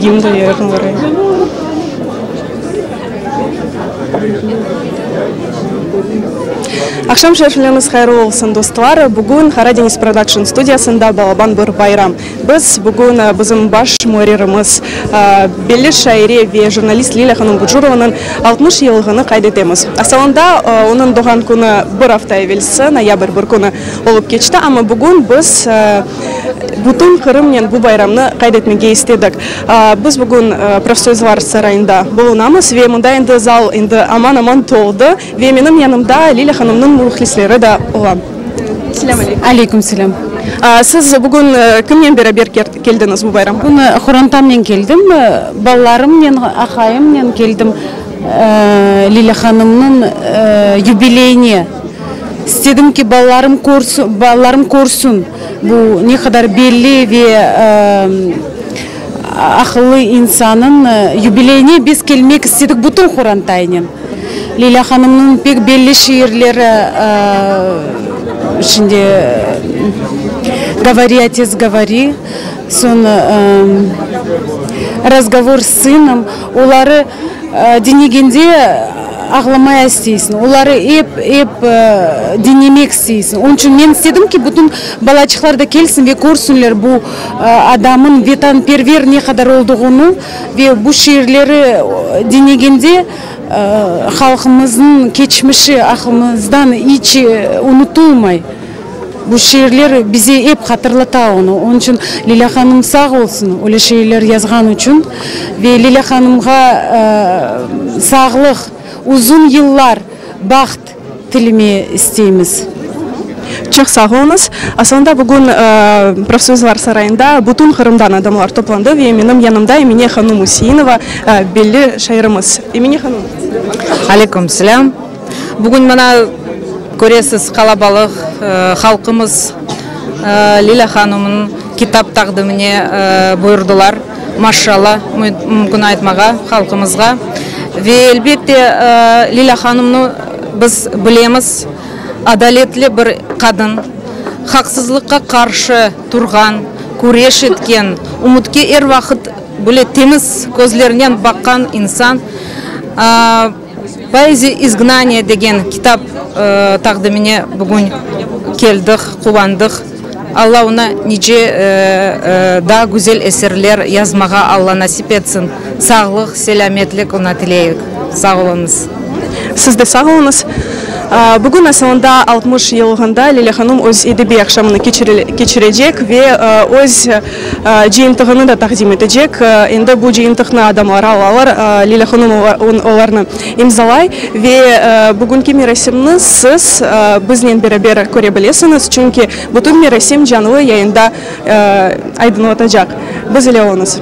Gimn de yırlay. Aqşam şerifleriñiz hayırlı olsun, dostlar! Bugün Qara deñiz prodakşn studiyasında balaban bir bayram. Biz bugün bizim baş muarririmiz, belli şaire ve jurnalist Lilâ hanım Bucurovanıñ 60 yıllığını qayd etemiz. Asılında, onıñ doğğan künü bir afta evelsi, noyabr bir künü olıp keçti, amma bugün biz bütün Qırımnen bu bayramnı qayd etmege istedik. Biz bugün Profsoyuzlar sarayında bulunamız ve mında endi zal endi aman-aman toldı ve menim yanımda Lilâ hanımnıñ mühlisleri da ola. Selâm aleyküm. Aleyküm selâm. Siz bugün kimnen beraber keldiñiz bu bayramğa? Bugün qorantamnen keldim, balalarımnen, aqayımnen keldim Lilâ hanımnıñ yubileyine. İstedim ki, balalarım körsün, balalarım körsün bu ne qadar belli ve aqıllı insannıñ yubileyine biz kelmek istedik bütün qorantaynen. Lilâ hanımnıñ pek belli şiirleri şimdi Govori, otets, govori, soñ Razgovor s sınom, oları Diñlegende ağlamaya isteysiñ, oları ep, ep diñlemek isteysiñ. Onıñ içün men istedim ki, bütün balaçıqlar da kelsin ve körsünler bu adamın vetanperver ne qadar olduğını ve bu şiirleri diñlegende halqımıznıñ keçmişi aqlımızdan iç unutılmay. Bu şiirler bize ep hatırlata onı. Onıñ içün Lilâ hanım sağ olsun, öyle şiirler yazğan içün. Ve Lilâ hanımğa sağlıq, uzun yıllar, baht tileme isteymiz. Çoq sağ oluñız. Aslında bugün Profsoyuzlar sarayında bütün Qırımdan adamlar toplandı ve menim yanımda Emine hanım Üseinova, belli şairimiz. Emine hanım. Aleyküm selâm. Bugün mına köresiz, qalabalıq halqımız Lilâ hanımnıñ kitap taqdimine buyurdılar. Maşşalla, mümkün aytmağa halqımızğa. Ve elbette, Lilâ hanımnı biz bilemiz, adaletli bir qadın, haqsızlıqqa qarşı turğan, küreş etken, ümütke er vaqıt böyle temiz közlernen baqqan insan. Poeziya izgnaniya degen kitap taqdimine bugün keldik, quvandıq. Alla oña nice daa güzel eserler yazmağa Alla nasip etsin. Sağlıq, selâmetlik oña tileyik. Sağ oluñız. Siz de sağ oluñız. Bugün asılında 60 yıllığında Lilâ hanım öz edebiy aqşamını keçirecek ve öz Cıyıntığını da taqdim etecek. Endi bu cıyıntıqnı adamlar alalar, Lilâ hanım olarnı imzalay ve bugünki merasimni siz biznen beraber köre bilesiñiz, çünki bütün merasim canlı yayında aydınlatacaq. Biz ile oluñız.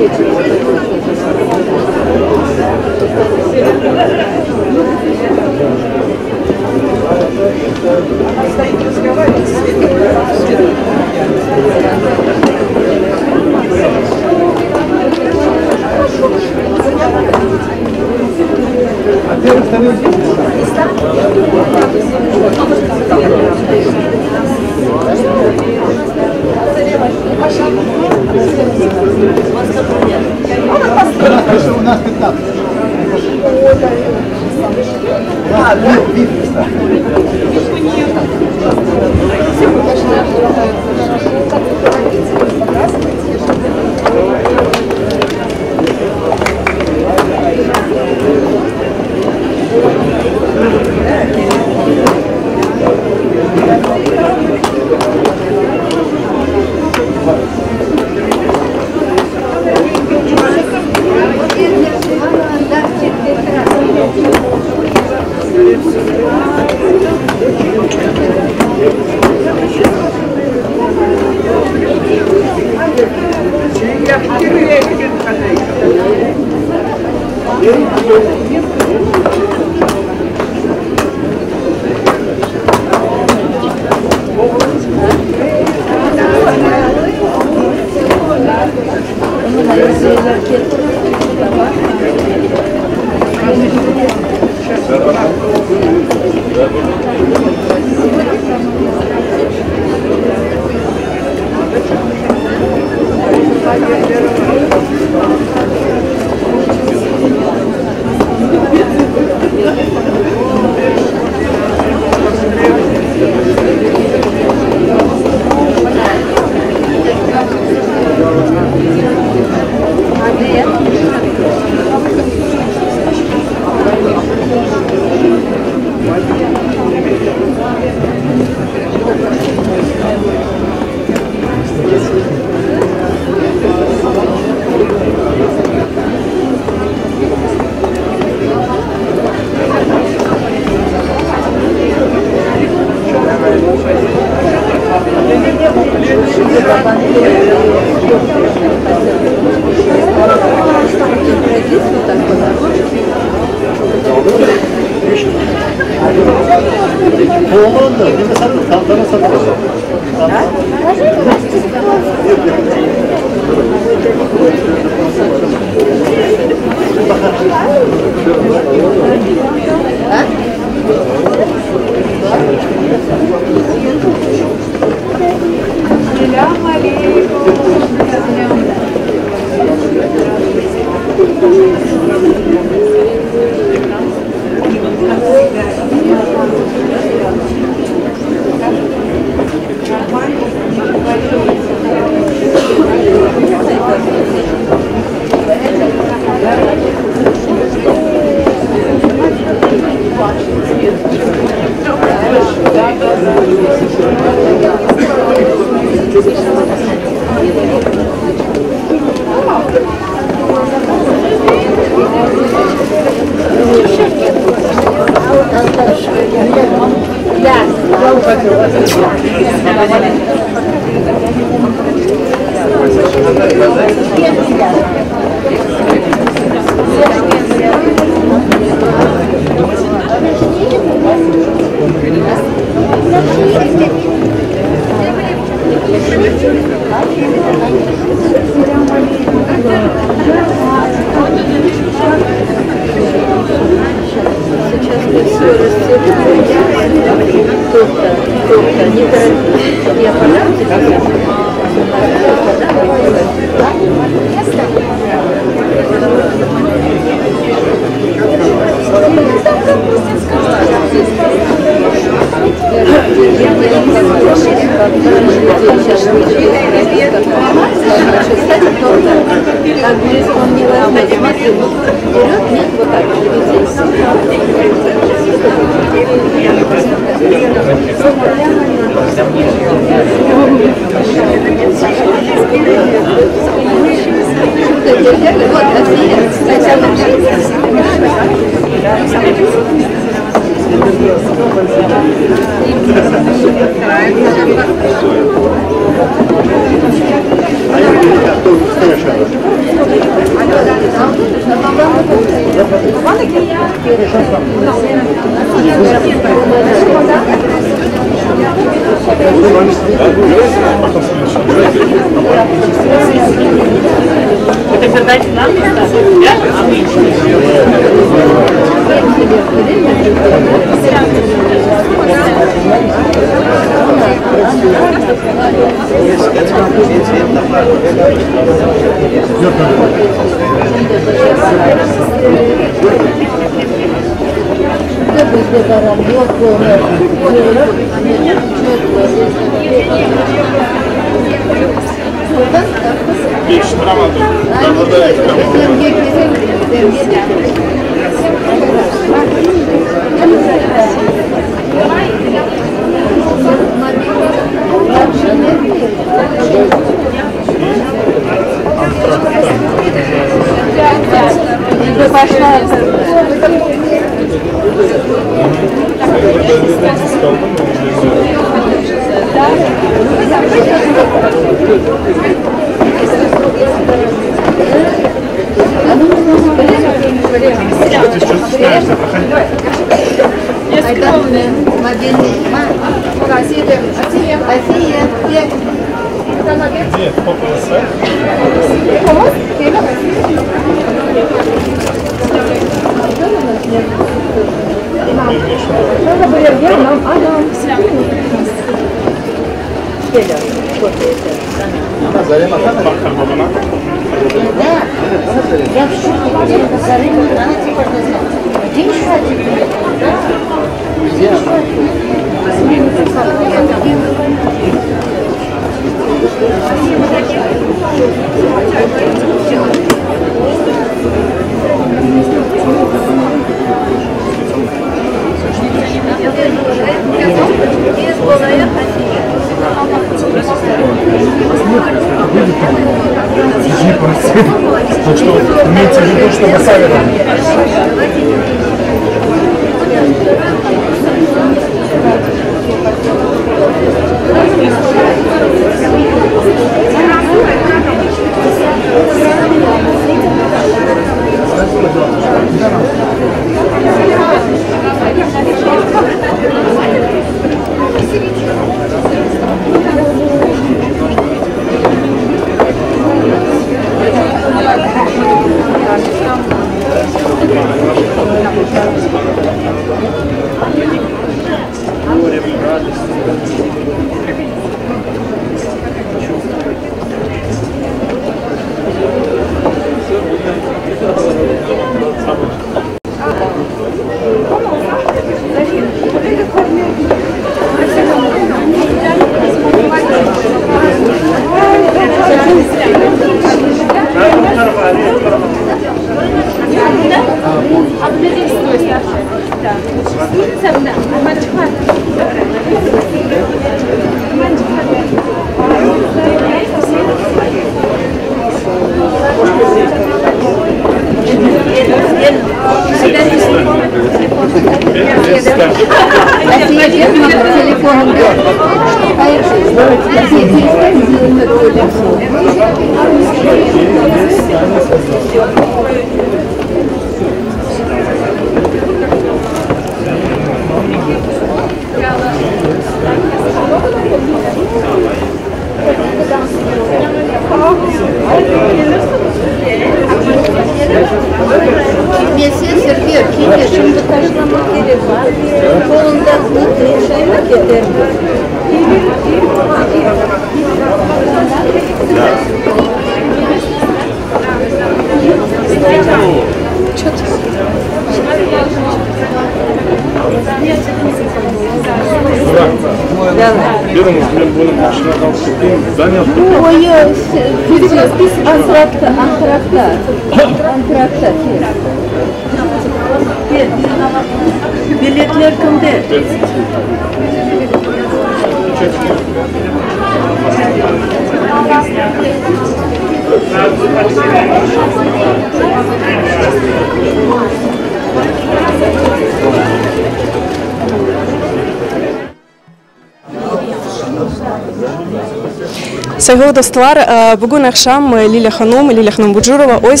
Sayğılı dostlar, bugün aqşam Lilâ hanum, Lilâ hanum Bucurova öz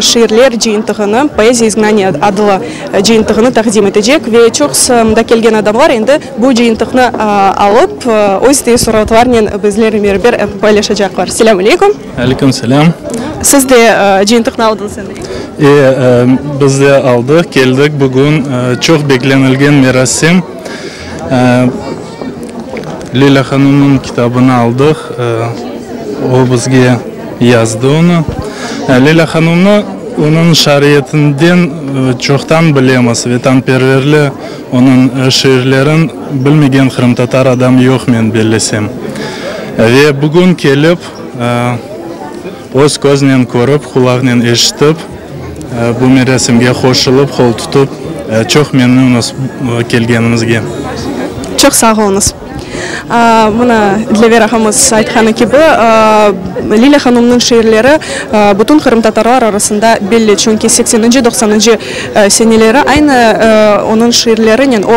şiirler cıyıntığını, Poeziya izgnaniya adlı cıyıntığını taqdim etecek ve çoqusı mında kelgen adamlar endi bu cıyıntıqnı alıp, öz teessuratlarnen bizlernen beraber paylaşacaqlar. Selâm aleyküm! Aleyküm selâm! Siz de cıyıntıqnı aldıñız endi? E, biz de aldıq, keldik bugün. Çoq beklenilgen merasim. Lilâ hanımnıñ kitabını aldıq, o bizge yazdı onı. Lilâ hanımnı onıñ şairiyetinden çoqtan bilemiz, vetanperverli, onıñ şiirlerin bilmegen qırımtatar adam yoq, men bellesem. Ve bugün kelip, öz köznen körip, qulaqnen eşitip, Bu merasimge qoşulıp, qol tutıp, çoq memnünmiz kelgenimizge. Çoq sağ oluñız. Mına, Dilâver ağamız aytqanı kibi, Lilâ hanımnıñ şiirleri bütün qırımtatarlar arasında belli, çünki sekseninci, doqsanıncı seneleri aynı onıñ şiirlerinen o,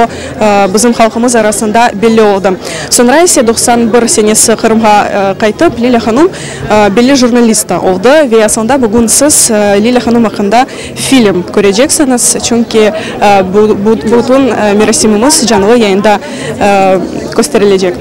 bizim halqımız arasında belli oldı. Soñra ise 91 senesi Qırımğa qaytıp, Lilâ hanım Belli jurnalist da oldı ve aslında bugün siz Lilâ hanım aqqında film köreceksiñiz, çünki bütün merasimimiz canlı yayında kösterilecek.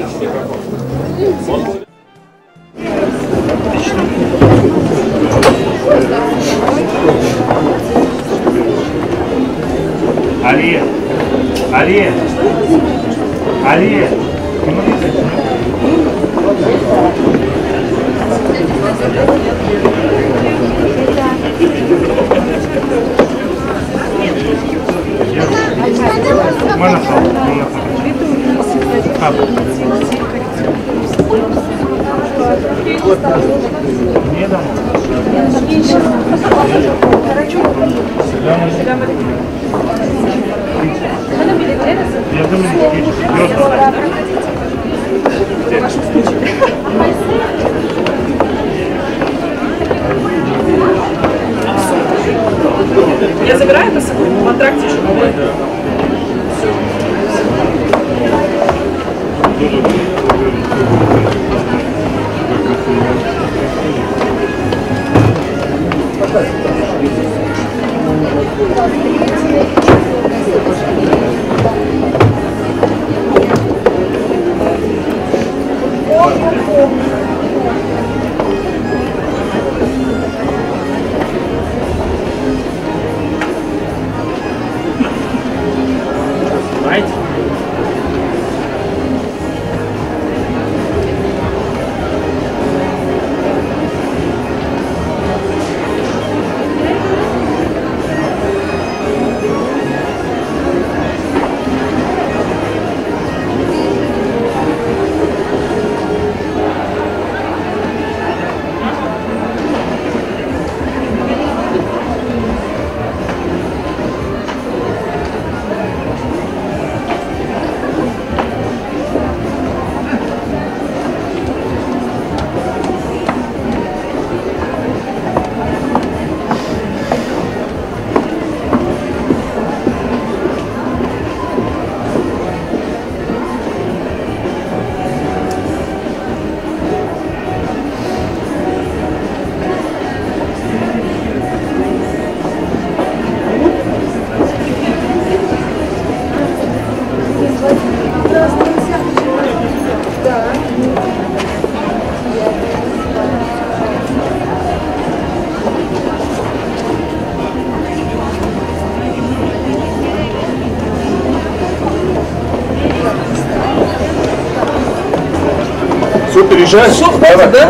Все, хватит, да?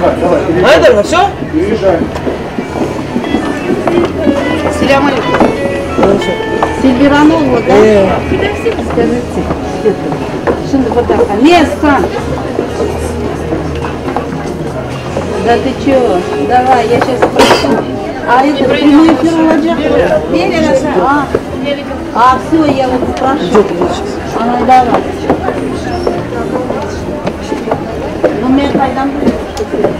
Айдар, все? Selâm aleyküm. Selbiranova, да? Скажите, это. Şimdi bir daqqa. Messan! Da ты чё? Давай, я щас спрошу. А это прямой эфир olacaq? А, а, всё, я вот спрошу. Ага, давай. Ну, men qaydan bileyim, что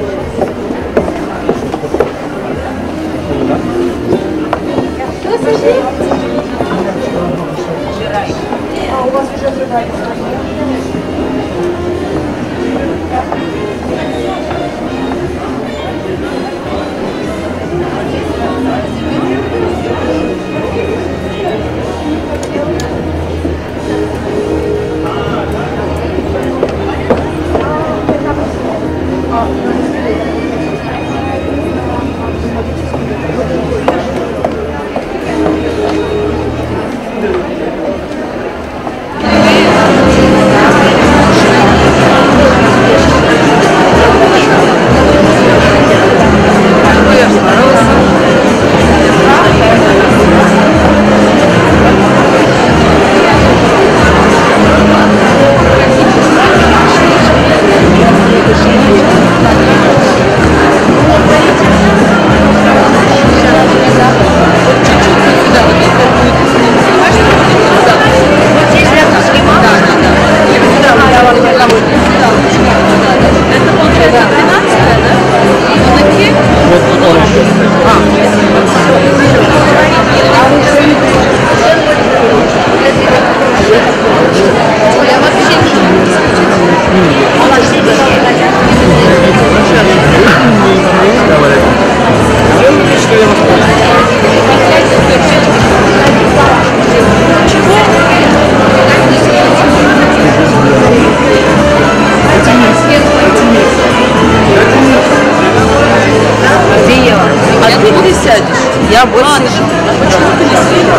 Я вот сижу. А почему ты не села?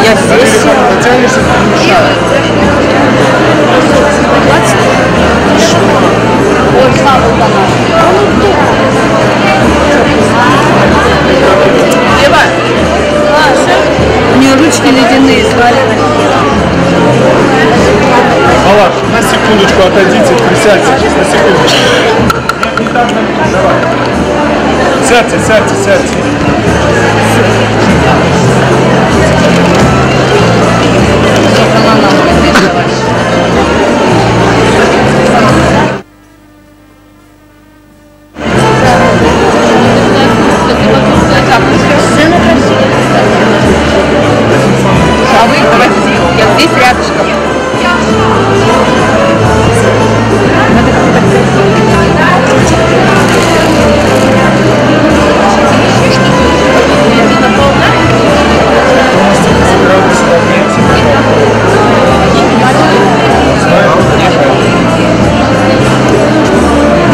Я здесь села. Ева, у нее ручки ледяные, свалены. Алаш, на секундочку отойдите, присядьте, на секундочку. Нет, не так, давай. Сядьте, сядьте, сядьте. А вы красивые. Я здесь рядышком.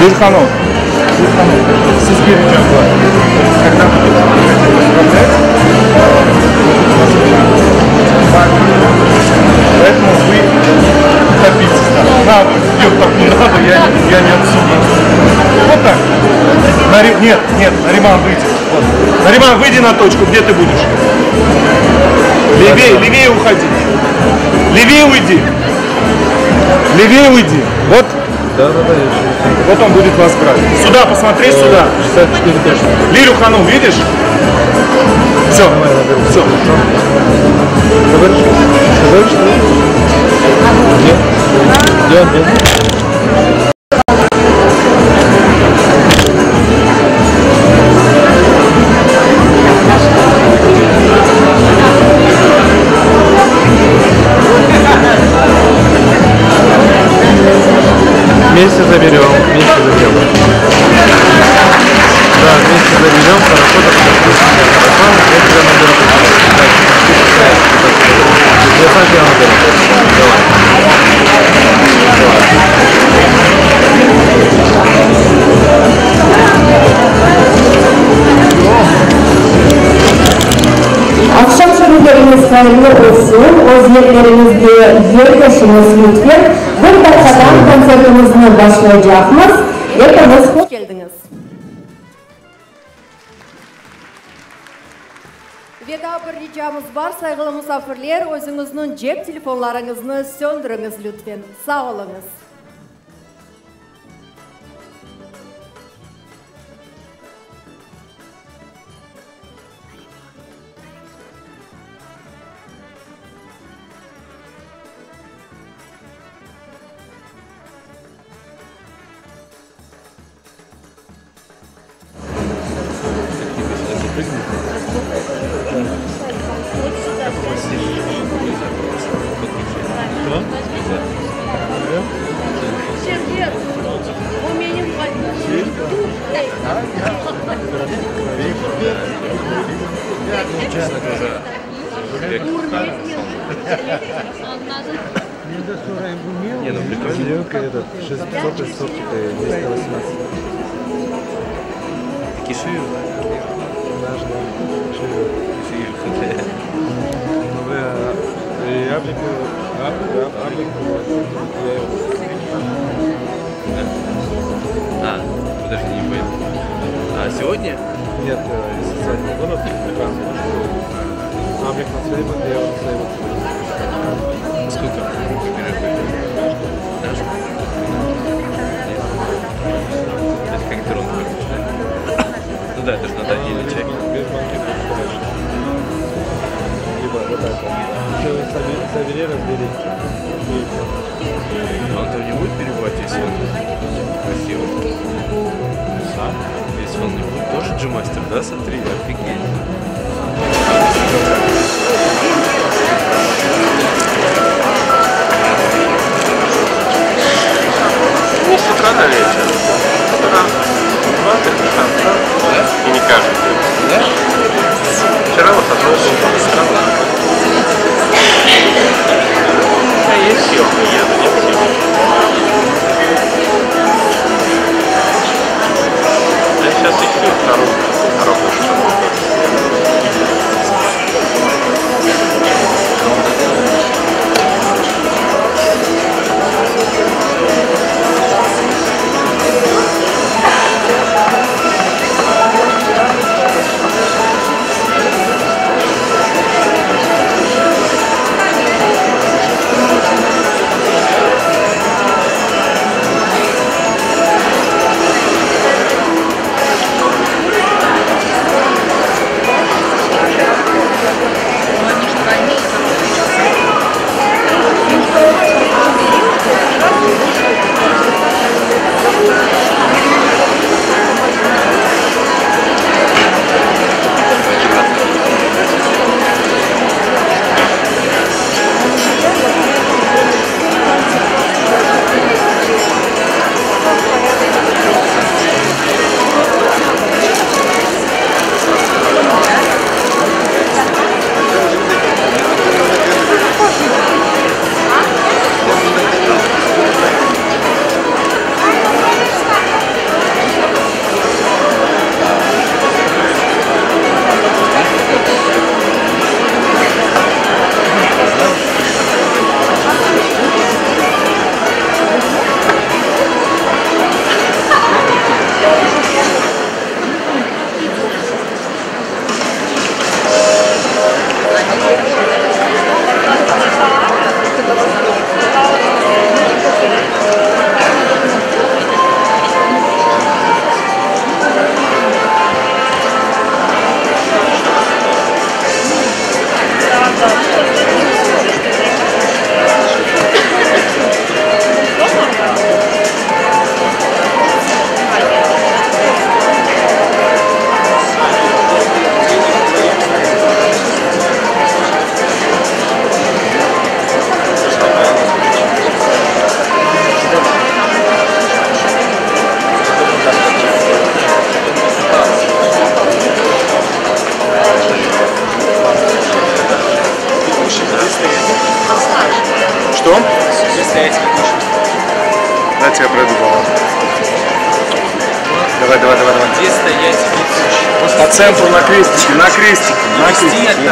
Lilhanov, Lilhanov, sizge ricam bar. Когда будете приходить поздравлять, поэтому вы топитесь там. Надо, нет, так не надо, я, я не отсюда. Вот так. Нари... Нет, нет, Нариман, выйди. Вот. Нариман, выйди на точку, где ты будешь? Левее, левее уходи. Левее уйди. Левее уйди. Вот. Да, да, да, я еще. Вот он будет вас брать. Сюда посмотри, сюда. 64 точно. Лилю Хану, видишь? Все, все. Говоришь? Говоришь, что? Где? Где он? Где? Вместе заберем, вместе заберем. Да, вместе заберем, хорошо, так хорошо, я тебя наберу. Да, я сам тебя наберу. Давай. Давай. Aqşam şeñlikleriñiz hayırlı olsun, öz yerleriñizde yerleşiñiz lütfen, bir daqqadan kontsertimizni başlaycaqmız, epiñiz hoş keldiñiz. Ve daa bir ricamız bar, sayğılı musafirler, özüñizniñ cep telefonlarıñıznı söndüriñiz, lütfen. Sağ oluñız. Дайте я пройду, Давай, давай, давай, давай. Где стоять ведущий? По центру на крестике, на крестике, на крестике.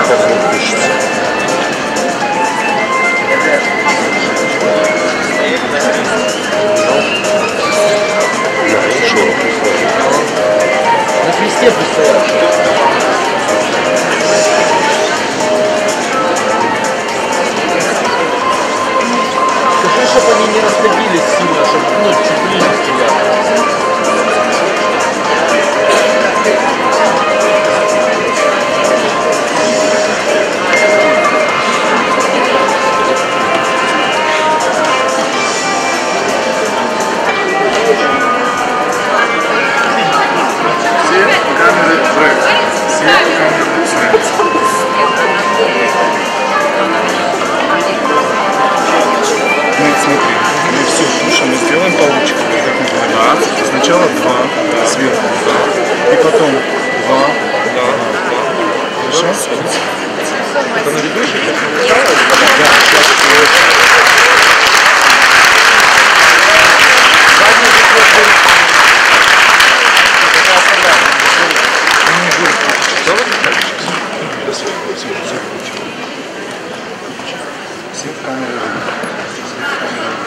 На кресте пусть стоят. расходились сильно, чтобы, ну, чуть ближе стояли. Все камеры рэп. Все камеры рэп. Мы, смотри, мы все тушим, мы сделаем получку, как мы говорили. Сначала два сверху, да, и потом два, да, два. Хорошо? Это на ведущих? Да, сейчас. Все камеры. Все камеры.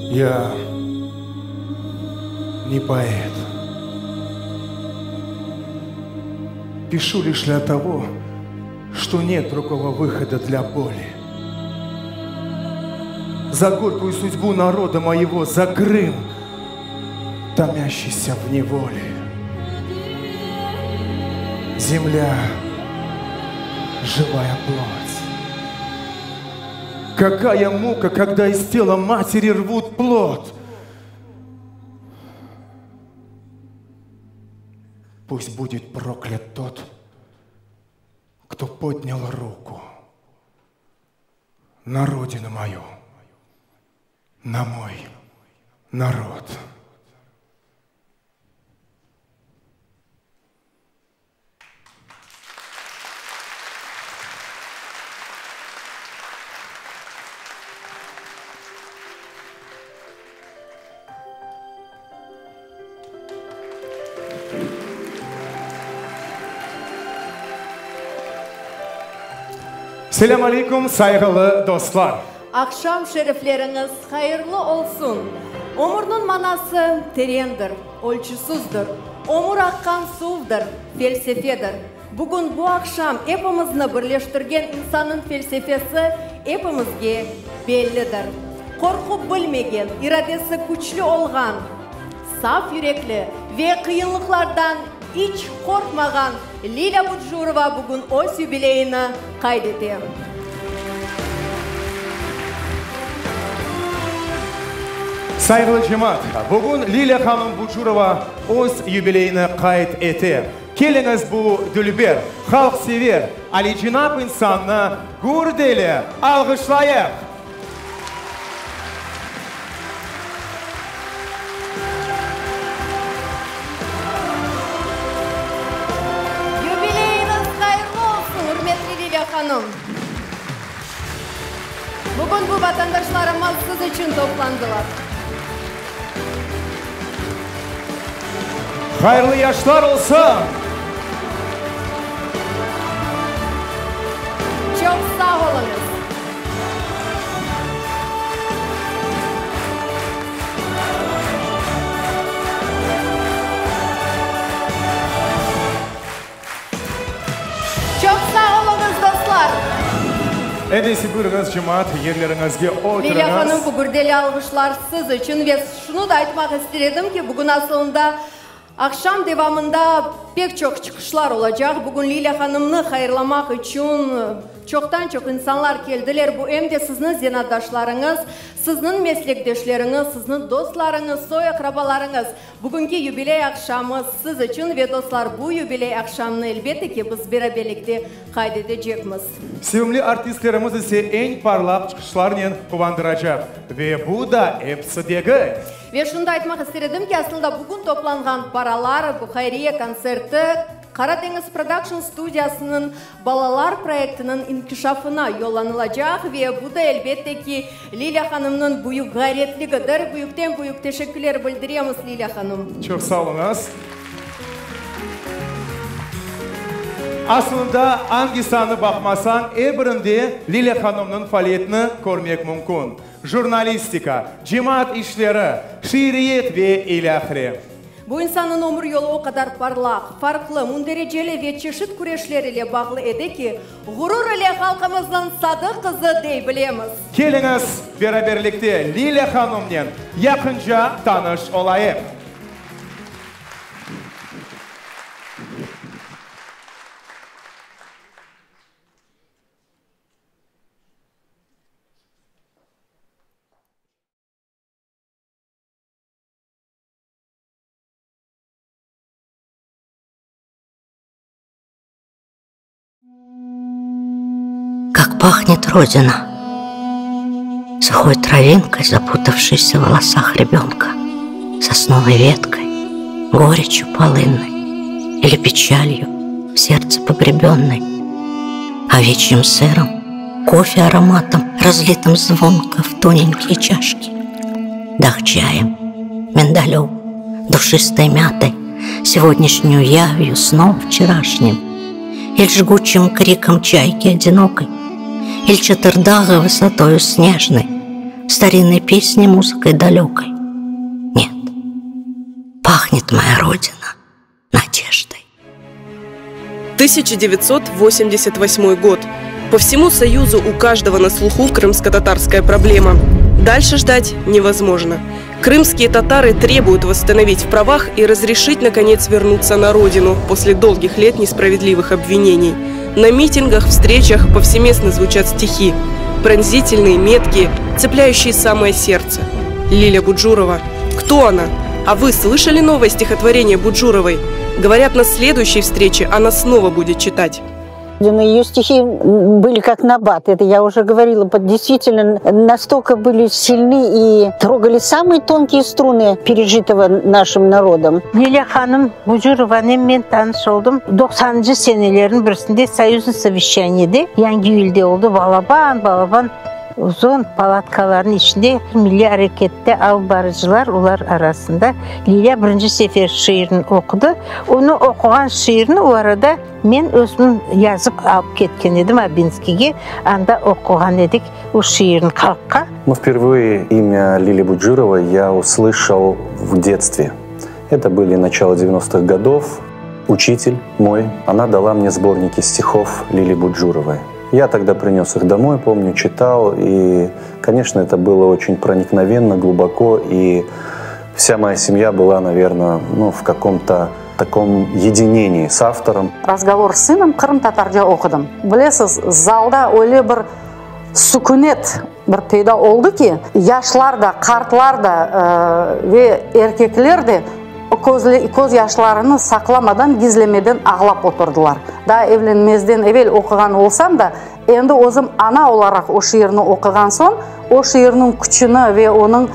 Я не поэт. Пишу лишь для того, что нет другого выхода для боли. За горькую судьбу народа моего, за Крым, томящийся в неволе. Земля, живая плоть. Какая мука, когда из тела матери рвут плод. Пусть будет проклят тот, кто поднял руку на родину мою, на мой народ. Selâm aleyküm, sayğılı dostlar! Aqşam şerifleriñiz hayırlı olsun! Ömürniñ manası terendir, ölçüsizdir. Ömür aqqan suvdır, felsefedir. Bugün, bu aqşam epimizni birleştirgen insannıñ felsefesi epimizge bellidir. Qorqu bilmegen, iradesi küçlü olğan, saf yürekli ve qıyınlıqlardan iç qorqmağan Lilâ Bucurova bugün öz yubileyini qayd ete. Sayğılı cemaat, bugün Lilâ hanım Bucurova öz yubileyini qayd ete. Keliñiz bu dülber, halqsever, alicenap insannı gürdeli alğışlayıq! Yubileyiñiz hayırlı olsun, ürmetli Lilâ hanım! Bugün bu vatandaşlarımız siz içün toplandılar. Hayırlı yaşlar olsun! Çoq sağ oluñız! Çoq sağ oluñız, dostlar! Endi ise buyurıñız, cemaat, yerleriñizge oturıñız. Lilâ hanım, bu gürdeli alğışlar siz içün ve şunı da aytmaq ister edim ki, bugün asılında Aqşam devamında pek çoq çıqışlar olacaq. Bugün Lilâ hanımnı hayırlamaq içün çoqtan-çoq insanlar keldiler. Bu em de sizniñ zenaatdaşlarıñız, sizniñ meslekdeşleriñiz, sizniñ dostlarıñız, soy-aqrabalarıñız. Bugünki yubiley aqşamı siz içün ve, dostlar, bu yubiley aqşamını, elbette ki, biz beraberlikte qayd etecekmiz. Sevimli artistlerimiz ise eñ parlaq çıqışlarnen quvandıracaq. Ve bu da episi degil. Ve şunı da aytmaq ister edim ki, aslında bugün toplanğan paralar, bu hayriye kontserti Qara deñiz prodakşn studiyasınıñ balalar proyektiniñ inkişafına yollanılacaq ve bu da, elbette ki, Lilâ hanımnıñ büyük ğayretligidir. Büyükten büyük teşekkürler bildiremiz, Lilâ hanım. Çoq sağ oluñız. Aslında, angi saanı baqmasañ, er birinde Lilâ hanımnıñ faaliyetini körmek mümkün, jurnalistika, cemaat işleri, şiiriyet ve ilâhre. Bu insannıñ ömür yolu o qadar parlaq, farqlı, mündereceli ve çeşit küreşler ile bağlı edi ki, ğurur ile halqımıznıñ sadıq qızı dey bilemiz. Keliñiz, beraberlikte Lilâ hanımnen yaqınca tanış olayıq. Как пахнет Родина! Сухой травинкой, запутавшейся в волосах ребенка, Сосновой веткой, горечью полынной Или печалью в сердце погребенной, Овечьим сыром, кофе ароматом, Разлитым звонко в тоненькие чашки, Дах чаем, миндалем, душистой мятой, Сегодняшнюю явью, сном вчерашним, Иль жгучим криком чайки одинокой, Иль чатырдага высотою снежной, Старинной песней музыкой далекой. Нет, пахнет моя родина надеждой. 1988 год. По всему Союзу у каждого на слуху крымско-татарская проблема. Дальше ждать невозможно. Крымские татары требуют восстановить в правах и разрешить, наконец, вернуться на родину после долгих лет несправедливых обвинений. На митингах, встречах повсеместно звучат стихи. Пронзительные, меткие, цепляющие самое сердце. Лиля Буджурова. Кто она? А вы слышали новое стихотворение Буджуровой? Говорят, на следующей встрече она снова будет читать. Ее стихи были как набат, это я уже говорила, действительно настолько были сильны и трогали самые тонкие струны пережитого нашим народом. Lilâ hanım Bucurovanen men tanış oldım doqsanıncı senelerniñ birisinde Soyuznıy soveşçaniyede, Yangiyülde oldı, balaban, balaban uzun palatkalarnıñ içinde milliy arekette alıp barıcılar, olar arasında Lilâ birinci sefer şiirini oqudı. Onıñ oquğan şiirini o arada Men özüm yazıp alıp ketken edim Abinskiyge, anda oquğan edik o şiirni halqqa. Ну, впервые имя Лили Буджуровой я услышал в детстве. Это были начало 90-х годов. Учитель мой, она дала мне сборники стихов Лили Буджуровой. Я тогда принес их домой, помню, читал, и, конечно, это было очень проникновенно, глубоко, и вся моя семья была, наверное, ну, в каком-то таком единении с автором. Разговор с сыном qırımtatarca oqudım. Bilesiz, zalda öyle bir sükünet bir peyda oldı ki, yaşlar da, qartlar da ve erkekler de köz yaşlarını saqlamadan, gizlemeden ağlap oturdılar. Daa evlenmezden evel oquğan olsam da, endi özüm ana olaraq o şiirni oquğan soñ, o şiirniñ küçüni ve onıñ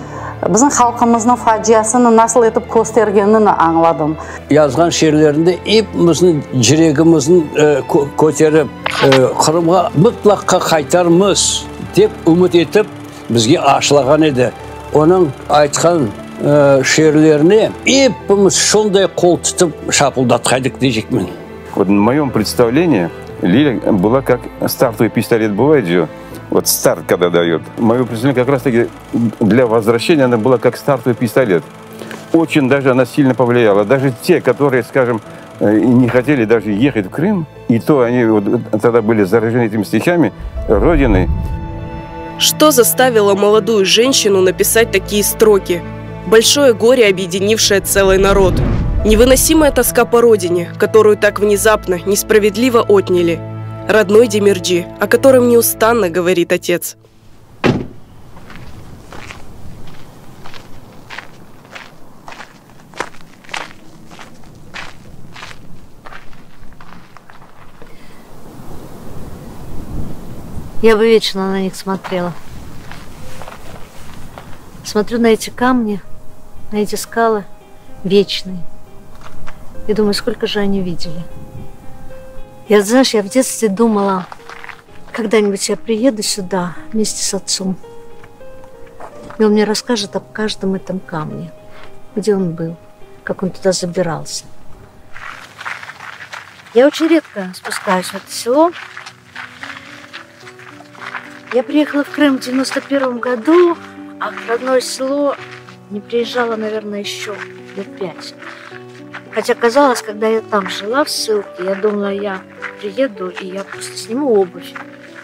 bizim halqımıznıñ faciasını nasıl etip köstergenini añladım. Yazğan şiirlerinde epimizniñ cüregimizni köterip, Qırımğa mıtlaqqa qaytarmız, dep ümüt etip, bizge aşlağan edi. Onıñ aytqan şiirlerine epimiz şonday qol tutıp şapıldatqaydıq deycekmen. Vot v moyom predstavleniyi Lilâ была kak startovый pistolet bıvayet je, vot start kogda dayot. Moyo predstavlenie kak raz taki dlâ vozvraşeniya ona была kak startovый pistolet. Oçen daje ona silno povliyala. Daje te, kotorıye, skajem, ne hoteli daje ehat v Krım, i to oni vot togda byli zaражены etimi stihami Rodiny. Что заставило молодую женщину написать такие строки? Большое горе, объединившее целый народ. Невыносимая тоска по родине, которую так внезапно, несправедливо отняли. Родной Демерджи, о котором неустанно говорит отец. Я бы вечно на них смотрела. Смотрю на эти камни. на эти скалы вечные. И думаю, сколько же они видели. Я, знаешь, я в детстве думала, когда-нибудь я приеду сюда вместе с отцом. И он мне расскажет об каждом этом камне, где он был, как он туда забирался. Я очень редко спускаюсь в это село. Я приехала в Крым в 91 году, а в родное село не приезжала, наверное, еще лет пять. Хотя казалось, когда я там жила в ссылке, я думала, я приеду и я просто сниму обувь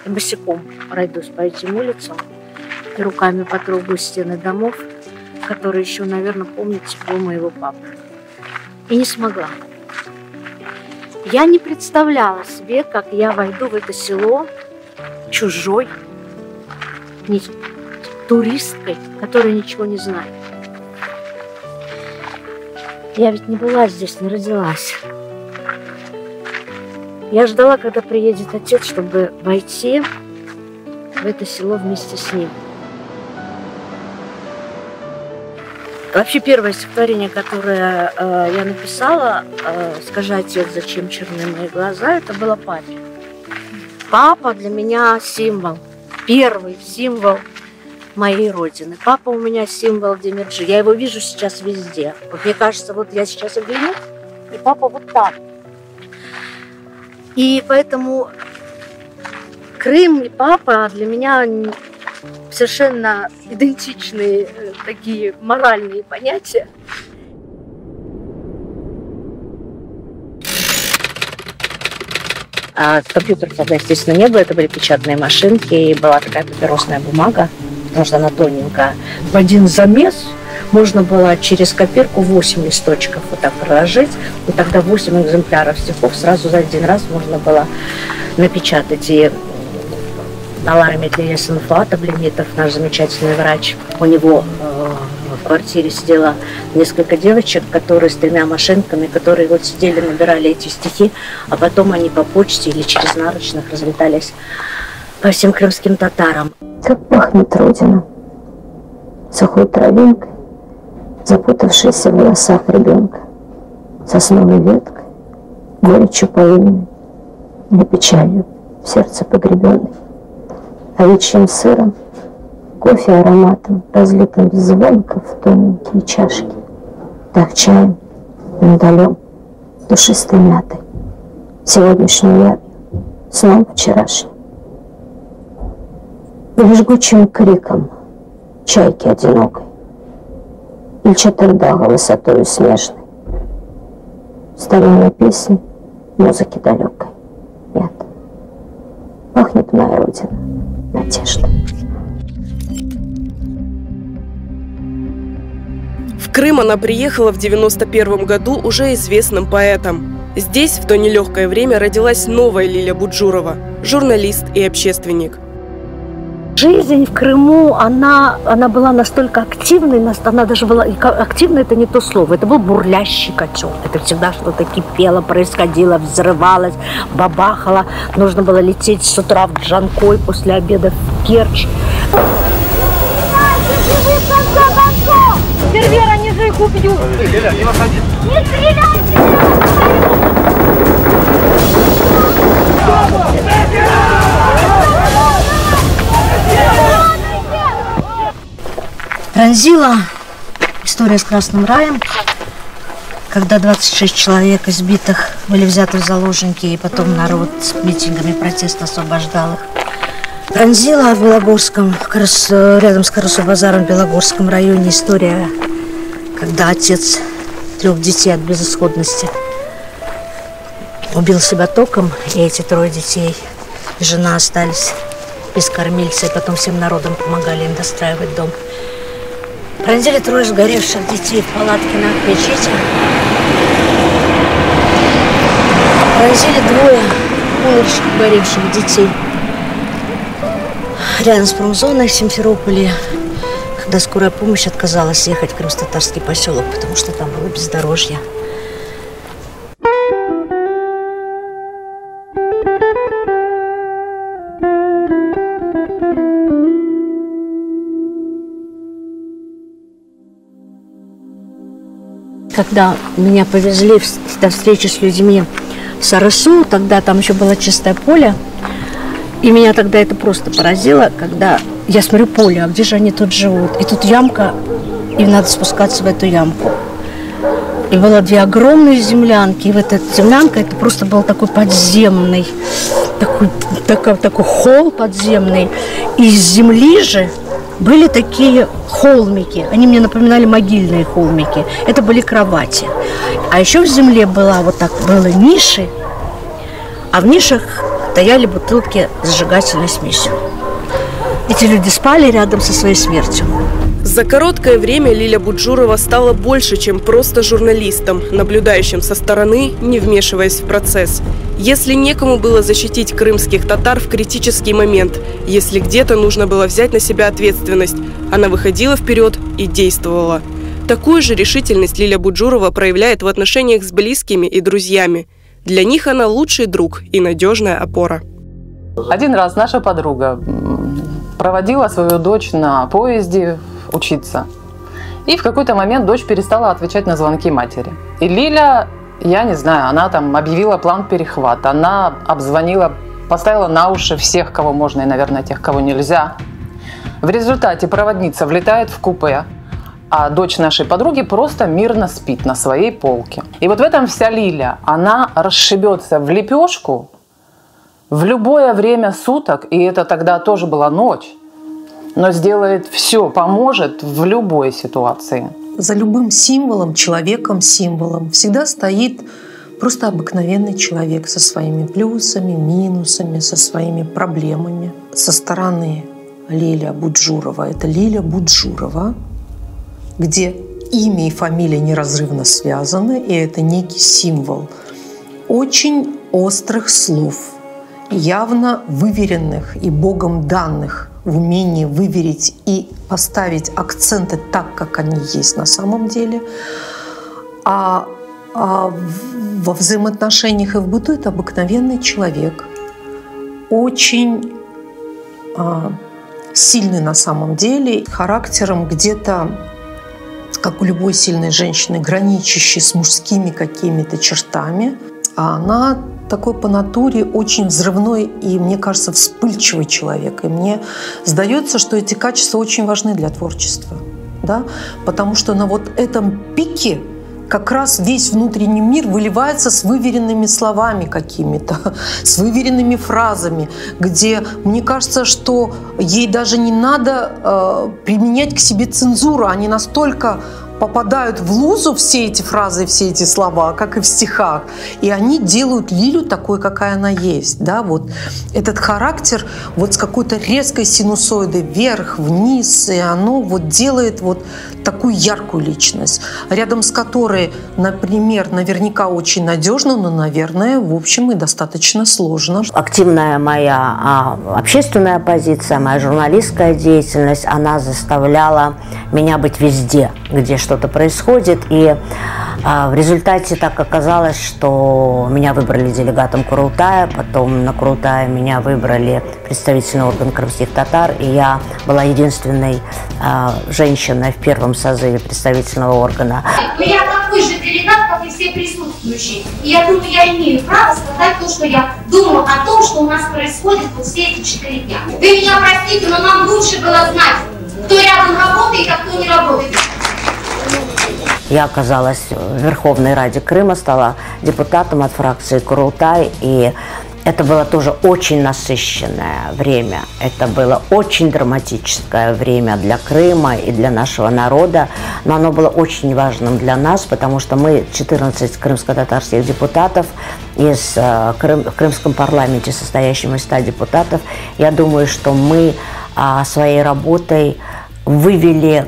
и босиком пройдусь по этим улицам и руками потрогаю стены домов, которые еще, наверное, помнят тепло моего папы. И не смогла. Я не представляла себе, как я войду в это село чужой, не туристкой, которая ничего не знает. Я ведь не была здесь, не родилась. Я ждала, когда приедет отец, чтобы войти в это село вместе с ним. Вообще первое стихотворение, которое э, я написала, э, «Скажи, отец, зачем черны мои глаза», это было папе. Папа для меня символ, первый символ моей родины. Папа у меня символ Демерджи. Я его вижу сейчас везде. Вот мне кажется, вот я сейчас оглянусь, и папа вот там. И поэтому Крым и папа для меня совершенно идентичные э, такие моральные понятия. А компьютеров тогда, естественно, не было, это были печатные машинки, и была такая папиросная бумага, потому что она тоненькая. В один замес можно было через копирку 8 листочков вот так проложить, и тогда 8 экземпляров стихов сразу за один раз можно было напечатать. И Алар Медлиясин Фуат Аблемитов, наш замечательный врач, у него э, в квартире сидело несколько девочек, которые с тремя машинками, которые вот сидели, набирали эти стихи, а потом они по почте или через наручных разлетались по всем крымским татарам. Как пахнет Родина сухой травинкой, запутавшейся в волосах ребенка, сосновой веткой, горечью полынной или печалью в сердце погребенной, овечьим сыром, кофе ароматом, разлитым звонко в тоненькие чашки, так чаем, миндалем, душистой мятой, сегодняшнюю явью, сном вчерашним. Или жгучим криком чайки одинокой, или чатырдага высотою снежной, старинной песни, музыки далекой нет. Пахнет моя родина надеждой. В Крым она приехала в 91 году уже известным поэтом. Здесь в то нелегкое время родилась новая Лиля Буджурова – журналист и общественник. Жизнь в Крыму, она, она была настолько активной, она даже была, активной это не то слово, это был бурлящий котел. Это всегда что-то кипело, происходило, взрывалось, бабахало. Нужно было лететь с утра в Джанкой, после обеда в Керчь. Сервер, они же их убьют! Не стреляйте! Пронзила история с Красным Раем, когда 26 человек избитых были взяты в заложники, и потом народ с митингами протеста освобождал их. Пронзила в Белогорском, рядом с Карасу-базаром в Белогорском районе история, когда отец трех детей от безысходности убил себя током, и эти трое детей и жена остались без кормильца, и потом всем народом помогали им достраивать дом. Пронзили трое сгоревших детей в палатке на мечети. Пронзили двое умерших, горевших детей рядом с промзоной в Симферополе, когда скорая помощь отказалась ехать в крымско-татарский поселок, потому что там было бездорожье. Когда меня повезли на встречу с людьми в Сарысу, тогда там еще было чистое поле, и меня тогда это просто поразило, когда я смотрю поле, а где же они тут живут? И тут ямка, и надо спускаться в эту ямку. И было две огромные землянки. И вот эта землянка, это просто был такой подземный, такой, такой, такой холл подземный. И из земли же были такие холмики. Они мне напоминали могильные холмики. Это были кровати. А еще в земле была вот так, было ниши, а в нишах стояли бутылки с зажигательной смесью. Эти люди спали рядом со своей смертью. За короткое время Лиля Буджурова стала больше, чем просто журналистом, наблюдающим со стороны, не вмешиваясь в процесс. Если некому было защитить крымских татар в критический момент, если где-то нужно было взять на себя ответственность, она выходила вперед и действовала. Такую же решительность Лиля Буджурова проявляет в отношениях с близкими и друзьями. Для них она лучший друг и надежная опора. Один раз наша подруга проводила свою дочь на поезде учиться. И в какой-то момент дочь перестала отвечать на звонки матери. И Лиля, я не знаю, она там объявила план перехвата, она обзвонила, поставила на уши всех, кого можно и, наверное, тех, кого нельзя. В результате проводница влетает в купе, а дочь нашей подруги просто мирно спит на своей полке. И вот в этом вся Лиля. Она расшибется в лепешку в любое время суток, и это тогда тоже была ночь, но сделает все, поможет в любой ситуации. За любым символом, человеком-символом всегда стоит просто обыкновенный человек со своими плюсами, минусами, со своими проблемами. Со стороны Лиля Буджурова. Это Лиля Буджурова, где имя и фамилия неразрывно связаны, и это некий символ очень острых слов, явно выверенных и Богом данных в умении выверить и поставить акценты так, как они есть на самом деле. А, а во взаимоотношениях и в быту это обыкновенный человек, очень а, сильный на самом деле, характером где-то, как у любой сильной женщины, граничащий с мужскими какими-то чертами. А она такой по натуре очень взрывной и, мне кажется, вспыльчивый человек. И мне сдается, что эти качества очень важны для творчества. Да? Потому что на вот этом пике как раз весь внутренний мир выливается с выверенными словами какими-то, с выверенными фразами, где мне кажется, что ей даже не надо э, применять к себе цензуру, они настолько попадают в лузу все эти фразы, все эти слова, как и в стихах. И они делают Лилю такой, какая она есть. Да? Вот этот характер вот с какой-то резкой синусоидой вверх, вниз, и оно вот делает вот такую яркую личность, рядом с которой, например, наверняка очень надежно, но, наверное, в общем и достаточно сложно. Активная моя а, общественная позиция, моя журналистская деятельность, она заставляла меня быть везде, где что-то происходит. И а, в результате так оказалось, что меня выбрали делегатом Курултая, потом на Курултае меня выбрали представительный орган крымских татар, и я была единственной а, женщиной в первом созыве представительного органа. Но я такой же делегат, как и все присутствующие. И я думаю, я имею право сказать то, что я думаю о том, что у нас происходит вот все эти четыре дня. Вы меня простите, но нам лучше было знать, кто рядом работает, а кто не работает. Я оказалась в Верховной Раде Крыма, стала депутатом от фракции Курултай, и это было тоже очень насыщенное время. Это было очень драматическое время для Крыма и для нашего народа. Но оно было очень важным для нас, потому что мы, 14 крымско-татарских депутатов из э, Крым, в крымском парламенте, состоящем из 100 депутатов, я думаю, что мы а, своей работой вывели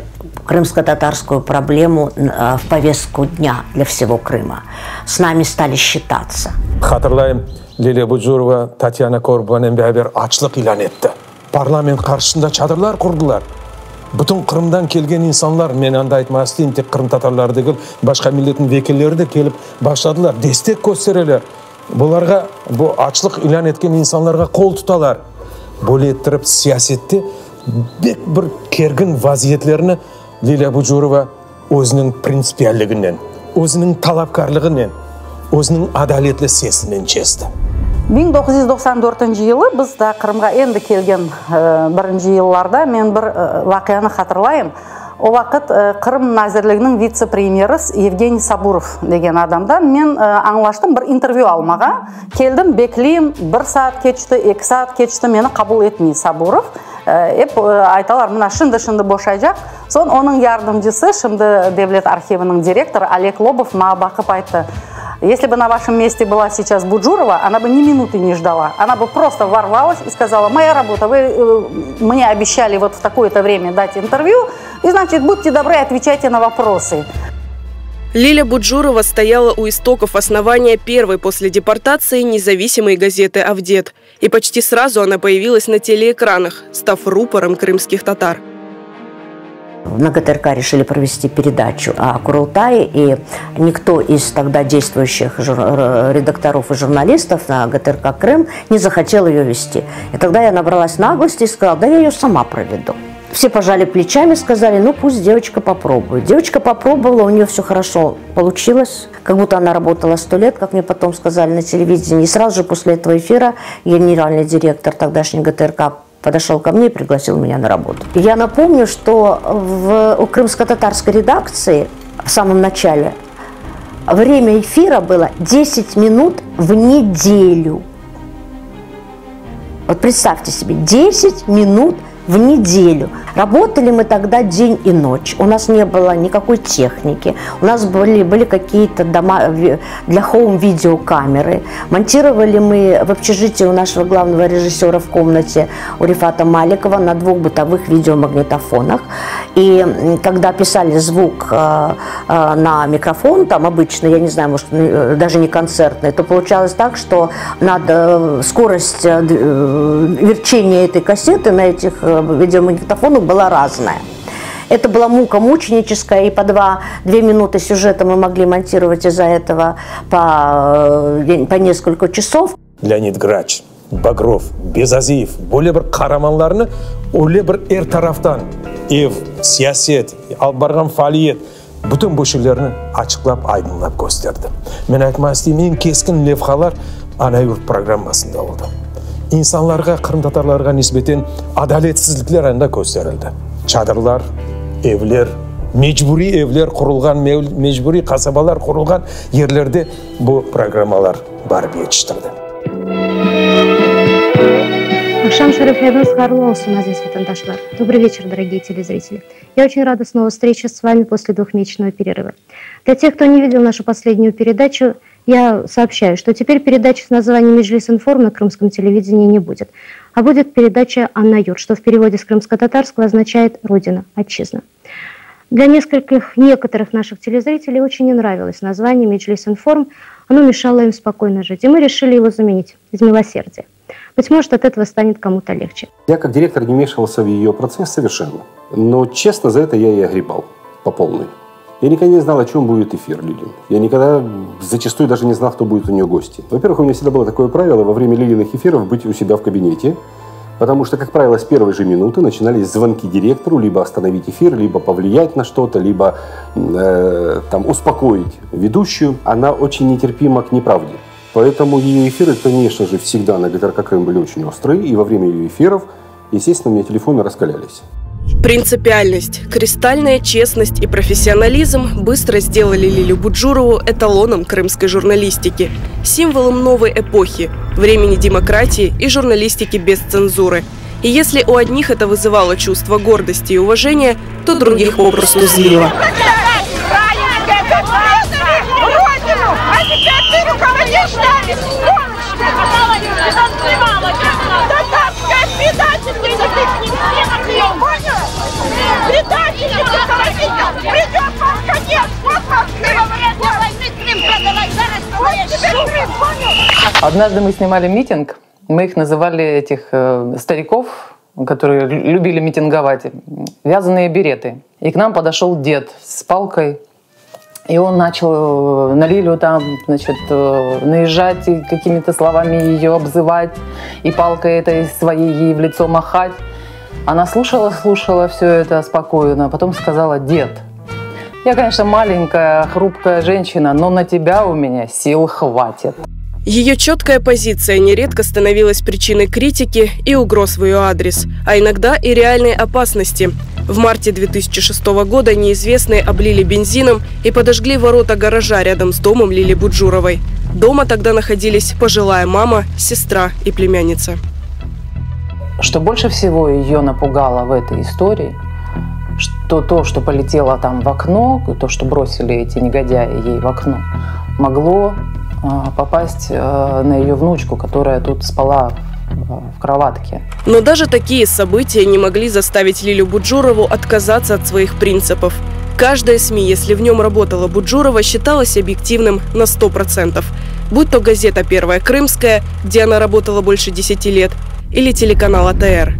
крымско-татарскую проблему э, в повестку дня для всего Крыма. С нами стали считаться. Hatırlayım, Lilâ Bucurova Tatyana Korbovanen beraber açlıq ilân etti. Parlament qarşısında çadırlar qurdılar. Bütün Qırımdan kelgen insanlar, men anda aytmaq isteyim, tek qırımtatarlar degil, başqa milletniñ vekilleri de kelip başladılar, destek köstereler. Bularğa, bu açlıq ilân etken insanlarğa qol tutalar. Böyle ettirip siyasette bek bir kergin vaziyetlerni Lilâ Bucurova özüniñ printsipialliginen. özüniñ talapkârlığınen, özüniñ adaletli sesinen çezdi. 1994 yılı biz daa Qırımğa endi kelgen birinci yıllarda men bir vaqianı hatırlayım. O vaqıt Qırım nazirliginiñ vitse-premyeri Yevgeniy Saburov degen adamdan men añlaştım bir intervyü almağa. Keldim, bekleyim, bir saat keçti, eki saat keçti, meni qabul etmey Saburov. Ep aytalar, mına şimdi-şimdi boşaycaq. Soñ onıñ yardımcısı, şimdi Devlet arhiviniñ direktorı Oleg Lobov maña baqıp ayttı, Esli bı na vaşem meste bıla seyças Bucurova, ona bı ni minutı ne ždala, ona bı prosto vorvalas i skazala, moya rabota, vı mne obeşçali vot v takoye-to vremya dat intervyu, i, znaçit, budte dobrı, otveçayte na voprosı. Лиля Буджурова стояла у истоков основания первой после депортации независимой газеты «Авдет». И почти сразу она появилась на телеэкранах, став рупором крымских татар. На ГТРК решили провести передачу о Курултае, и никто из тогда действующих редакторов и журналистов на ГТРК «Крым» не захотел ее вести. И тогда я набралась наглости и сказала, да я ее сама проведу. Все пожали плечами, сказали, ну пусть девочка попробует. Девочка попробовала, у нее все хорошо получилось, как будто она работала сто лет, как мне потом сказали на телевидении. И сразу же после этого эфира генеральный директор тогдашний ГТРК подошел ко мне и пригласил меня на работу. Я напомню, что в, у крымско-татарской редакции в самом начале время эфира было 10 минут в неделю. Вот представьте себе, 10 минут в неделю. Работали мы тогда день и ночь. У нас не было никакой техники. У нас были, были какие-то дома для хоум-видеокамеры. Монтировали мы в общежитии у нашего главного режиссера в комнате у Рифата Маликова на двух бытовых видеомагнитофонах. И когда писали звук э, э, на микрофон, там обычно, я не знаю, может, э, даже не концертный, то получалось так, что надо скорость верчения этой кассеты на этих видеомагнитофонах была разная. Это была мука мученическая, и по два, две минуты сюжета мы могли монтировать из-за этого по, по несколько часов. Леонид Грач, Багров, Безазиев böyle bir qaramanlarnı öyle bir er taraftan, ev, siyaset, alıp barğan faaliyet, bütün bu şeylerni açıqlap, aydınlap kösterdi. Men aytmaq isteyim, eñ keskin levhalar Ana yurt programmasında oldı. İnsanlarğa, qırımtatarlarğa nisbeten adaletsizlikler anda kösterildi. Çadırlar, evler, mecburiy evler qurulğan, mecburiy qasabalar qurulğan yerlerde bu programmalar barıp yetiştirdi. Aqşam şerifleriñiz hayırlı olsun, aziz vatandaşlar! Добрый вечер, дорогие телезрители! Я очень рада снова встрече с вами после двухмесячного перерыва. Для тех, кто не видел нашу последнюю передачу, я сообщаю, что теперь передачи с названием «Меджлис информ» на крымском телевидении не будет. А будет передача «Анна Юр», что в переводе с крымско-татарского означает «Родина», «Отчизна». Для нескольких, некоторых наших телезрителей очень не нравилось название «Меджлис Информ». Оно мешало им спокойно жить, и мы решили его заменить из милосердия. Быть может, от этого станет кому-то легче. Я как директор не вмешивался в ее процесс совершенно. Но, честно, за это я и огребал по полной. Я никогда не знал, о чем будет эфир Лилин. Я никогда, зачастую даже не знал, кто будет у нее гости. Во-первых, у меня всегда было такое правило во время Лилиных эфиров быть у себя в кабинете, потому что, как правило, с первой же минуты начинались звонки директору, либо остановить эфир, либо повлиять на что-то, либо э, там, успокоить ведущую. Она очень нетерпима к неправде. Поэтому ее эфиры, конечно же, всегда на ГТРК Крым были очень острые, и во время ее эфиров, естественно, у меня телефоны раскалялись. Принципиальность, кристальная честность и профессионализм быстро сделали Лилю Буджурову эталоном крымской журналистики, символом новой эпохи, времени демократии и журналистики без цензуры. И если у одних это вызывало чувство гордости и уважения, то других попросту злило. Однажды мы снимали митинг, мы их называли этих э, стариков, которые любили митинговать, вязаные береты. И к нам подошел дед с палкой, и он начал э, на Лилю там, значит, э, наезжать и какими-то словами ее обзывать, и палкой этой своей ей в лицо махать. Она слушала, слушала все это спокойно, а потом сказала, дед, Я, конечно, маленькая, хрупкая женщина, но на тебя у меня сил хватит. Ее четкая позиция нередко становилась причиной критики и угроз в ее адрес, а иногда и реальной опасности. В марте 2006 года неизвестные облили бензином и подожгли ворота гаража рядом с домом Лили Буджуровой. Дома тогда находились пожилая мама, сестра и племянница. Что больше всего ее напугало в этой истории, что то, что полетело там в окно, то, что бросили эти негодяи ей в окно, могло а, попасть э, на ее внучку, которая тут спала в кроватке. Но даже такие события не могли заставить Лилю Буджурову отказаться от своих принципов. Каждая СМИ, если в нем работала Буджурова, считалась объективным на 100%. Будь то газета «Первая Крымская», где она работала больше 10 лет, или телеканал АТР.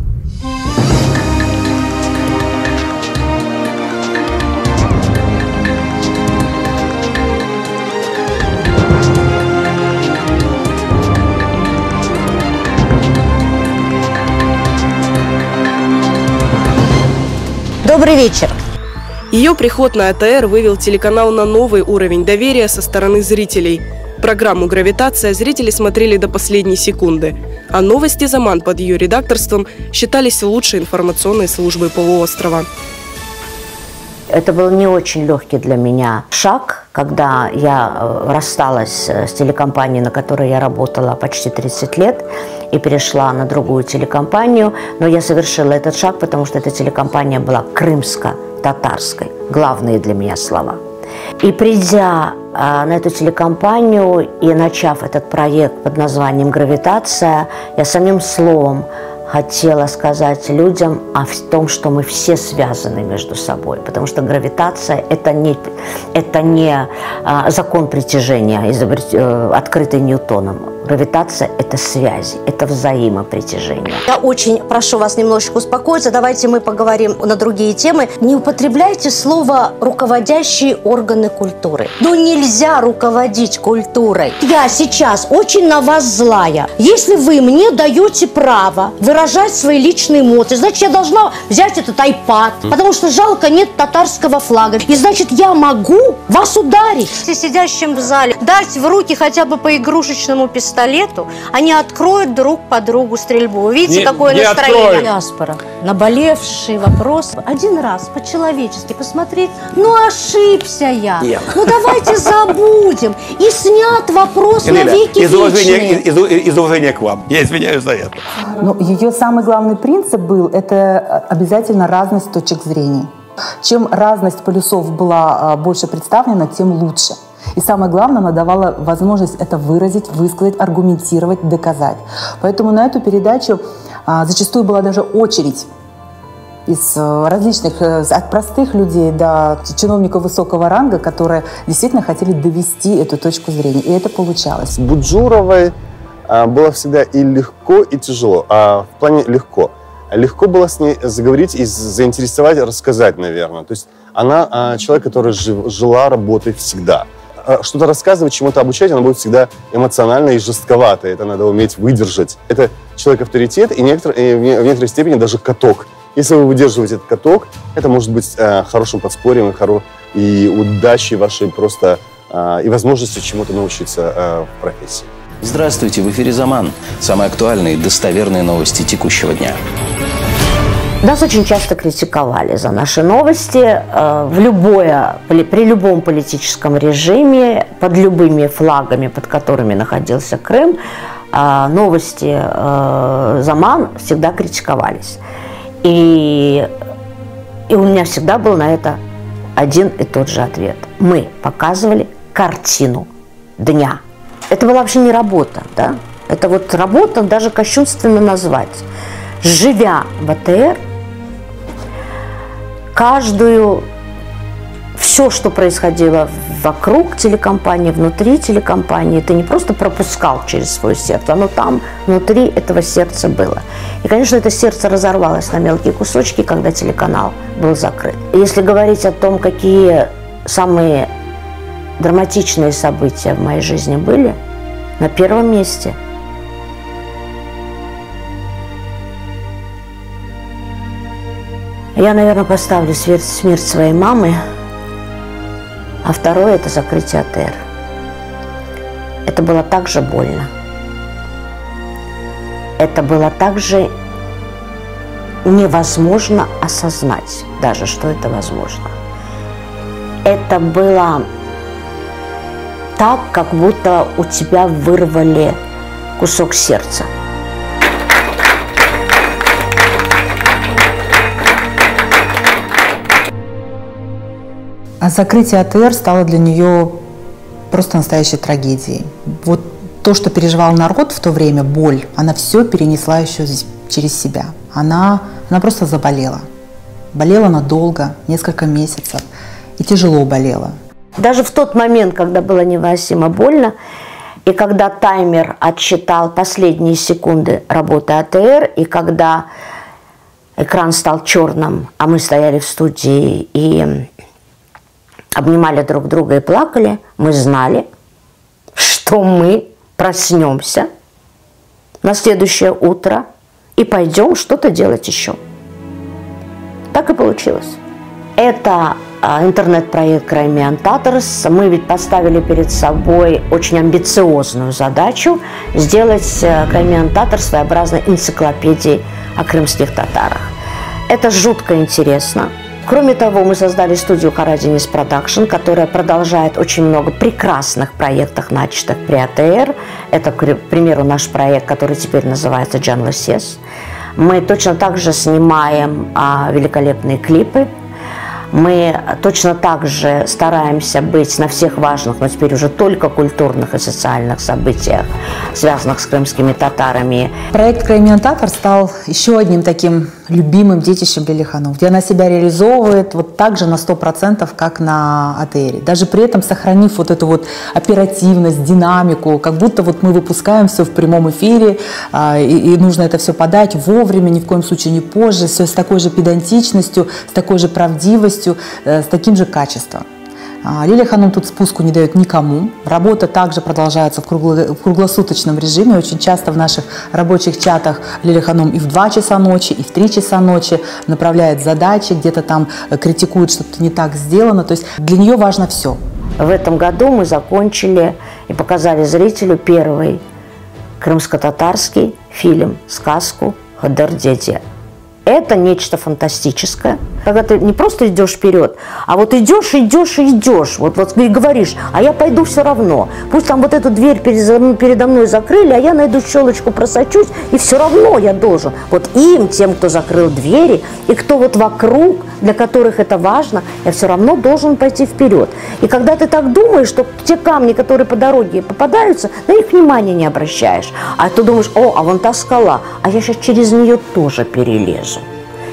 Добрый вечер. Ее приход на АТР вывел телеканал на новый уровень доверия со стороны зрителей. Программу «Гравитация» зрители смотрели до последней секунды. А новости «Заман» под ее редакторством считались лучшей информационной службой полуострова. Это был не очень легкий для меня шаг, когда я э, рассталась э, с телекомпанией, на которой я работала почти 30 лет, и перешла на другую телекомпанию. Но я совершила этот шаг, потому что эта телекомпания была крымско-татарской. Главные для меня слова. И придя э, на эту телекомпанию и начав этот проект под названием «Гравитация», я самим словом хотела сказать людям о том, что мы все связаны между собой, потому что гравитация – это не, это не а, закон притяжения, изобрет, э, открытый Ньютоном. Гравитация – это связи, это взаимопритяжение. Я очень прошу вас немножечко успокоиться. Давайте мы поговорим на другие темы. Не употребляйте слово «руководящие органы культуры». Ну, нельзя руководить культурой. Я сейчас очень на вас злая. Если вы мне даете право выражать свои личные эмоции, значит, я должна взять этот айпад, потому что жалко нет татарского флага. И значит, я могу вас ударить. Сидящим в зале дать в руки хотя бы по игрушечному пистолету, они откроют друг по другу стрельбу. Вы видите, Не- какое не настроение? откроют. Диаспора. Наболевший вопрос. Один раз по-человечески посмотреть. Ну, ошибся я. Нет. Ну, давайте забудем. И снят вопрос на Лиля, веки из уважения, вечные. из, из- из уважения к вам. Я извиняюсь за это. Но ее самый главный принцип был – это обязательно разность точек зрения. Чем разность полюсов была а, больше представлена, тем лучше. И самое главное, она давала возможность это выразить, высказать, аргументировать, доказать. Поэтому на эту передачу а, зачастую была даже очередь из э, различных, э, от простых людей до чиновников высокого ранга, которые действительно хотели довести эту точку зрения. И это получалось. С Буджуровой а, было всегда и легко, и тяжело. А в плане легко. Легко было с ней заговорить и заинтересовать, рассказать, наверное. То есть она а, человек, который жив- жила работой всегда. А, Что-то рассказывать, чему-то обучать, она будет всегда эмоционально и жестковато. Это надо уметь выдержать. Это человек-авторитет и, некотор- и в не- в некоторой степени даже каток. Если вы выдерживаете этот каток, это может быть э, хорошим подспорьем и, хоро- и удачей вашей просто э, и возможностью чему-то научиться э, в профессии. Здравствуйте, в эфире «Заман». Самые актуальные и достоверные новости текущего дня. Нас очень часто критиковали за наши новости э, в любое, при при любом политическом режиме, под любыми флагами, под которыми находился Крым, э, новости э, «Заман» всегда критиковались. И, и у меня всегда был на это один и тот же ответ. Мы показывали картину дня. Это была вообще не работа, да? Это вот работа даже кощунственно назвать. Живя в АТР, каждую, все, что происходило вокруг телекомпании, внутри телекомпании, ты не просто пропускал через свое сердце, оно там, внутри этого сердца было. И, конечно, это сердце разорвалось на мелкие кусочки, когда телеканал был закрыт. Если говорить о том, какие самые драматичные события в моей жизни были, на первом месте я, наверное, поставлю смерть, смерть своей мамы. А второе – это закрытие АТР. Это было также больно. Это было также невозможно осознать даже, что это возможно. Это было так, как будто у тебя вырвали кусок сердца. А закрытие АТР стало для нее просто настоящей трагедией. Вот то, что переживал народ в то время, боль, она все перенесла еще через себя. Она, она просто заболела. Болела она долго, несколько месяцев, и тяжело болела. Даже в тот момент, когда было невыносимо больно, и когда таймер отсчитал последние секунды работы АТР, и когда экран стал черным, а мы стояли в студии и обнимали друг друга и плакали, мы знали, что мы проснемся на следующее утро и пойдем что-то делать еще. Так и получилось. Это а, интернет-проект Crimean Tatars. Мы ведь поставили перед собой очень амбициозную задачу сделать э, Crimean Tatars своеобразной энциклопедией о крымских татарах. Это жутко интересно. Кроме того, мы создали студию Karadeniz Production, которая продолжает очень много прекрасных проектов, начатых при АТР. Это, к примеру, наш проект, который теперь называется «Canlı Ses». Мы точно так же снимаем а, великолепные клипы. Мы точно так же стараемся быть на всех важных, но теперь уже только культурных и социальных событиях, связанных с крымскими татарами. Проект «Crimean Tatar» стал еще одним таким любимым детищем Лили Ханум, где она себя реализовывает вот так же на 100%, как на АТР. Даже при этом сохранив вот эту вот оперативность, динамику, как будто вот мы выпускаем все в прямом эфире, а, и, и нужно это все подать вовремя, ни в коем случае не позже, все с такой же педантичностью, с такой же правдивостью, э, с таким же качеством. А, Лилия Ханум тут спуску не дает никому. Работа также продолжается в, кругло, в круглосуточном режиме. Очень часто в наших рабочих чатах Лилия Ханум и в 2 часа ночи, и в 3 часа ночи направляет задачи, где-то там э, критикует, что-то не так сделано. То есть для нее важно все. В этом году мы закончили и показали зрителю первый крымско-татарский фильм «Сказку Hıdır Dede». Это нечто фантастическое. Когда ты не просто идешь вперед, а вот идешь, идешь и идешь. Вот, вот и говоришь, а я пойду все равно. Пусть там вот эту дверь передо мной закрыли, а я найду щелочку, просочусь, и все равно я должен. Вот им, тем, кто закрыл двери, и кто вот вокруг, для которых это важно, я все равно должен пойти вперед. И когда ты так думаешь, что те камни, которые по дороге попадаются, на них внимания не обращаешь. А ты думаешь, о, а вон та скала, а я сейчас через нее тоже перелезу.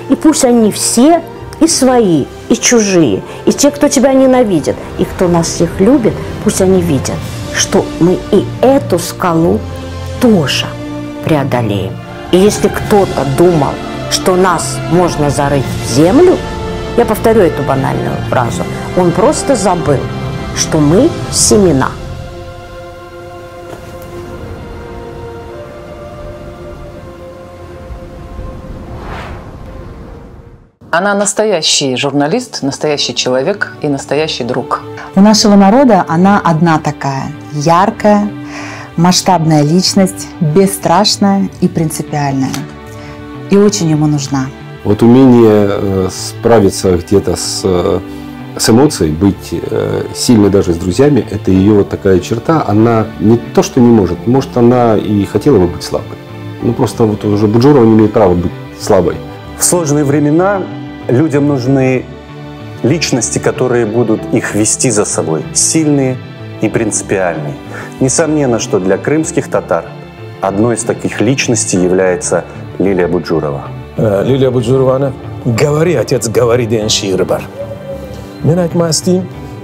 И пусть они все и свои, и чужие, и те, кто тебя ненавидит, и кто нас всех любит, пусть они видят, что мы и эту скалу тоже преодолеем. И если кто-то думал, что нас можно зарыть в землю, я повторю эту банальную фразу, он просто забыл, что мы семена. Она настоящий журналист, настоящий человек и настоящий друг. У нашего народа она одна такая, яркая, масштабная личность, бесстрашная и принципиальная. И очень ему нужна. Вот умение э, справиться где-то с, э, с эмоцией, быть э, сильной даже с друзьями, это ее вот такая черта. Она не то, что не может, может, она и хотела бы быть слабой. Ну, просто вот уже Буджурова не имеет права быть слабой. В сложные времена людям нужны личности, которые будут их вести за собой, сильные и принципиальные. Несомненно, что для крымских татар одной из таких личностей является Лилия Буджурова. Э, Lilâ Bucurovanıñ Говори, отец, говори degen şiiri bar. Men aytmaq isteyim,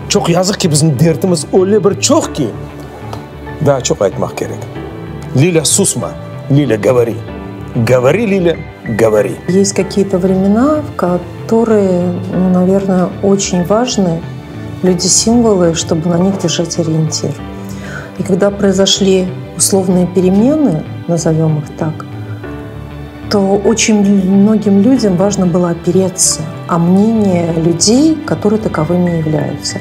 çoq yazıq ki, bizim dertimiz öyle bir çoq ki, daa çoq aytmaq kerek. Lilâ, susma, Lilâ, говори. Говори, Лиля, говори. Есть какие-то времена, в которые, ну, наверное, очень важны люди-символы, чтобы на них держать ориентир. И когда произошли условные перемены, назовем их так, то очень многим людям важно было опереться о мнение людей, которые таковыми являются.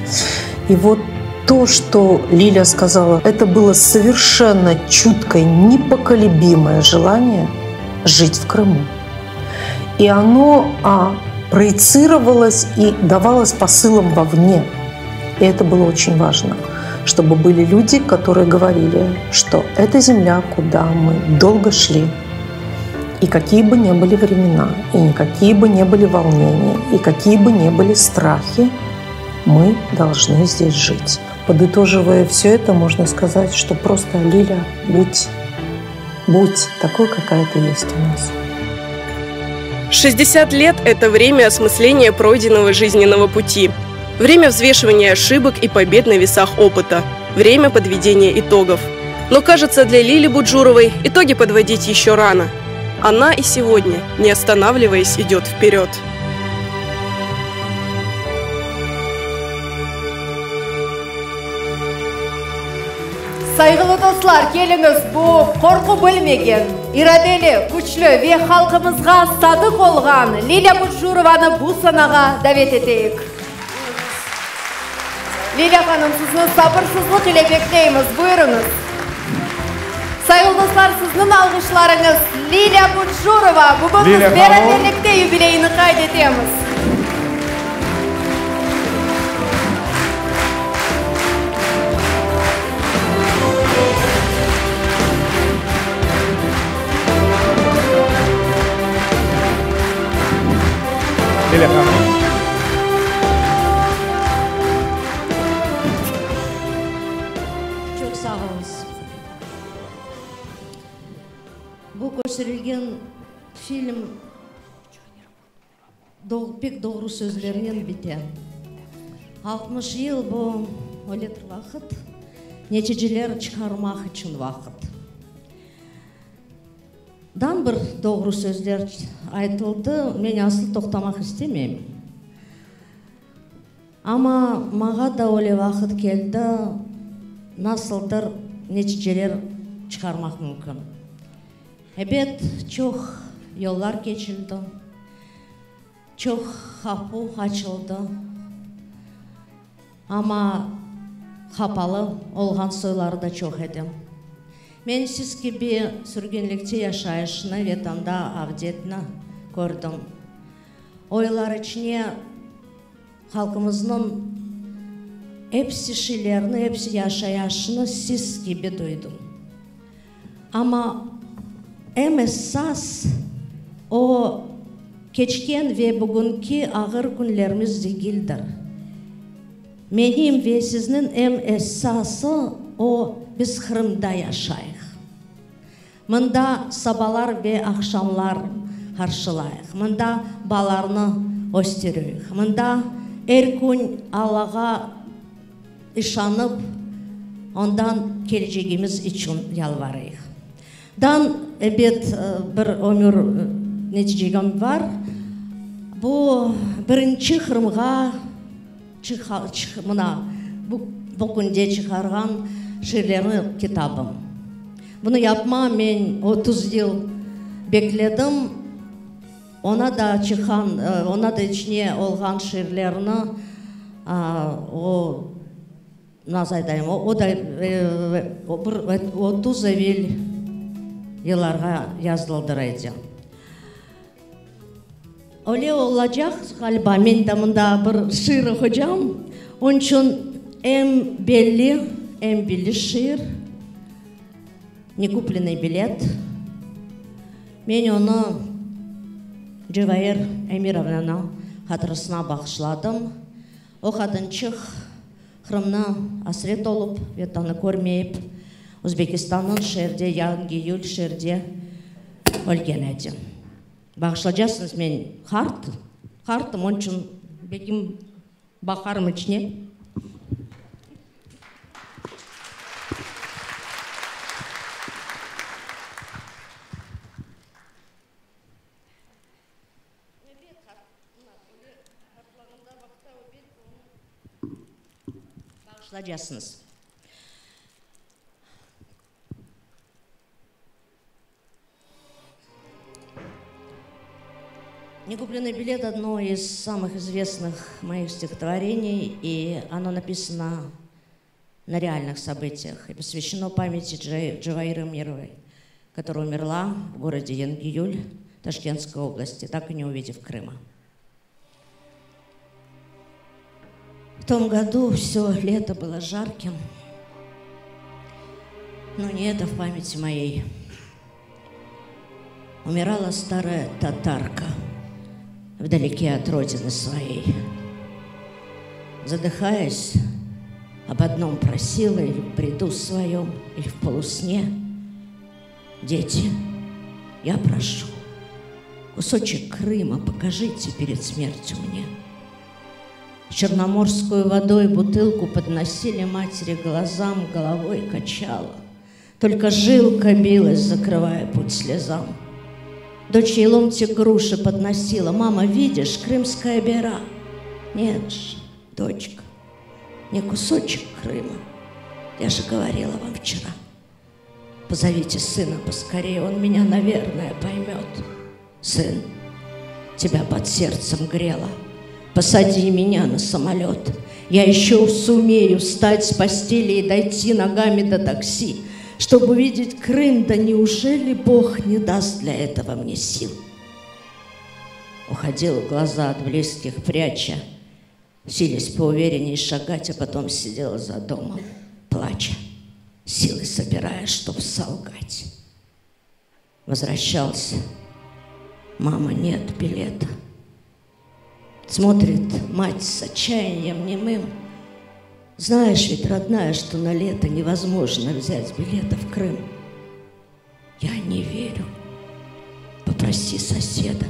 И вот то, что Лиля сказала, это было совершенно чуткое, непоколебимое желание жить в Крыму. И оно а, проецировалось и давалось посылом вовне. И это было очень важно, чтобы были люди, которые говорили, что это земля, куда мы долго шли, и какие бы ни были времена, и никакие бы ни были волнения, и какие бы ни были страхи, мы должны здесь жить. Подытоживая все это, можно сказать, что просто Лиля, будь, будь такой, какая ты есть у нас. 60 лет – это время осмысления пройденного жизненного пути. Время взвешивания ошибок и побед на весах опыта. Время подведения итогов. Но, кажется, для Лили Буджуровой итоги подводить еще рано. Она и сегодня, не останавливаясь, идет вперед. Sayğılı dostlar, keliñiz bu qorqu bilmegen, iradeli, küçlü ve halqımızğa sadıq olğan Lilâ Bucurovanı bu sanağa davet eteyik. Lilâ hanım, sizni sabırsızlıq ile bekleymiz, buyurıñız. Sayğılı dostlar, sizniñ alğışlarıñız, Lilâ Bucurova! Bugün biz beraberlikte yubileyini qayd etemiz. Lilâ hanım. Çoq sağ oluñız. Bu kösterilgen film pek doğru sözlernen bite. 60 yıl bu öyle bir vaqıt, neticeler çıqarmaq içün vaqıt. Dan bir doğru sözler aytıldı, men asıl toqtamaq istemeyim. Amma maña da öyle vaqıt keldi, nasıldır neticeler çıqarmaq mümkün. Ebet, çoq yollar keçildi, çoq qapu açıldı, amma qapalı olğan soyları da çoq edi. Men siz kibi sürgünlikte yaşayışnı, Vetanda avdetni kördim. Oylar içine halqımıznıñ episi şeylerni, episi yaşayaşını siz kibi duydım. Amma eñ esas o, keçken ve bugünki ağır künlerimiz degildir. Menim ve sizniñ eñ esası o, biz Qırımda yaşayıq. Mında sabalar ve aqşamlar qarşılayıq, mında balarnı östürüyik, mında er kün Allağa işanıp, ondan kelecegimiz içün yalvarıyıq. Dan, ebet, bir ömür neticegim bar. Bu birinci Qırımğa mına, bu künde çıqarğan şiirlerniñ kitabım. Bunı yapma men 30 yıl bekledim. Ona da çıqqan, ona da içine olğan şiirlerni o, nasıl aytayım, o da bir 30 evel yıllarğa yazıldır edi. Öyle olacaq, ğaliba, men de mında bir şiir oqucam. Onıñ içün em belli, em belli şiir, Nekuplenıy bilet. Men onı Cevair Emirovnanıñ hatırasına bağışladım. O qadınçıq Qırımnı asret olıp, Vetanı körmeyip, Özbekistannıñ şeerde, Yangiyül şeerde ölgen edi. Bağışlacaqsıñız, men qart, qartım, onıñ içün belkim baqarım içine. Bağışlacaqsıñız. Некупленный билет одно из самых известных моих стихотворений, и оно написано на реальных событиях и посвящено памяти Джаваиры Мировой, которая умерла в городе Янгиюль Ташкентской области, так и не увидев Крыма. В том году все лето было жарким, но не это в памяти моей. Умирала старая татарка вдалеке от родины своей. Задыхаясь, об одном просила или в бреду своем, или в полусне. Дети, я прошу, кусочек Крыма покажите перед смертью мне. Черноморскую водой бутылку подносили матери глазам, головой качала. Только жилка билась, закрывая путь слезам. Дочь ей ломтик груши подносила. «Мама, видишь, крымская бера». Нет ж, дочка, не кусочек Крыма. Я же говорила вам вчера. Позовите сына поскорее, он меня, наверное, поймет. Сын, тебя под сердцем грело. Посади меня на самолет. Я еще сумею встать с постели и дойти ногами до такси, чтобы увидеть Крым, да неужели Бог не даст для этого мне сил? Уходил глаза от близких, пряча, силясь поуверенней шагать, а потом сидела за домом, плача, силы собирая, чтоб солгать. Возвращался. Мама, нет билета. Смотрит мать с отчаянием немым. Знаешь ведь, родная, что на лето невозможно взять билета в Крым. Я не верю. Попроси соседа,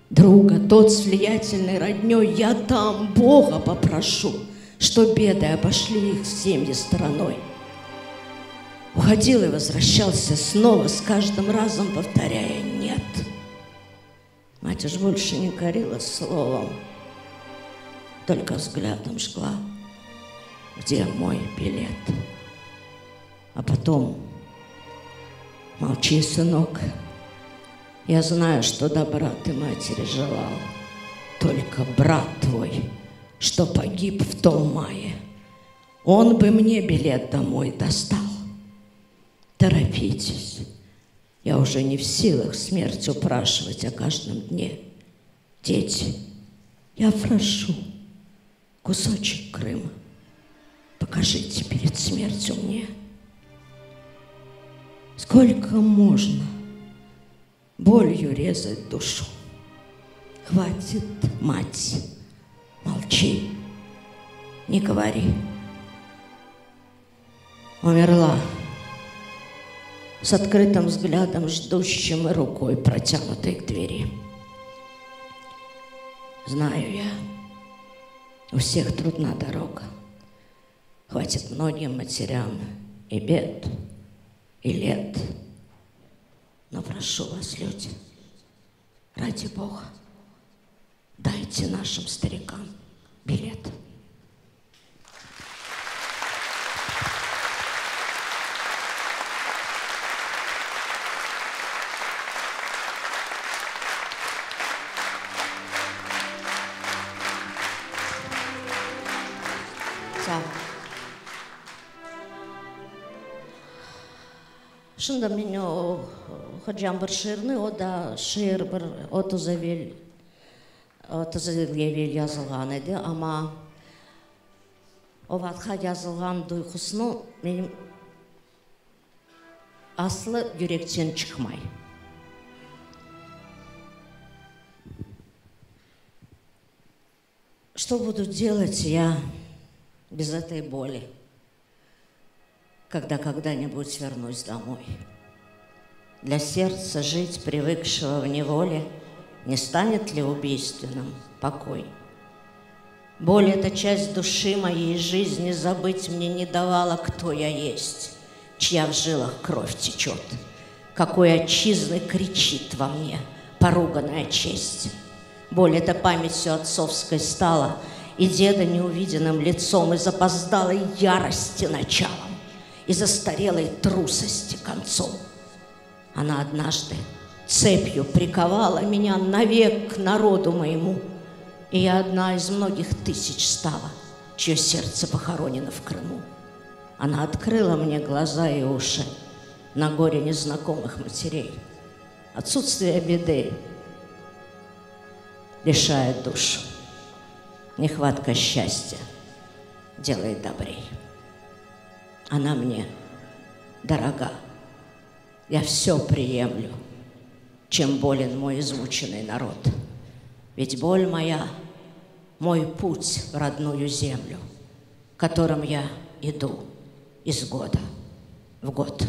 друга, тот с влиятельной родней. Я там Бога попрошу, что беды обошли их семьи стороной. Уходил и возвращался снова, с каждым разом повторяя «нет». Мать уж больше не корила словом, только взглядом жгла, где мой билет. А потом, молчи, сынок, я знаю, что добра ты матери желал, только брат твой, что погиб в том мае, он бы мне билет домой достал. Торопитесь. Я уже не в силах смерть упрашивать о каждом дне. Дети, я прошу, кусочек Крыма покажите перед смертью мне. Сколько можно болью резать душу? Хватит, мать, молчи, не говори. Умерла с открытым взглядом, ждущим и рукой, протянутой к двери. Знаю я, у всех трудна дорога. Хватит многим матерям и бед, и лет. Но прошу вас, люди, ради Бога, дайте нашим старикам билет. Şimdi men oquycam bir şiirni, o da şiir bir 30 evel, 30 yıl evel yazılğan edi, amma o vaqıtqa yazılğan duyğusını menim aslı yürekten çıqmay. Что буду делать я без этой боли, когда когда-нибудь вернусь домой? Для сердца жить, привыкшего в неволе, не станет ли убийственным покой? Боль — это часть души моей жизни, забыть мне не давала, кто я есть, чья в жилах кровь течет, какой отчизны кричит во мне поруганная честь. Боль эта памятью отцовской стала, и деда неувиденным лицом, и запоздалой ярости началом, и застарелой трусости концом. Она однажды Цепью приковала меня навек к народу моему. И я одна из многих тысяч стала, чье сердце похоронено в Крыму. Она открыла мне глаза и уши на горе незнакомых матерей. Отсутствие беды лишает душу. Нехватка счастья делает добрей. Она мне дорога. Я все приемлю, чем болен мой измученный народ. Ведь боль моя – мой путь в родную землю, которым я иду из года в год.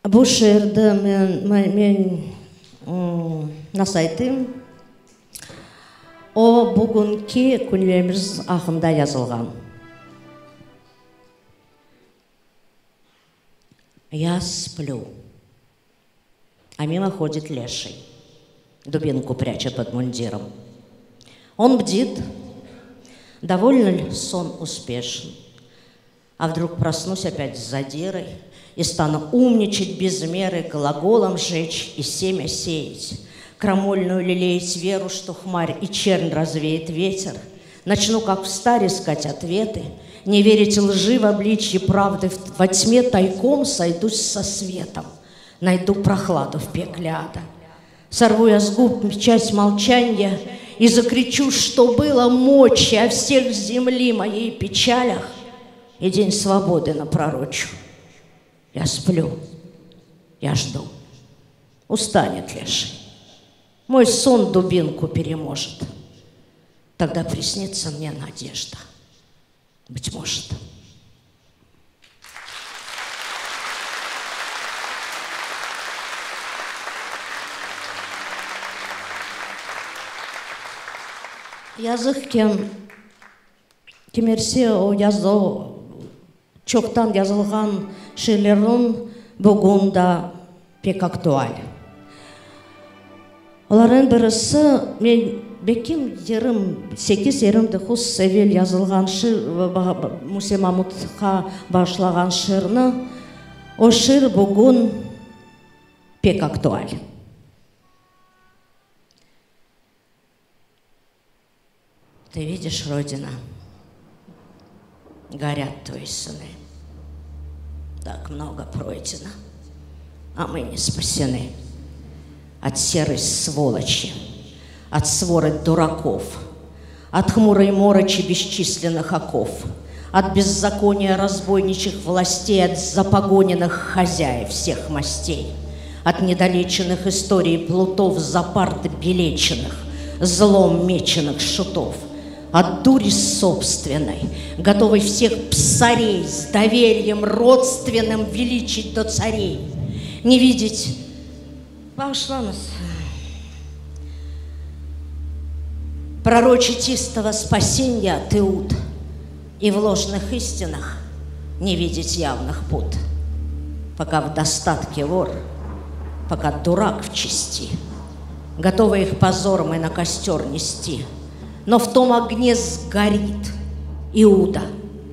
Bu şiirdi men, men nasıl aytayım, o bugünki künlerimiz aqqında yazılğan. Я сплю, а мимо ходит леший, дубинку пряча под мундиром. Он бдит, довольно ли сон успешен. А вдруг проснусь опять с задирой и стану умничать без меры, глаголом жечь и семя сеять, крамольную лелеять веру, что хмарь и чернь развеет ветер. Начну, как в старе, искать ответы, не верить лжи в обличье правды, во тьме тайком сойдусь со светом, найду прохладу в пекле ада. Сорву я с губ часть молчанья и закричу, что было мочи о всех земли моей печалях, и день свободы напророчу. Я сплю, я жду. Устанет леший. Мой сон дубинку переможет. Тогда приснится мне надежда. Быть может. Yazıq ki, kimerse o yazı, çoqtan yazılğan şiirlerniñ bugün da pek aktual. Olarnıñ birisi, men belkim 28, 29 evel yazılğan şiir, Muse Mamutqa bağışlağan şiirni, o şiir bugün pek aktual. Ты видишь, Родина, горят твои сыны. Так много пройдено, а мы не спасены. От серой сволочи, от своры дураков, от хмурой морочи бесчисленных оков, от беззакония разбойничьих властей, от запогоненных хозяев всех мастей, от недолеченных историй плутов за билеченных, злом меченых шутов, от дури собственной, готовой всех псарей с доверием родственным величить до царей, не видеть Bağışlañız. Пророчить истово спасенья от Иуд и в ложных истинах не видеть явных пут. Пока в достатке вор, пока дурак в чести, готовы их позор мы на костер нести. Но в том огне сгорит Иуда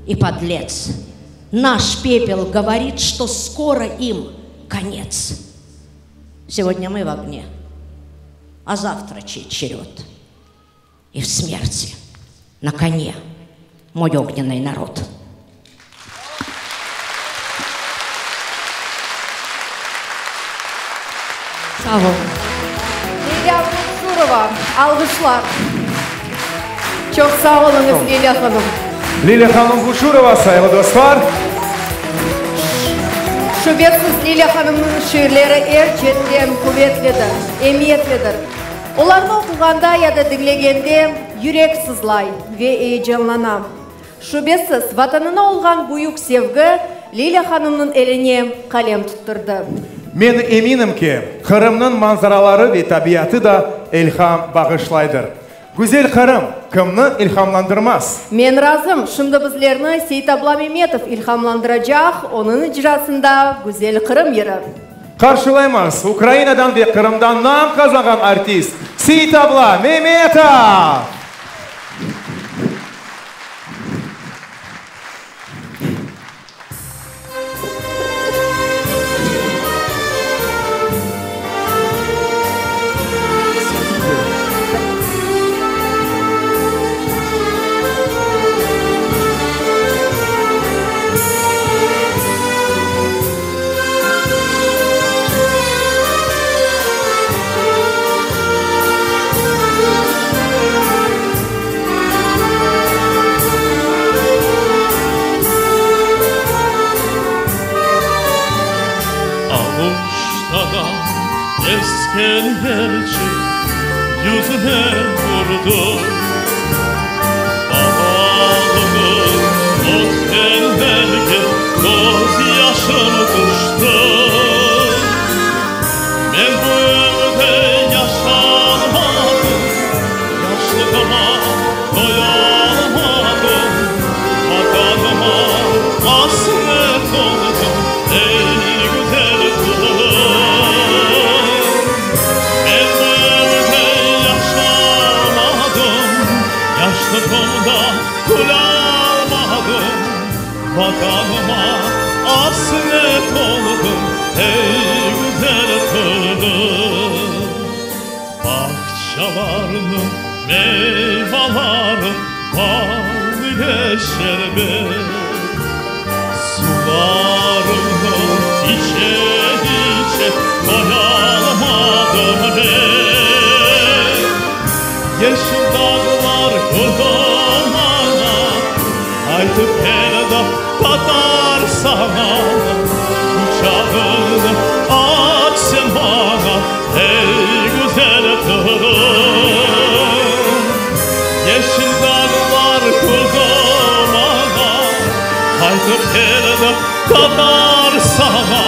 и подлец. Наш пепел говорит, что скоро им конец. Сегодня мы в огне, а завтра чей черед? И в смерти на коне мой огненный народ. Sağ oluñ. Lilâ Bucurova, alğışlar. Çoq sağ oluñız, Lilâ hanım. Lilâ hanım Bucurova, sayğılı dostlar. Şübesiz, Lilâ hanımnıñ şiirleri er cetten quvetlidir, emiyetlidir. Olarnı oquğanda ya da diñlegende yürek sızlay ve eyecanlana. Şübesiz, Vatanına olğan büyük sevgi Lilâ hanımnıñ eline qalem tuttırdı. Men eminim ki, Qırımnıñ manzaraları ve tabiatı da ilham bağışlaydır. Güzel Qırım kimni ilhamlandırmaz? Men razım, şimdi bizlerni Seytabla Memetov ilhamlandıracaq, onıñ icrasında Güzel Qırım yırı. Qarşılaymız, Ukrainadan ve Qırımdan nam qazanğan artist Seytabla Memetov! Aluştadan esken yelçik yüzüme vurdu. Balalığım ötkenlerge közyaşım tüşti. Men bu evde yaşalmadım, Yaşlığıma toyalmadım, Vatanıma asret oldım, ey güzel Qırım. Men bu evde yaşalmadım, Yaşlığımda külâlmadım, Vatanıma asret oldım, ey güzel Qırım. Bağçalarnıñ meyvaları bal ile şerbet, Sularını içe-içe toyalmadım men. Yeşil dağlar qurdu maña, Qaytıp keldi tatar saña, Quçağıñnı aç sen maña, ey güzel Qırım. Yeşil dağlar qurdu maña, Qaytıp keldi tatar saña,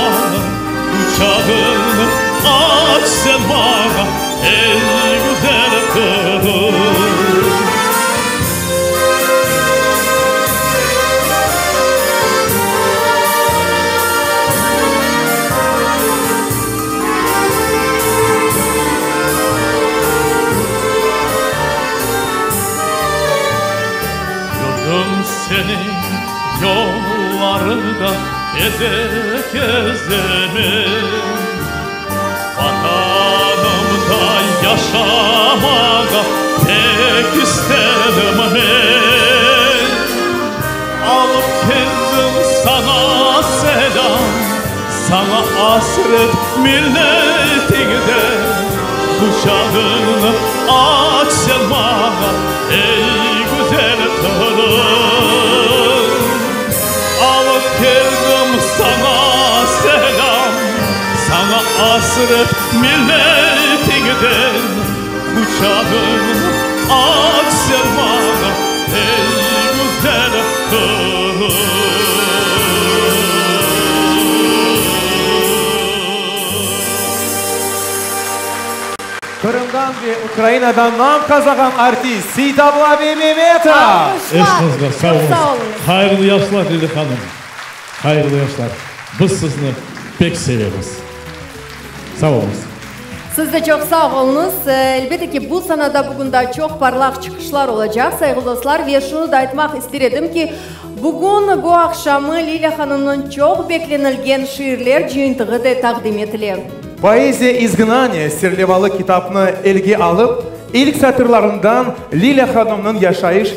Quçağıñnı aç sen maña, ey güzel Qırım. Yürdim seniñ yollarıñda keze-kezemen, Vatanımda yaşamağa pek isterim men. Alıp keldim saña selâm, saña asret milletiñden. Quçağıñnı aç sen maña, ey güzel Qırım. Alıp keldim saña selâm, Saña asret milletiñden. Quçağıñnı aç sen maña, ey güzel Qırım. Qırımdan ve Ukrainadan nam qazağan artist Seytabla Memetov! Eşiñizge sağ oluñız. Hayırlı yaşlar, Lilâ hanım. Hayırlı yaşlar. Biz sizni pek sevemiz. Sağ oluñız. Siz de çoq sağ oluñız. Elbette ki, bu sanada bugün daa çoq parlaq çıqışlar olacaq, sayğılı dostlar. Ve şunı da aytmaq ister edim ki, bugün, bu aqşamı Lilâ hanımnıñ çoq beklenilgen şiirler cıyıntığı da taqdim etile. Poeziya izgnaniya serlevalı kitapnı elge alıp, ilk satırlarından Lilâ hanımnıñ yaşayış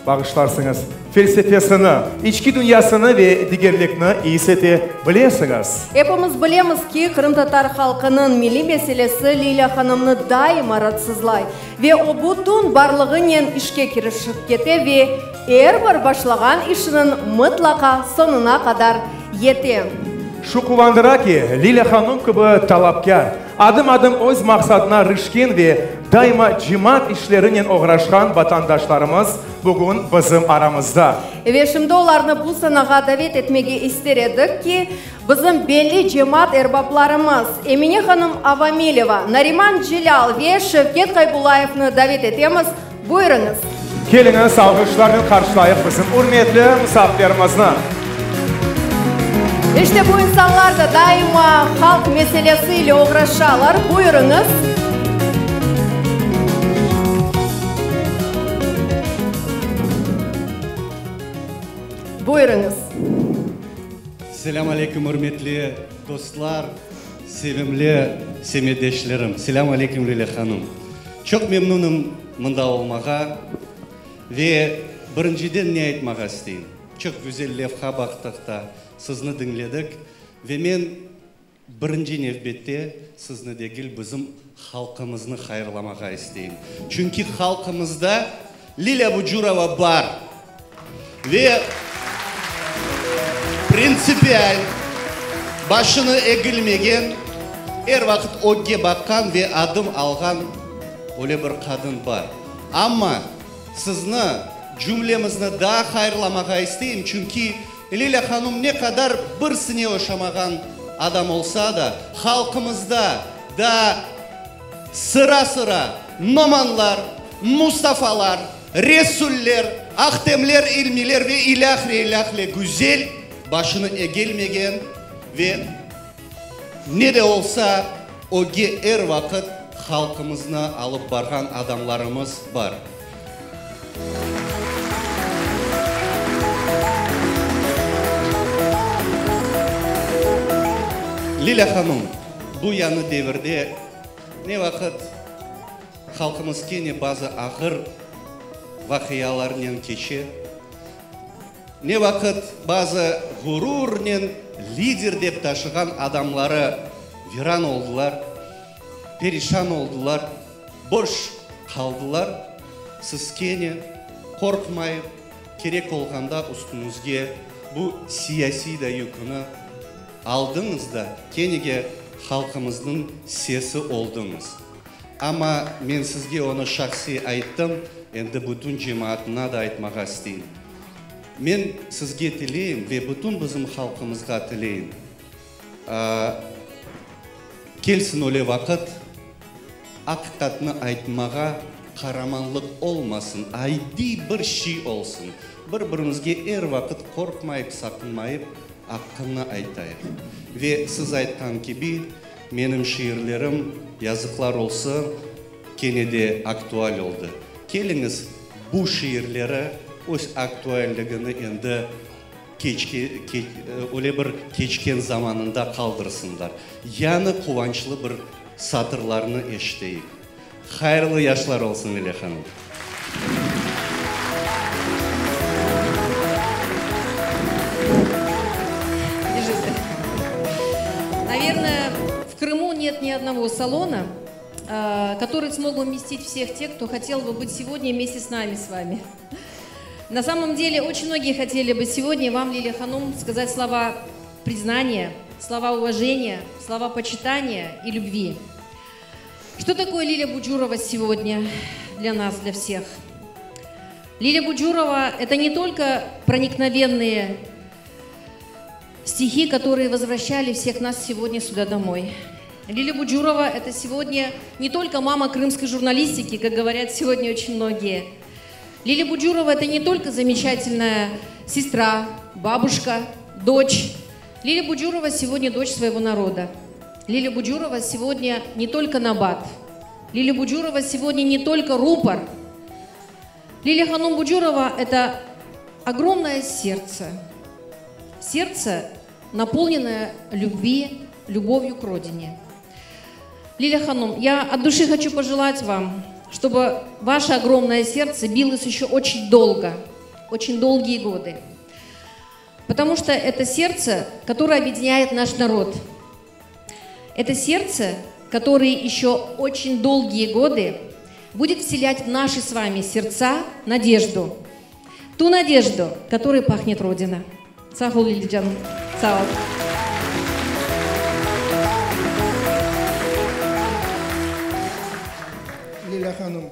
bağışlarsıñız, felsefesini, içki dünyasını ve digerlikni is ete bilesiñiz. Epimiz bilemiz ki, qırımtatar halqınıñ milliy meselesi Lilâ hanımnı daima raatsızlay ve o bütün barlığınen işke kirişip kete ve er bir başlağan işiniñ mıtlaqa soñuna qadar yete. Şu quvandıra ki, Lilâ hanım kibi talapkâr, adım-adım öz maqsadına rişken ve daima cemaat işlerinen oğraşqan vatandaşlarımız bugün bizim aramızda. Ve şimdi olarnı bu sanağa davet etmege ister edik ki, bizim belli cemaat erbaplarımız Emine hanım Avamileva, Nariman Celâl ve Şevket Qaybullayevni davet etemiz. Buyurıñız. Keliñiz, alğışlarnen qarşılayıq bizim ürmetli musafirlerimizni. İşte bu insanlar da daima halq meselesi ile oğraşalar. Buyurıñız. Buyurıñız. Selâm aleyküm, ürmetli dostlar, sevimli semetdeşlerim. Selâm aleyküm, Lilâ hanım. Çoq memnunım mında olmağa ve birinciden ne aytmağa isteyim. Çoq güzel levha baqtıq da, sizni diñledik ve men birinci nevbette sizni degil, bizim halqımıznı hayırlamağa isteyim. Çünki halqımızda Lilâ Bucurova bar ve printsipial, başını egilmegen, er vaqıt ögge baqqan ve adım alğan öyle bir qadın bar. Amma sizni, cümlemizni daa hayırlamağa isteyim, çünki Lilâ hanum ne qadar birsine oşamağan adam olsa da, halqımızda daa sıra-sıra Nomanlar, Mustafalar, Resuller, Ahtemler, İlmiler ve ilâhre-ilâhre güzel, başını egelmegen ve ne de olsa ögge er vaqıt halqımıznı alıp barğan adamlarımız bar. Lilâ hanum, bu yañı devirde ne vaqıt halqımız kene bazı ağır vaqialarnen keçe, ne vaqıt bazı ğururnen lider dep taşığan adamları viran oldılar, perişan oldılar, boş qaldılar, siz kene qorqmayıp, kerek olğanda üstüñizge bu siyasiy da yüküni aldıñız da, kenege halqımıznıñ sesi oldıñız. Amma men sizge onı şahsiy ayttım, endi bütün cemaatına da aytmağa isteyim. Men sizge tileyim ve bütün bizim halqımızğa tileyim, kelsin öyle vaqıt, aqiqatnı aytmağa qaramanlıq olmasın, adiy bir şiy olsun, bir-birimizge er vaqıt qorqmayıp, saqınmayıp aqqını aytayıq. Ve siz aytqan kibi, Menim şiirlerim, yazıqlar olsun, kene de aktual oldı. Keliñiz, bu şiirleri öz aktualligini endi keçke, öyle bir keçken zamanında qaldırsınlar. Yañı quvançlı bir satırlarnı eşiteyik. Hayırlı yaşlar olsun, Lilâ hanım! Наверное, в Крыму нет ни одного салона, который смог уместить всех тех, кто хотел бы быть сегодня вместе с нами с вами. На самом деле, очень многие хотели бы сегодня вам, Лилия Ханум, сказать слова признания, слова уважения, слова почитания и любви. Что такое Лилия Буджурова сегодня для нас, для всех? Лилия Буджурова – это не только проникновенные стихи, которые возвращали всех нас сегодня сюда домой. Лилия Буджурова – это сегодня не только мама крымской журналистики, как говорят сегодня очень многие. Лилия Буджурова – это не только замечательная сестра, бабушка, дочь. Лилия Буджурова сегодня дочь своего народа. Лилия Буджурова сегодня не только набат. Лилия Буджурова сегодня не только рупор. Лилия Ханум Буджурова – это огромное сердце. Сердце, наполненное любви, любовью к родине. Лилия Ханум, я от души хочу пожелать вам, чтобы ваше огромное сердце билось еще очень долго, очень долгие годы. Потому что это сердце, которое объединяет наш народ. Это сердце, которое еще очень долгие годы будет вселять в наши с вами сердца надежду. Ту надежду, которой пахнет Родина. Sağ ol, Lilican. Sağ ol. Lilâ hanım,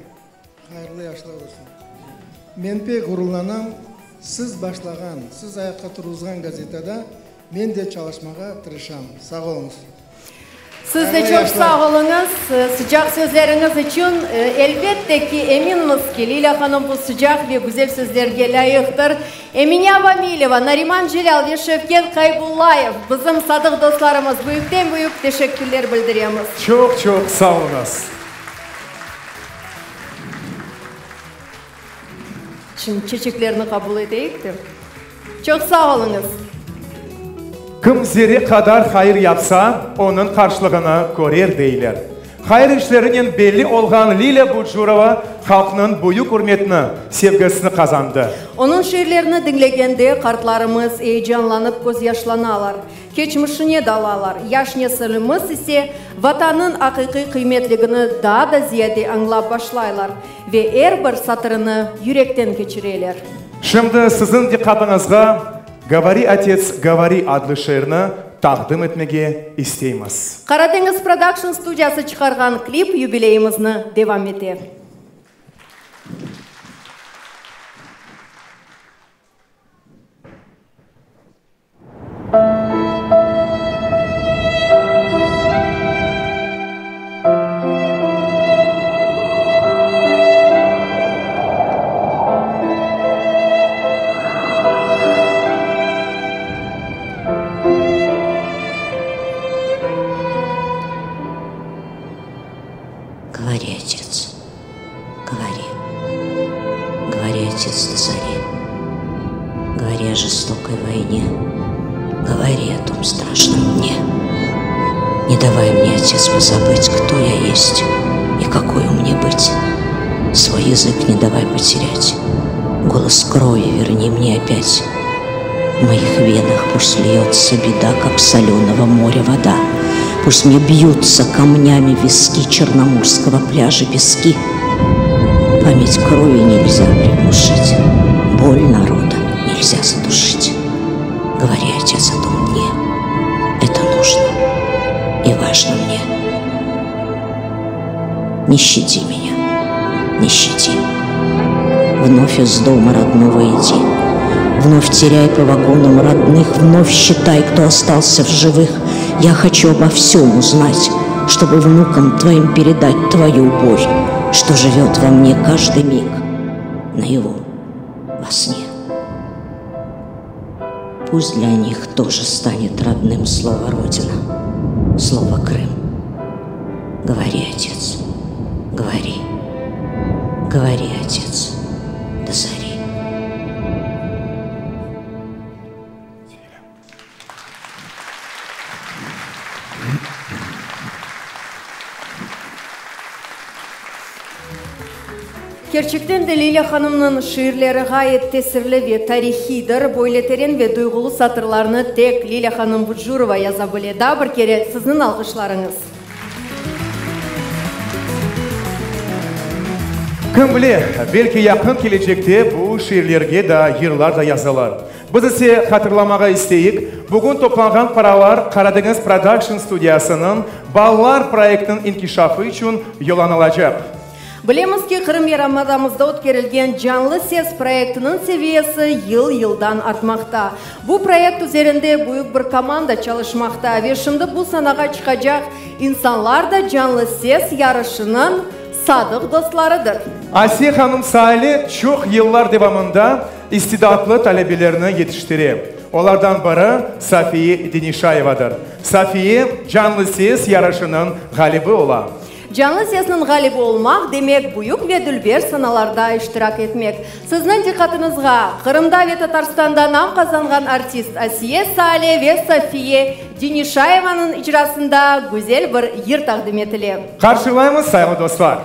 hayırlı yaşlar olsun. Men pek ğururlanam, siz başlağan, siz ayaqqa turğuzğan gazetada men de çalışmağa tırışam. Sağ oluñız. Siz de çoq sağ oluñız, sıcaq sözleriñiz içün. Elbette ki, eminmiz ki, Lilâ hanım bu sıcaq ve güzel sözlerge lâyıqtır. Emine Avamileva, Nariman Celâl ve Şevket Qaybullayev, bizim sadıq dostlarımız, büyükten-büyük teşekkürler bildiremiz. Çoq-çoq sağ oluñız. Şimdi çeçeklerni qabul eteyik de. Çoq sağ oluñız. Kim zerre qadar hayır yapsa, onıñ qarşılığını körer, deyler. Hayır işlerinen belli olğan Lilâ Bucurova halqnıñ büyük ürmetini, sevgisini qazandı. Onıñ şiirlerini diñlegende qartlarımız eyecanlanıp közyaşlanalar, keçmişine dalalar, yaş nesilimiz ise Vatannıñ aqiqiy qıymetligini daa da ziyade añlap başlaylar ve er bir satırını yürekten keçireler. Şimdi siziñ diqqatıñızğa Govori, otets, govori adlı şiirni taqdim etmege isteymiz. Qaradeñiz Prodakşn studiyası çıqarğan klip yubileyimizni devam ete. Говори, отец, говори. Говори, отец, до зари. Говори о жестокой войне. Говори о том страшном дне. Не давай мне, отец, позабыть, кто я есть и какой мне быть. Свой язык не давай потерять. Голос крови верни мне опять. В моих венах пусть льется беда, как соленого моря вода. Пусть мне бьются камнями виски Черноморского пляжа пески. Память крови нельзя приглушить, Боль народа нельзя задушить. Говори, отец, о том дне, это нужно и важно мне. Не щади меня, не щади. Вновь из дома родного иди. Вновь теряй по вагонам родных, Вновь считай, кто остался в живых. Я хочу обо всем узнать, Чтобы внукам твоим передать твою боль, Что живет во мне каждый миг, наяву, во сне. Пусть для них тоже станет родным слово Родина, слово Крым. Говори, отец, говори, говори, отец, до зари. Kerçekten de Lilâ hanımnıñ şiirleri ğayet tesirli ve tarihiydir. Böyle teren ve duyğulı satırlarnı tek Lilâ hanım Bucurova yaza bile. Daa bir kere sizniñ alğışlarıñız. Kim bile, belki yaqın kelecekte bu şiirlerge da yırlar da yazılır. Biz ise hatırlamağa isteyik, bugün toplanğan paralar Qaradeñiz Prodakşn studiyasınıñ balalar proyektiniñ inkişafı içün yollanılacaq. Bilemiz ki, Qırım yarımadamızda ötkerilgen Canlı ses proyektiniñ seviyesi yıl-yıldan artmaqta. Bu proyekt üzerinde büyük bir komanda çalışmaqta ve şimdi bu sanağa çıqacaq insanlar da Canlı ses yarışınıñ sadıq dostlarıdır. Asiye hanım Saale çoq yıllar devamında İstidatlı talebelerni yetiştire. Olardan biri Safiye Denişayevadır. Safiye Canlı ses yarışınıñ ğalibi ola. Canlı sesniñ ğalibi olmaq, demek, büyük ve dülber sanalarda iştirak etmek. Sizniñ diqqatıñızğa Qırımda ve Tatarstanda nam qazanğan artist Asiye Sale ve Safiye Denişayevanıñ icrasında güzel bir yır taqdim etile. Qarşılaymız, sayğılı dostlar!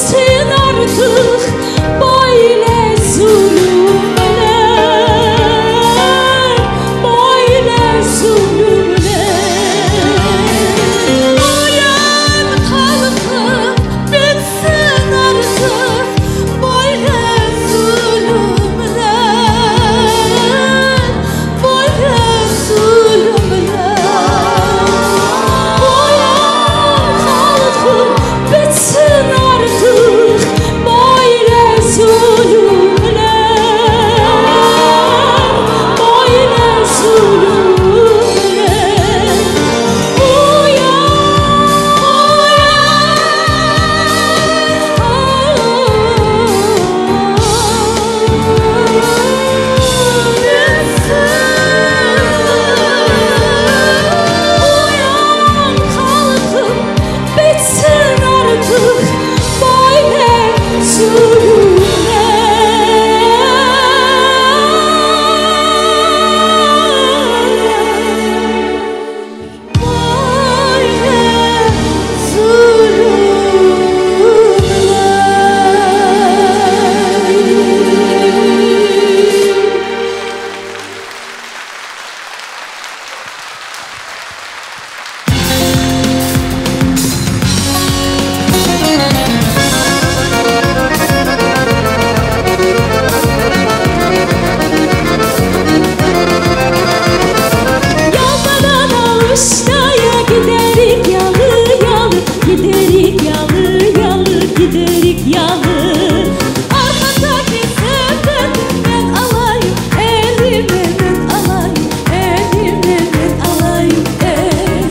Bitsin artıq böyle zulümler, böyle zulümler. Uyan halqım, bitsin artıq böyle zulümler, böyle zulümler. Uyan halqım, bitsin artıq böyle zulümler, böyle zulümler. Uyan, Uyan halqım, bitsin artıq böyle zulümler. Böyle zulümler. Yaltadan Aluştaya giderik yalı yalı, giderik yalı yalı, giderik yalı. Arqadaki sepeti men alayım elime, men alayım elime, men alayım el.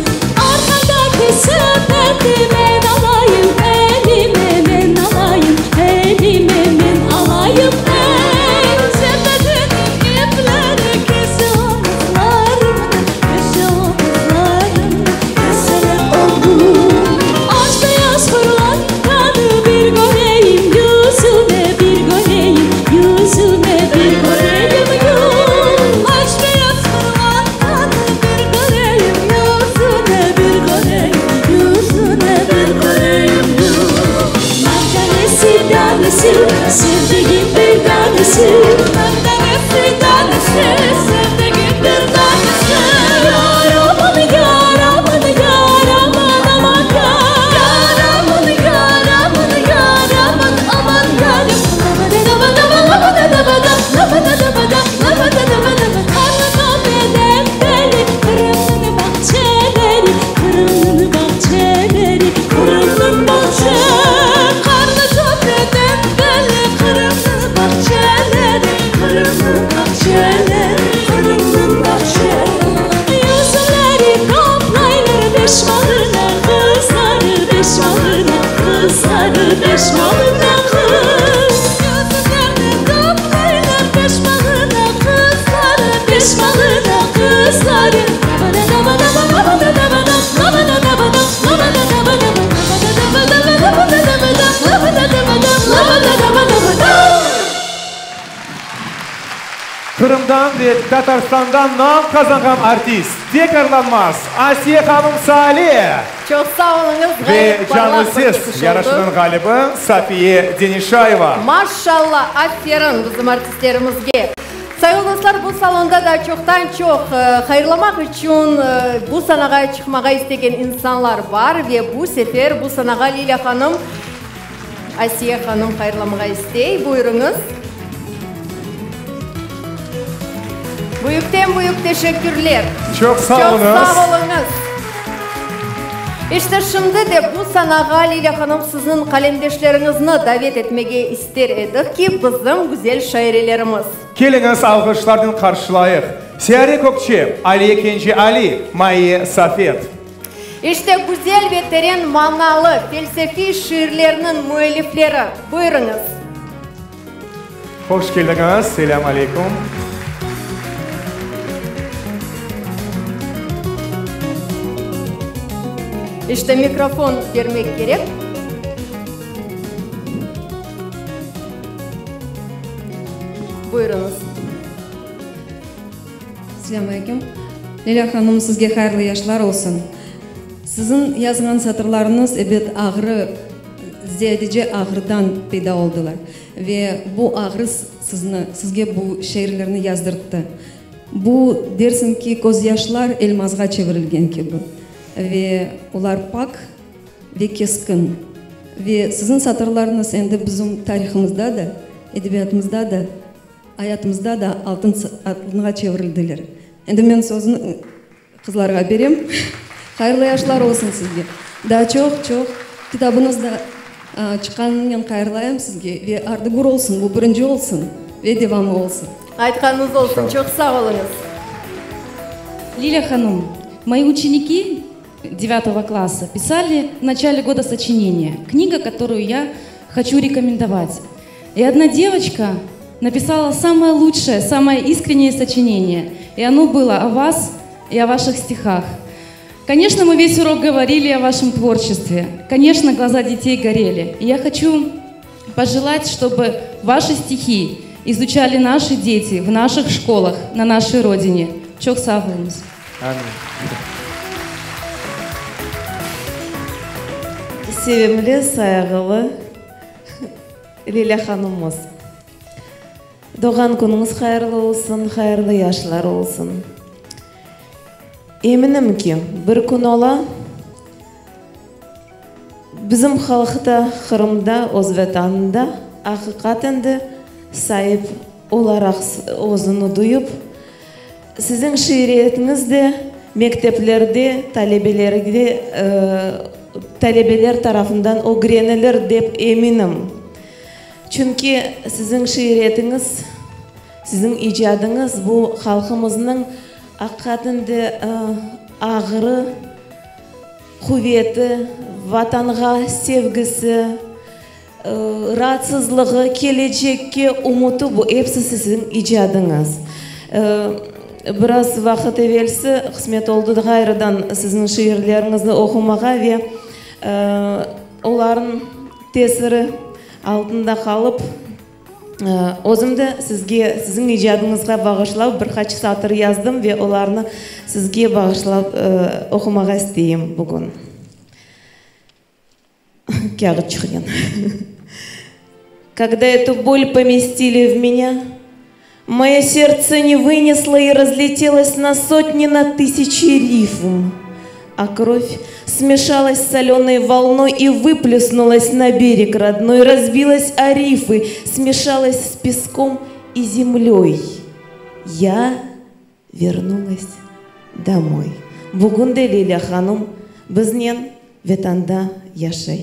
Arqadaki sepeti men alayım elime, men alayım elime, men alayım el. Sepetiniñ ipleri kese omuzlarımnı, kese omuzlarımnı, keseler oldu. Aş beyaz fırlantanı bir köreyim yüzüne, bir köreyim yüzüne, bir köreyim yul. Aş beyaz fırlantanı bir köreyim yüzüne, bir köreyim yüzüne, bir köreyim yul. Nar tanesi tanesi, sevdigim bir tanesi. Nar tanesi tanesi, sevdigim bir tanesi. Yar aman yar aman yar aman aman yar. Yar aman yar aman yar aman aman yarim. Qarlı töpeden beri Qırımnıñ bağçeleri, Qırımnıñ bağçeleri, Qırımnıñ bağçe. Qarlı töpeden beri Qırımnıñ bağçeleri, Qırımnıñ bağçeleri, Qırımnıñ bağçe. Yüzümleri toplaylar peşmalına qızları, peşmalına qızları, peşmalına qız. Yüzümlerni toplaylar peşmalına qızları, peşmalına qızları. Qırımdan ve Tatarstandan nam qazanğan artist, tekrarlanmaz Asiye hanım Sale! Çoq sağ oluñız, Ve ğayet Canlı parlaq bir ses çıqış oldı. yarışınıñ ğalibi Safiye Denişayeva. Maşşalla, aferin bizim artistlerimizge! Sayğılı dostlar, bu salonda da çoqtan-çoq hayırlamaq içün bu sanağa çıqmağa istegen insanlar bar ve bu sefer bu sanağa Lilâ hanım, Asiye hanım hayırlamağa istey. Buyurıñız. Büyükten-büyük teşekkürler. Çoq sağ oluñız. Çoq sağ oluñız. İşte şimdi de bu sanağa, Lilâ hanım, sizniñ qalemdeşleriñizni davet etmege ister edik ki, bizim güzel şairelerimiz. Keliñiz, alğışlarnen qarşılayıq, Siyare Kökçe, Aliye Kence Ali, Mayye Safet. İşte güzel ve teren manalı felsefiy şiirlerniñ müellifleri. Buyurıñız. Hoş keldiñiz, selâm aleyküm. İşte mikrofon bermek kerek. Buyurıñız. Selâm aleyküm. Lilâ hanım, sizge hayırlı yaşlar olsun. Siziñ yazğan satırlarıñız, ebet, ağrı. ziyadece ağrıdan peyda oldılar. Ve bu ağrı sizni, sizge bu şiirlerni yazdırttı. Bu, dersiñ ki, közyaşlar elmazğa çevirilgen kibi. Ve olar pak ve keskin. Ve siziñ satırlarıñız endi bizim tarihımızda da, edebiyatımızda da, ayatımızda da altın altınğa çevirildiler. Endi men sözni qızlarğa berem. Hayırlı yaşlar olsun sizge. Daa çoq, çoq kitabıñız da çıqqanınen hayırlayım sizge ve ardı-gür olsun, bu birinci olsun ve devamı olsun. Aytqanıñız olsun, çoq sağ oluñız. Lilâ hanım, мои ученики девятого класса писали в начале года сочинение, книга, которую я хочу рекомендовать. И одна девочка написала самое лучшее, самое искреннее сочинение. И оно было о вас и о ваших стихах. Конечно, мы весь урок говорили о вашем творчестве. Конечно, глаза детей горели. И я хочу пожелать, чтобы ваши стихи изучали наши дети в наших школах, на нашей родине. Çoq sağ oluñız. Sevimli, sayğılı Lilâ hanımımız, doğğan künüñiz hayırlı olsun, hayırlı yaşlar olsun. Eminim ki, bir kün ola, bizim halq da Qırımda, öz Vatanında aqiqaten de saip olaraq özüni duyıp, siziñ şiiriyetiñiz de mekteplerde talebelerge, talebeler tarafından ögrenilir dep eminim. Çünki siziñ şiiriyetiñiz, siziñ icadıñız bu halqımıznıñ aqiqaten de ağrı, quveti, Vatanğa sevgisi, Raatsızlığı, kelecekke ümüti, bu episi siziñ icadıñız. Biraz vaqıt evelsi qısmet oldı ğayrıdan siziñ şiirleriñizni oqumağa ve olarnıñ tesiri altında qalıp, özüm de sizge, siziñ icadıñızğa bağışlap bir qaç satır yazdım ve olarnı sizge bağışlap oqumağa isteyim bugün. Kâğıtçıqnen. Когда эту боль поместили в меня, мое сердце не вынесло и разлетелось на сотни, на тысячи рифм, а кровь смешалась с соленой волной и выплеснулась на берег родной, разбилась о рифы, смешалась с песком и землей. Я вернулась домой. Bugün de Lilâ hanım biznen Vetanda yaşay.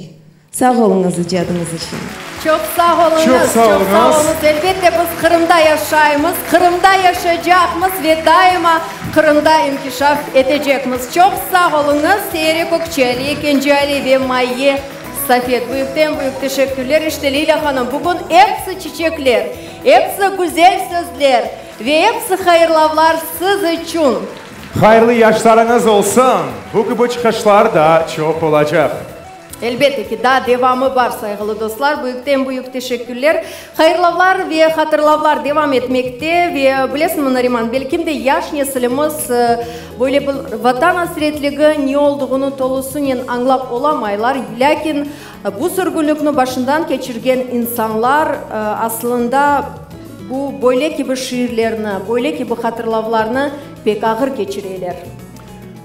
Sağ oluñız icadıñız içün. Çoq sağ oluñız, Çoq sağ çoq sağ oluñız. oluñız. Elbette, biz Qırımda yaşaymız, Qırımda yaşaycaqmız ve daima Qırımda inkişaf etecekmiz. Çoq sağ oluñız, Seyire Kökçeli, Kencali ve Mayye Safet. Büyükten-büyük teşekkürler. İşte, Lilâ hanım, bugün episi çiçekler, episi güzel sözler ve episi hayırlavlar siz içün. Hayırlı yaşlarıñız olsun! Bu kibi çıqışlar daa çoq olacaq. Elbette ki, daa devamı bar, sayğılı dostlar. Büyükten-büyük teşekkürler. Hayırlavlar ve hatırlavlar devam etmekte. Ve bilesiñmi, Nariman, belkim de yaş nesilimiz böyle bir Vatan asretligi ne olduğını tolusınen añlap olamaylar. Lâkin bu sürgünlikni başından keçirgen insanlar aslında bu böyle kibi şiirlerni, böyle kibi hatırlavlarnı pek ağır keçireler.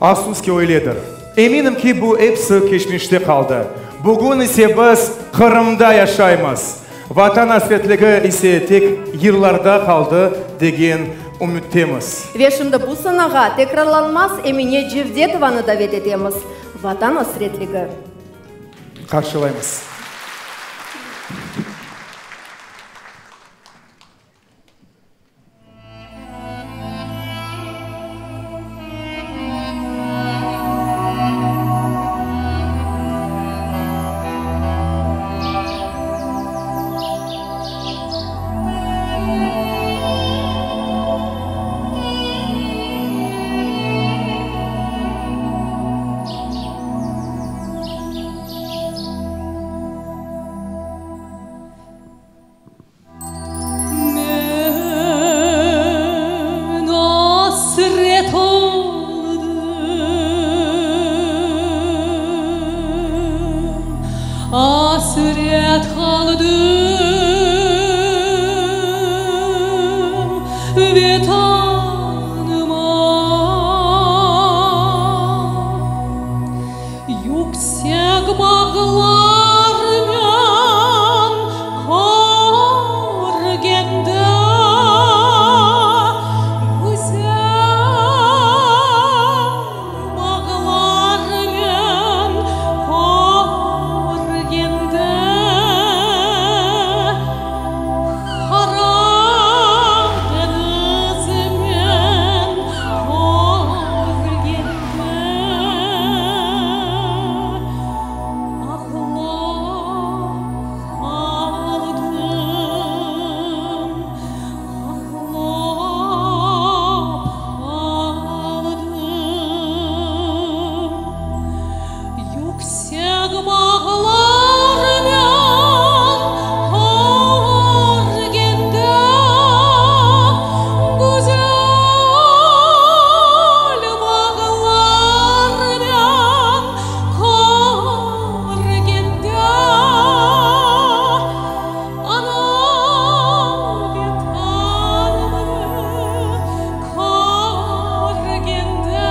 Afsus ki, öyledir. Eminim ki, bu episi keçmişte qaldı. Bugün ise biz Qırımda yaşaymız. Vatan asretligi ise tek yırlarda qaldı degen ümüttemiz. Ve şimdi bu sanağa tekrarlanmaz Emine Cevdetovanı davet etemiz. Vatan asretligi. Qarşılaymız. qaldım Vetanıma. Yüksek bağlarnen körgende, Güzel bağlarnen körgende, Qara deñiznen körgende, Ağlap qaldım, ağlap qaldım. Yüksek bağlarnen körgende, Güzel bağlarnen körgende, Ana Vetanımnı körgende,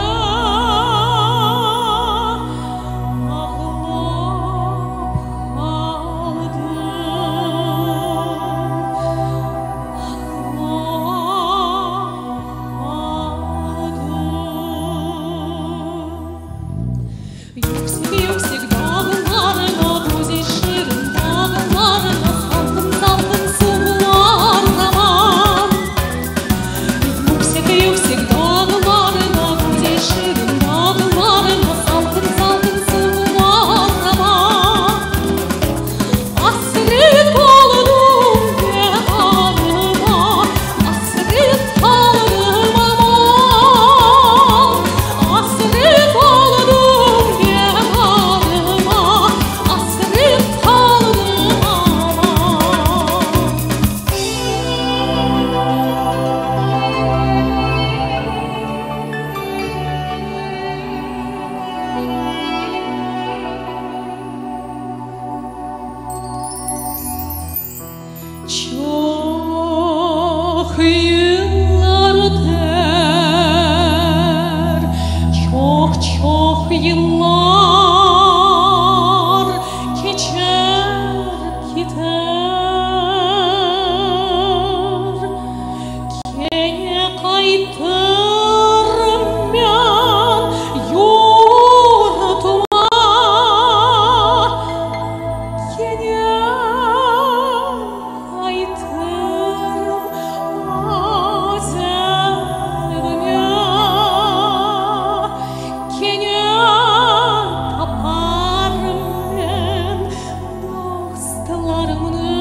Ağlap qaldım, ağlap qaldım. Yüksek, yüksek dağlarına, güzel şirin dağlarına, Salqın, salqın suvlar aman. Yüksek, yüksek dağlarına, güzel şirin dağlarına, Salqın, salqın suvlar aman. Asret oldım Vetanıma, asret qaldım aman. Asret oldım Vetanıma, asret qaldım aman. Çoq yıllar öter, çoq-çoq yıllar keçer kiter. Kene qaytırım men yurtuma, Kene qaytırım öz evime, Kene taparım men dostlarımnı.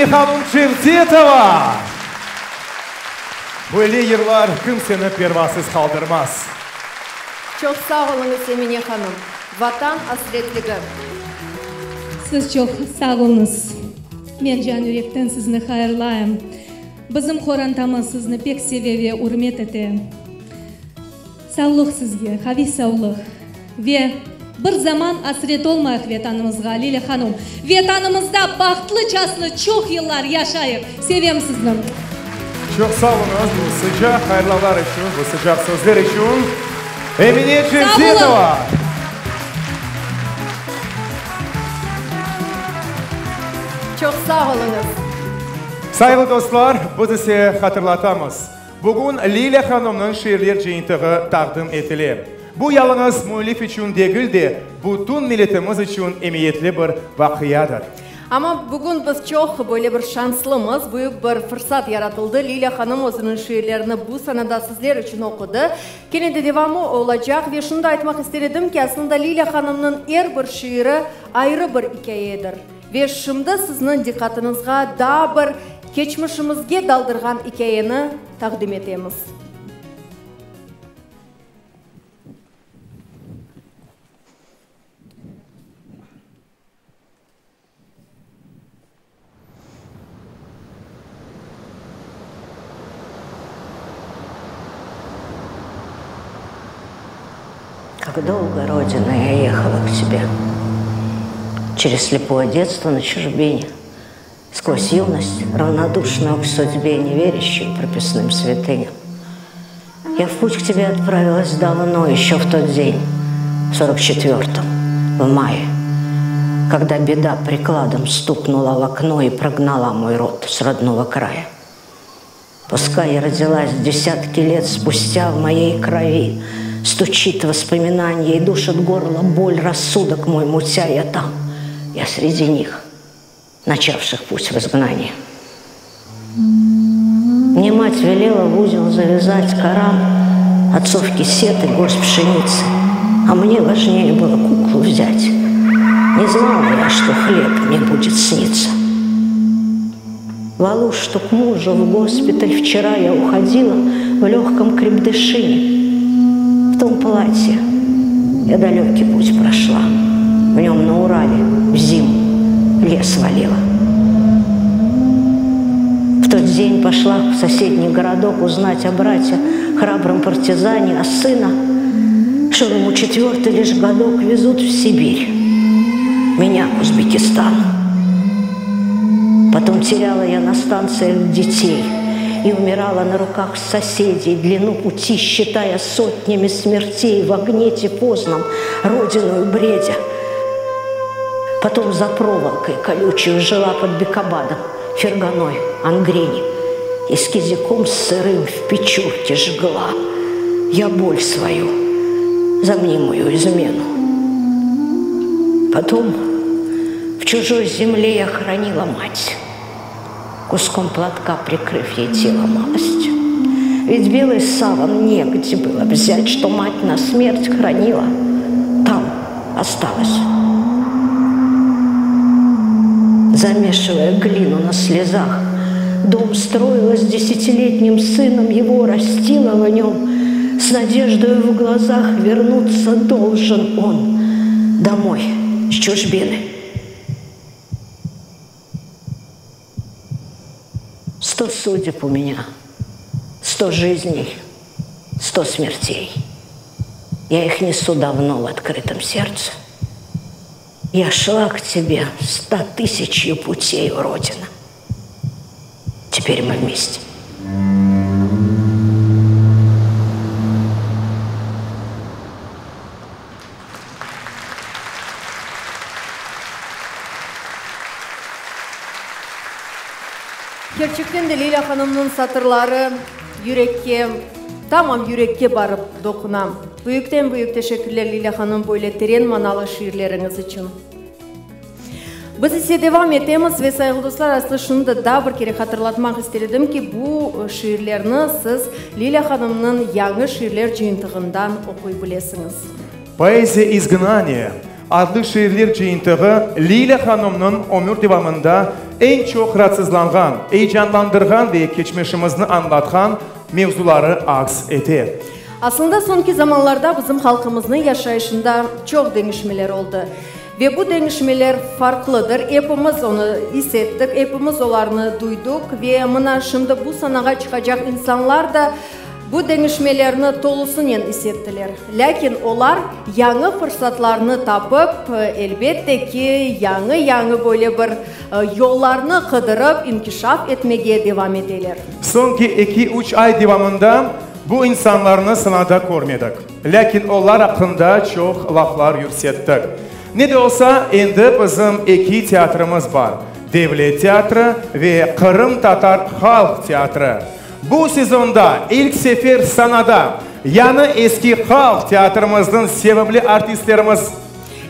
Emine hanum Cevdetova! Böyle yırlar kimseni pervasız qaldırmaz. Çoq sağ oluñız, Emine hanum. Vatan asretligi. Siz çoq sağ oluñız. Men can yürekten sizni hayırlayım. Bizim qorantamız sizni pek seve ve ürmet ete. Savlıq sizge, qaviy savlıq. Ve bir zaman asret olmayıq Vetanımızğa, Lilâ hanum. Vetanımızda bahtlı-çaslı çoq yıllar yaşayıq. Sevem sizni. Çoq sağ oluñız bu sıcaq hayırlavlar içün, bu sıcaq sözler içün. Emine Cevdetova! Çoq sağ oluñız. Sayğılı dostlar, biz ise hatırlatamız, bugün Lilâ hanımnıñ şiirler cıyıntığı taqdim etile. Bu yalıñız müellif içün degil de, bütün milletimiz içün emiyetli bir vaqiadır. Amma bugün biz çoq böyle bir şanslımız, büyük bir fırsat yaratıldı, Lilâ hanım özüniñ şiirlerini bu sanada sizler içün oqudı. Kene de devamı olacaq ve şunı da aytmaq ister edim ki, aslında Lilâ hanımnıñ er bir şiiri ayrı bir ikâyedir. Ve şimdi sizniñ diqqatıñızğa daa bir keçmişimizge daldırğan ikâyeni taqdim etemiz. Как долго, Родина, я ехала к тебе. Через слепое детство на чужбине, Сквозь юность, равнодушную к судьбе, Не верящую прописным святыням. Я в путь к тебе отправилась давно, еще в тот день, в 44-м, в мае, когда беда прикладом стукнула в окно и прогнала мой род с родного края. Пускай я родилась десятки лет спустя в моей крови, стучит воспоминание и душит горло боль, рассудок мой мутя, я там, я среди них, начавших путь в изгнание. Мне мать велела в узел завязать Коран, отцов кисет и горсть пшеницы, а мне важнее было куклу взять. Не знала я, что хлеб мне будет сниться. В Алушту к мужу в госпиталь вчера я уходила в легком крепдышине. В том платье я далекий путь прошла. В нем на Урале в зиму лес валила. В тот день пошла в соседний городок узнать о брате, храбром партизане, а сына, что ему четвертый лишь годок, везут в Сибирь. Меня к Узбекистану. Потом теряла я на станциях детей и умирала на руках соседей, длину пути считая сотнями смертей в огне тифозном, родину бредя. Потом за проволокой колючую жила под Бекабадом, Ферганой, Ангрени. И с кизиком сырым в печурке жгла я боль свою за мнимую измену. Потом в чужой земле я хранила мать, куском платка прикрыв ей тело малость. Ведь белый саван негде было взять, что мать на смерть хранила, там осталось. Замешивая глину на слезах, дом строила с десятилетним сыном, его растила в нем. С надеждой в глазах вернуться должен он домой с чужбины. 100 судеб у меня, 100 жизней, 100 смертей. Я их несу давно в открытом сердце. Я шла к тебе 100 тысячью путей, Родина. Теперь мы вместе. Kerçekten de Lilâ hanımnıñ satırları yürekke, tamam yürekke barıp toquna. Büyükten büyük teşekkürler, Lilâ hanım, böyle teren manalı şiirleriñiz içün. Biz ise devam etemiz ve, sayğılı dostlar, aslı şunı da daa bir kere hatırlatmaq ister edim ki, bu şiirlerni siz Lilâ hanımnıñ yañı şiirler cıyıntığından oquy bilesiñiz. Poeziya izgnaniya. adlı şiirler cıyıntığı Lilâ hanımnıñ ömür devamında eñ çoq raatsızlanğan, eyecanlandırğan ve keçmişimizni añlatqan mevzuları aks ete. Aslında soñki zamanlarda bizim halqımıznıñ yaşayışında çoq deñişmeler oldı. Ve bu deñişmeler farqlıdır, epimiz onı is ettik, epimiz olarnı duyduq ve mına şimdi bu sanağa çıqacaq insanlar da bu deñişmelerni tolusınen is ettiler. Lâkin olar yañı fırsatlarnı tapıp, elbette ki, yañı-yañı böyle bir yollarnı qıdırıp, inkişaf etmege devam eteler. Soñki eki-üç ay devamında bu insanlarnı sanada körmedik. Lâkin olar aqqında çoq laflar yürsettik. Ne de olsa, endi bizim eki teatrımız bar, Devlet teatri ve Qırımtatar halq teatri. Bu sezonda ilk sefer sanada yañı eski halq teatrimizniñ sevimli artistlerimiz.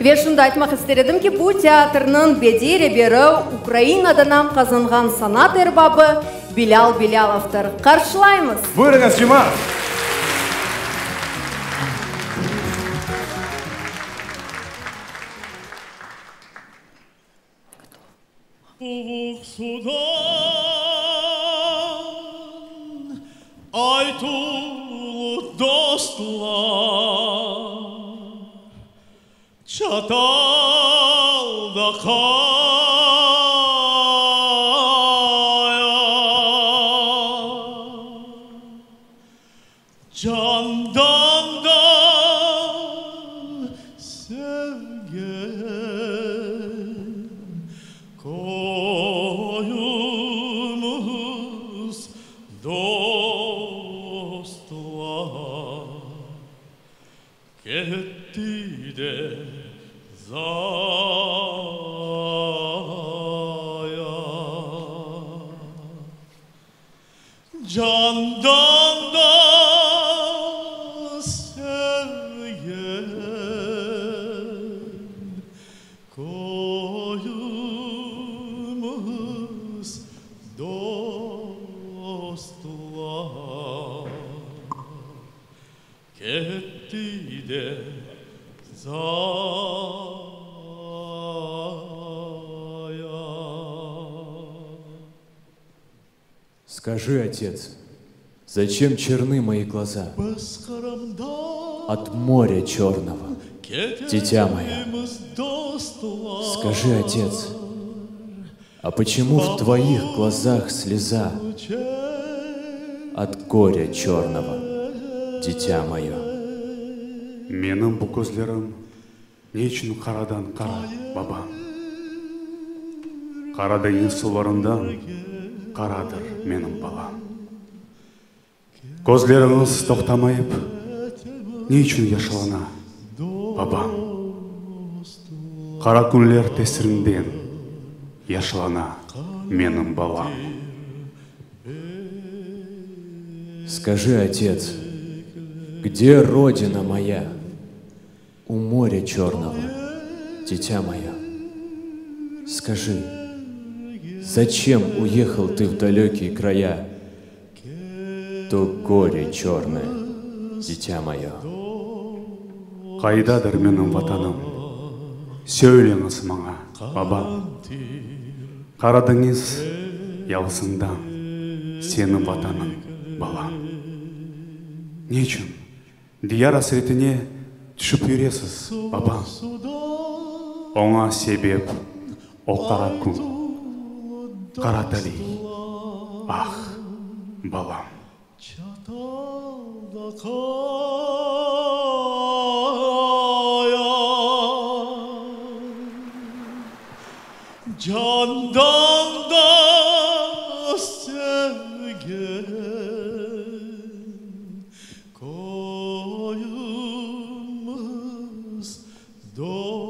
Ve şunı da aytmaq ister edim ki, bu teatrniñ bediy reberi Ukrainada nam qazanğan sanat erbabı Bilâl Bilâlovdır. Qarşılaymız! Buyurıñız, cemaat! Suvuq sudan aytuvlı dostlar, Çatalda qaya. Candan da sevgen köyümiz, dostlar, ketti de zaya. Candan da sevgen köyümiz, dostlar, ketti de zaya. Скажи, отец, зачем черны мои глаза? От моря черного, дитя мое. Скажи, отец, а почему в твоих глазах слеза? От горя черного, дитя мое. Menim bu közlerim Ne içün qaradan qara, babam? Qara deñiz sularından qaradır menim balam. Közleriñiz toqtamayıp, ne içün yaşlana, babam? Qara künler tesirinden yaşlana menim balam. Skajı, otets, gde rodina moya? U morя черного, дитя мое. Скажи, зачем уехал ты в далекие края? То горе черное, дитя мое. Qaydadır menim Vatanım, söyleñiz maña, babam? Qara deñiz yalısından seniñ Vatanıñ, balam. Neçün Diyar asretine tüşip yüresiz, babam. Oña sebep o qara kün, qara taliy, ah, balam. Candan da sevgen Köyümiz, dostlar,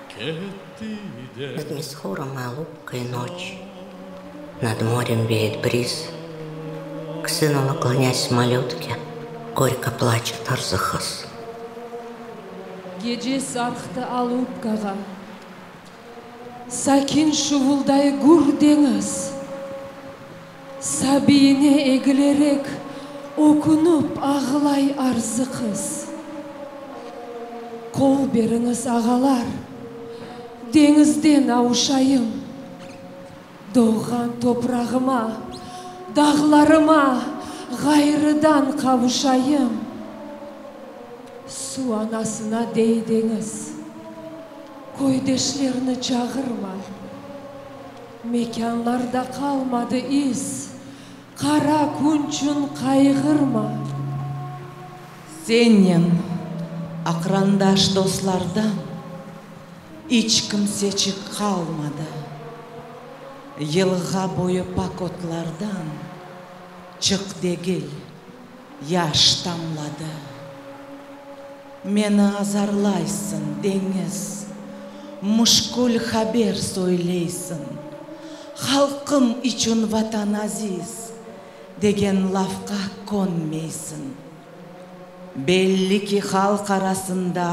ketti de. Над Мисхором и Алупкой ночь, Над морем веет бриз. К сыну наклонясь в малютке, Горько плачет Арзыхыз. Gece sarqtı Alupkağa. Sakin şuvulday gür deñiz. Sabiyine egilerek. Ökünip ağlay Arzı qız. Qol beriñiz, ağalar, deñizden avuşayım. Doğğan toprağıma, dağlarıma ğayrıdan qavuşayım. Suv anasına dey deñiz, Köydeşlerni çağırma. Mekânlarda qalmadı iz, Qara künçün qayğırma. Sennen aqrandaş dostlardan iç kimseçik qalmadı. Yılğa boyu pak otlardan çıq degil, yaş tamladı. Meni azarlaysıñ, deñiz, müşkül haber söyleysiñ. Halqım içün Vatan aziz, degen lafqa könmeysiñ. Belli ki, halq arasında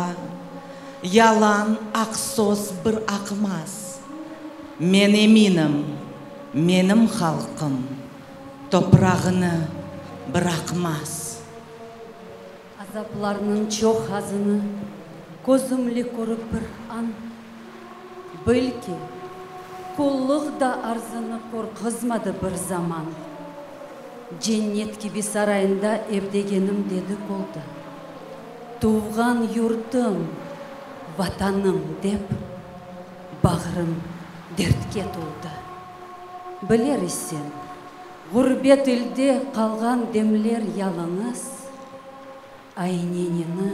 yalan, aq söz bir aqmaz. Men eminim, menim halqım toprağını bıraqmaz. Azaplarnıñ çoq azını közümle körip bir an, Bil ki, qullıq da Arzını qorqızmadı bir zaman. Cennet kibi sarayında ev degenim dedik oldı. Tuvğan yurtum, Vatanım dep, bağrım dertke toldı. Biler isen, ğurbet ilde qalğan demler yalıñız Aynenini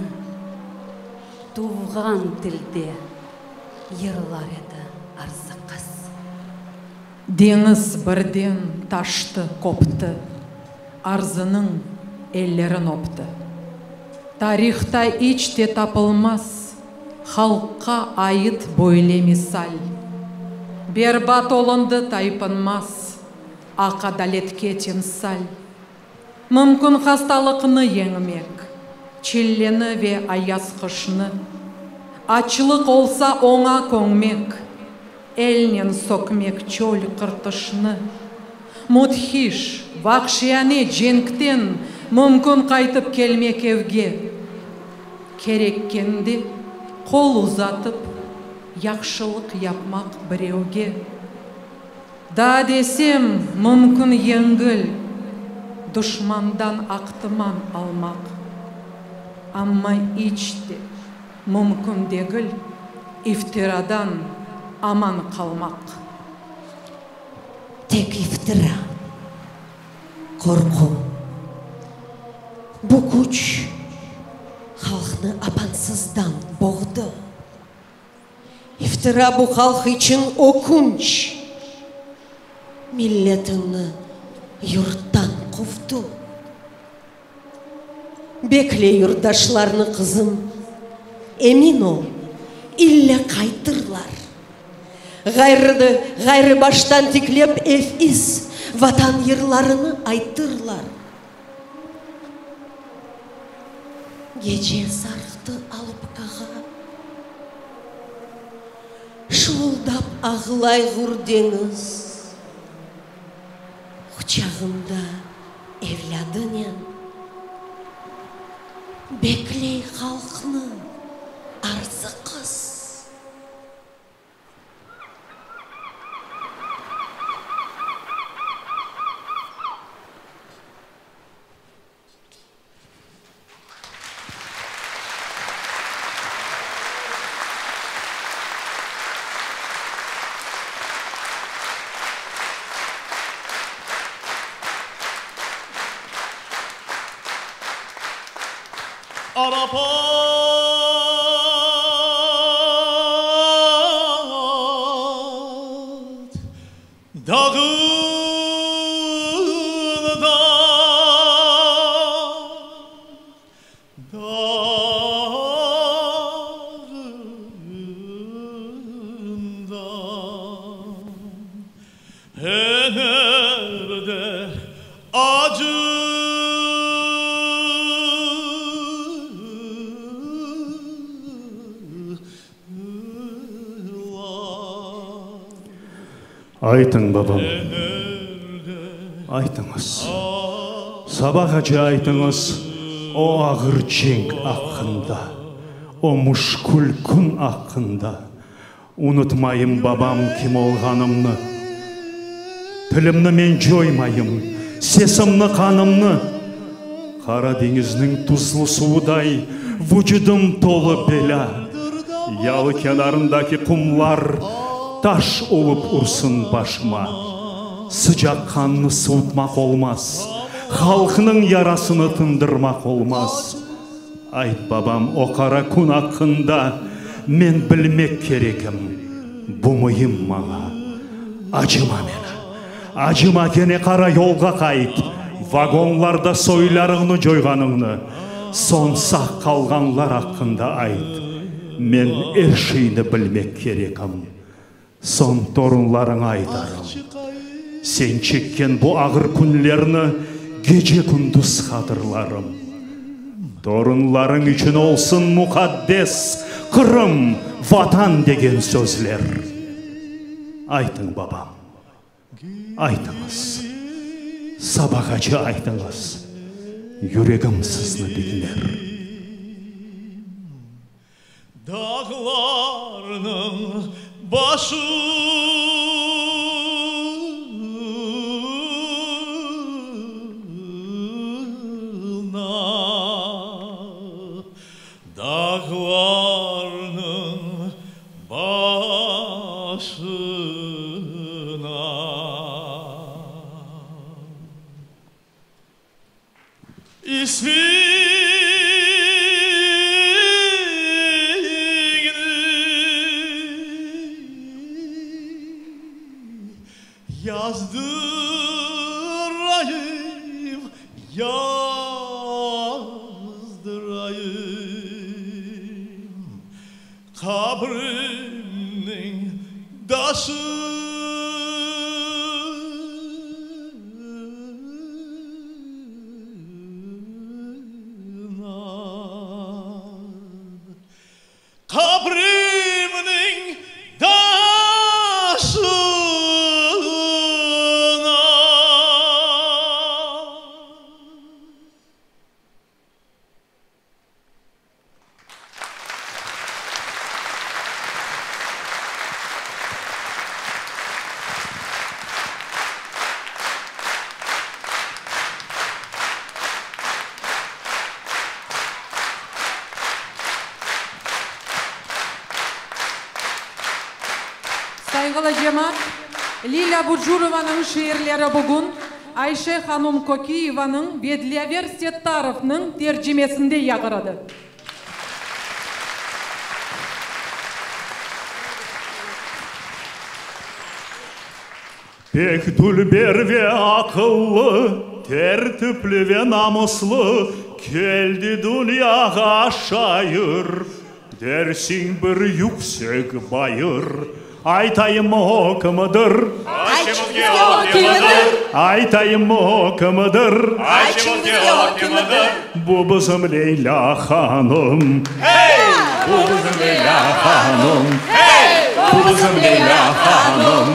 tuvğan tilde yırlar edi Arzı qız. Deñiz birden taştı, qoptı, Arzınıñ ellerin öpti. Tarihta iç te tapılmaz halqqa ait böyle misal. Berbat olundı taypınmaz aq-adaletke timsal. Mümkün hastalıqnı yeñmek, çilleni ve ayaz qışnı, Açlıq olsa oña köñmek, elnen sökmek çöl qırtışnı. Müthiş, vahşiyane cenkten mümkün qaytıp kelmek evge. Kerekkende qol uzatıp, yahşılıq yapmaq birevge. Daa desem, mümkün yengil duşmandan aqtıman almaq, amma iç te mümkün degil iftiradan aman qalmaq. Tek iftira, qorqu. Bu küç halqnı apansızdan boğdı. İftira bu halq içün ökünç, Milletini yurttan quvdı. Bekle yurtdaşlarnı, qızım, emin ol, ille qaytırlar. Ğayrı, ğayrı baştan tiklep ev-iz, Vatan yırlarını aytırlar. Gece sarqtı Alupkağa, Şuvuldap ağlay ğur deñiz. Quçağında evlâdınen Bekley halqnı Arzı qız. Arafat dağında, dağında, ener de acı. Aytıñ, babam, aytıñız. Sabağace aytıñız o ağır cenk aqqında, O müşkül kün aqqında. Unutmayım, babam, kim olğanımnı. Tilimni men coymayım, sesimni, qanımnı. Qara deñizniñ tuzlu suvuday vucudım tolu belâ. Yalı kenarındaki qumlar taş olıp ursın başıma. Sıcaq qannı suvutmaq olmaz, halqnıñ yarasını tındırmaq olmaz. Ayt, babam, o qara kün aqqında men bilmek kerekim. Bu müim maña. Acıma meni. Acıma, kene qara yolğa qayt, vagonlarda soylarıñnı coyğanıñnı, soñ sağ qalğanlar aqqında ayt. Men er şeyni bilmek kerekim. Soñ torunlarıña aytarım. Sen çekken bu ağır künlerni gece-kündüz hatırlarım. Torunlarıñ içün olsun muqaddes Qırım, Vatan degen sözler. Aytıñ, babam, aytıñız, sabağace aytıñız, yüregim sizni diñler. Dağlarnıñ başına, Dağlarnıñ başına. İsmiñni yazdırayım, yazdırayım Qabrimniñ taşına. Qabrimniñ taşına. Sayğılı cemaat, Lilâ Bucurovanıñ şiirleri bugün Ayşe hanum Kokiyevanıñ ve Dlâver Settarovnıñ tercimesinde yağıradı. Pek dülber ve aqıllı, tertipli ve namuslı keldi dünyağa şair. Dersiñ bir yüksek bayır. Aytayımmı o kimdir? Aytçı bizge o kimdir? Aytayımmı o kimdir? Aytçı bizge o kimdir? Bu bizim Leylâ hanım. Hey! Bu bizim Leylâ hanım. Hey! Bu bizim Leylâ hanım.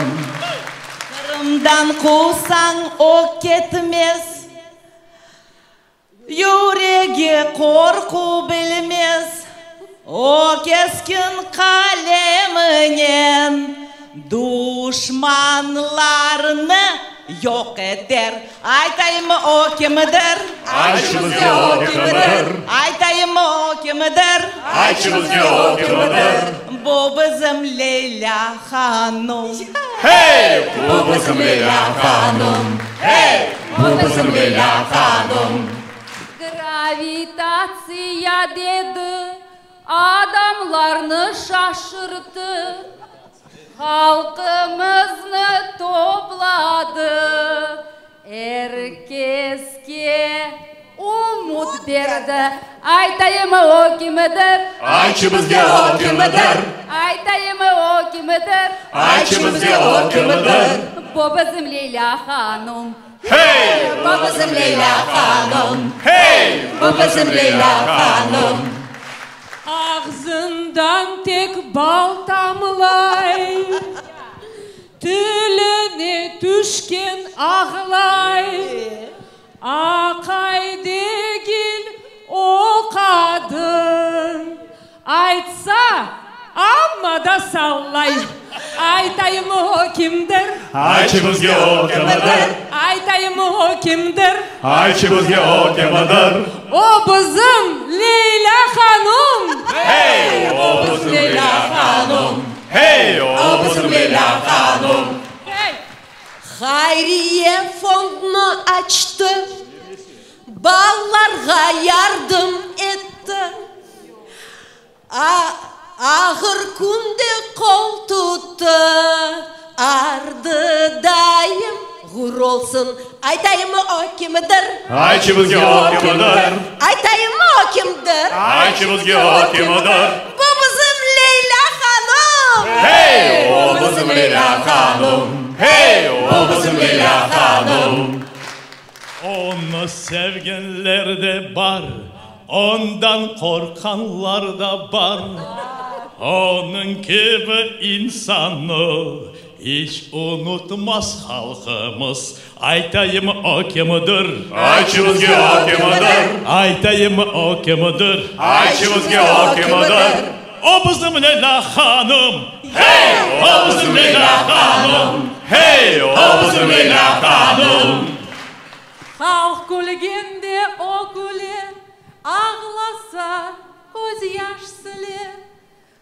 Qırımdan quvsañ o ketmez. Yüregi qorqu bilmez, o keskin qaleminen duşmanlarnı yoq eter. Aytayımmı o kimdir? Aytçı bizge o kimdir? Aytayımmı o kimdir? Aytçı bizge o kimdir? Bu bizim Leylâ hanum. Hey! Bu bizim Leylâ hanum. Hey! Bu bizim Leylâ hanum. Gravitatsiya dedi, adamlarnı şaşırttı, halqımıznı topladı, er keske ümüt berdi. Aytayımmı o kimdir? Aytçı bizge o kimdir? Aytayımmı o kimdir? Aytçı bizge o kimdir? Bu bizim Leylâ hanum. Hey! Bu bizim Leylâ hanum. Hey! Bu bizim Leylâ hanum. Ağzından tek bal tamlay, Tiline tüşken ağlay. Aqay degil, o qadın. Aytsa, amma da sallay. Aytayım o kimdir? Aytçı bizge o kimdir? Aytayım o kimdir? Aytçı bizge o kimdir? O bizim Leylâ hanum! Hey, o bizim Leylâ hanum! Hey, o bizim Leylâ hanum! Hey! Hayriye fondnı açtı, balalarğa yardım etti. Ağır künde qol tuttı, ardı daim ğur olsun. Aytayımmı o kimdir? Aytçı bizge o kimdir? Aytayımmı o kimdir? Aytçı bizge o kimdir? Bu bizim Leylâ hanım! Hey, o bizim Leylâ hanım! Hey, o bizim Leylâ hanım! Onı sevgenler de bar, ondan qorqqanlar da bar. Onıñ kibi insannı iç unutmaz halqımız. Aytayım o kimdir? Aytçı bizge o kimdir? Aytayım o kimdir? Aytçı bizge o kimdir? O bizim Leylâ hanım! Hey, o bizim Leylâ hanım! Hey, o bizim Leylâ hanım! Halq külgende o küle, Ağlasa, közyaş sile.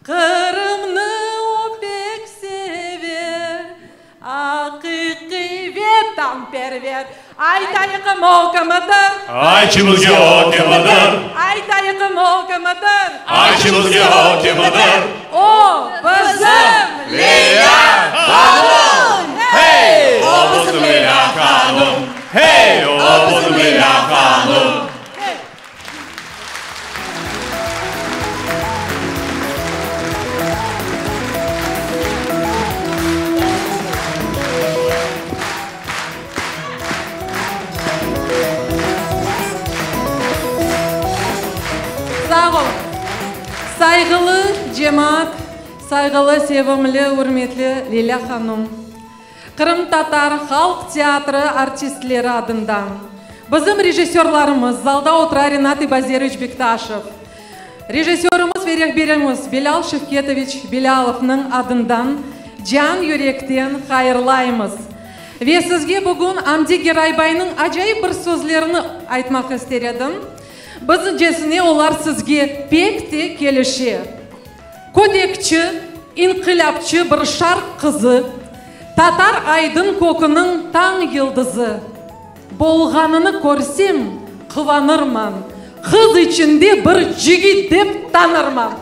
Qırımnı o pek seve, Aqiqiy vetanperver. Aytayıqım o kimdir? Aytçı bizge o kimdir? Aytayıqım o kimdir? Aytçı bizge o kimdir? O bizim Leylâ hanım! Hey, o bizim Leylâ hanım! Hey, o bizim Leylâ hanım! Sağ oluñ. Sayğılı cemaat, sayğılı, sevimli, ürmetli Lilâ hanum! Qırımtatar halq teatrı artistleri adından, bizim rejissörlarımız, zalda otura Renat İbazeroviç Bektaşev, rejissörımız ve rehberimiz Bilâl Şevketoviç Bilâlovnıñ adından can yürekten hayırlaymız. Ve sizge bugün Amdi Geraybaynıñ acayip bir sözlerini aytmaq ister edim. Bizcesine olar sizge pek te kelişe. Kötekçi, inqilâpçı bir şarq qızı, Tatar aydın köküniñ tañ yıldızı. Bolğanını körsem, quvanırman, Qız içinde bir cigit dep tanırman.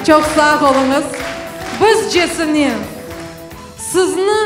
Çoq sağ oluñız. Bizcesine. Sizni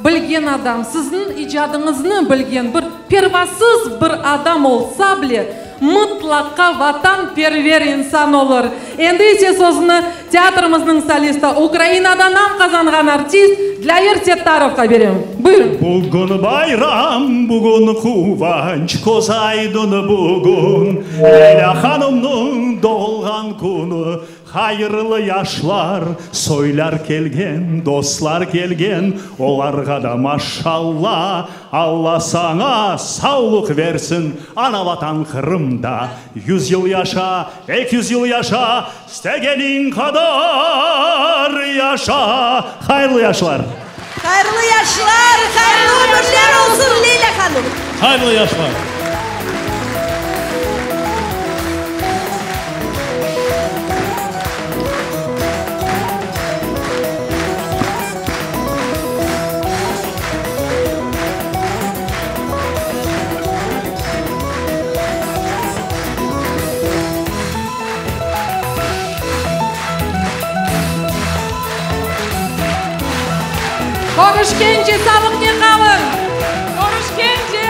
bilgen adam, sizniñ icadıñıznı bilgen bir pervasız bir adam olsa bile, mıtlaqa vatanperver insan olur. Endi ise sözni teatrimizniñ solisti, Ukrainada nam qazanğan artist Dlâver Settarovqa berem. Buyurıñ. Bugün bayram, bugün quvanç, köz aydın bugün, Leylâ hanımnıñ doğulğan künü. Hayırlı yaşlar, soylar kelgen, dostlar kelgen, olarğa da maşalla, Alla saña savluq versin, ana-Vatan Qırımda yuz yıl yaşa, 200 yıl yaşa, istegeniñ qadar yaşa! Hayırlı yaşlar! Hayırlı yaşlar, hayırlı ömürler olsun, Leylâ hanım! Hayırlı yaşlar! Körüşkence sağlıqnen qalıñ! Körüşkence!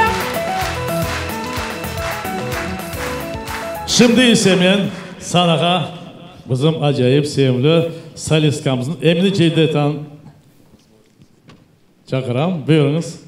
Şimdi ise men sanağa bizim acayip sevimli solistkamıznı Emine Cevdetan çağıram. Buyurıñız.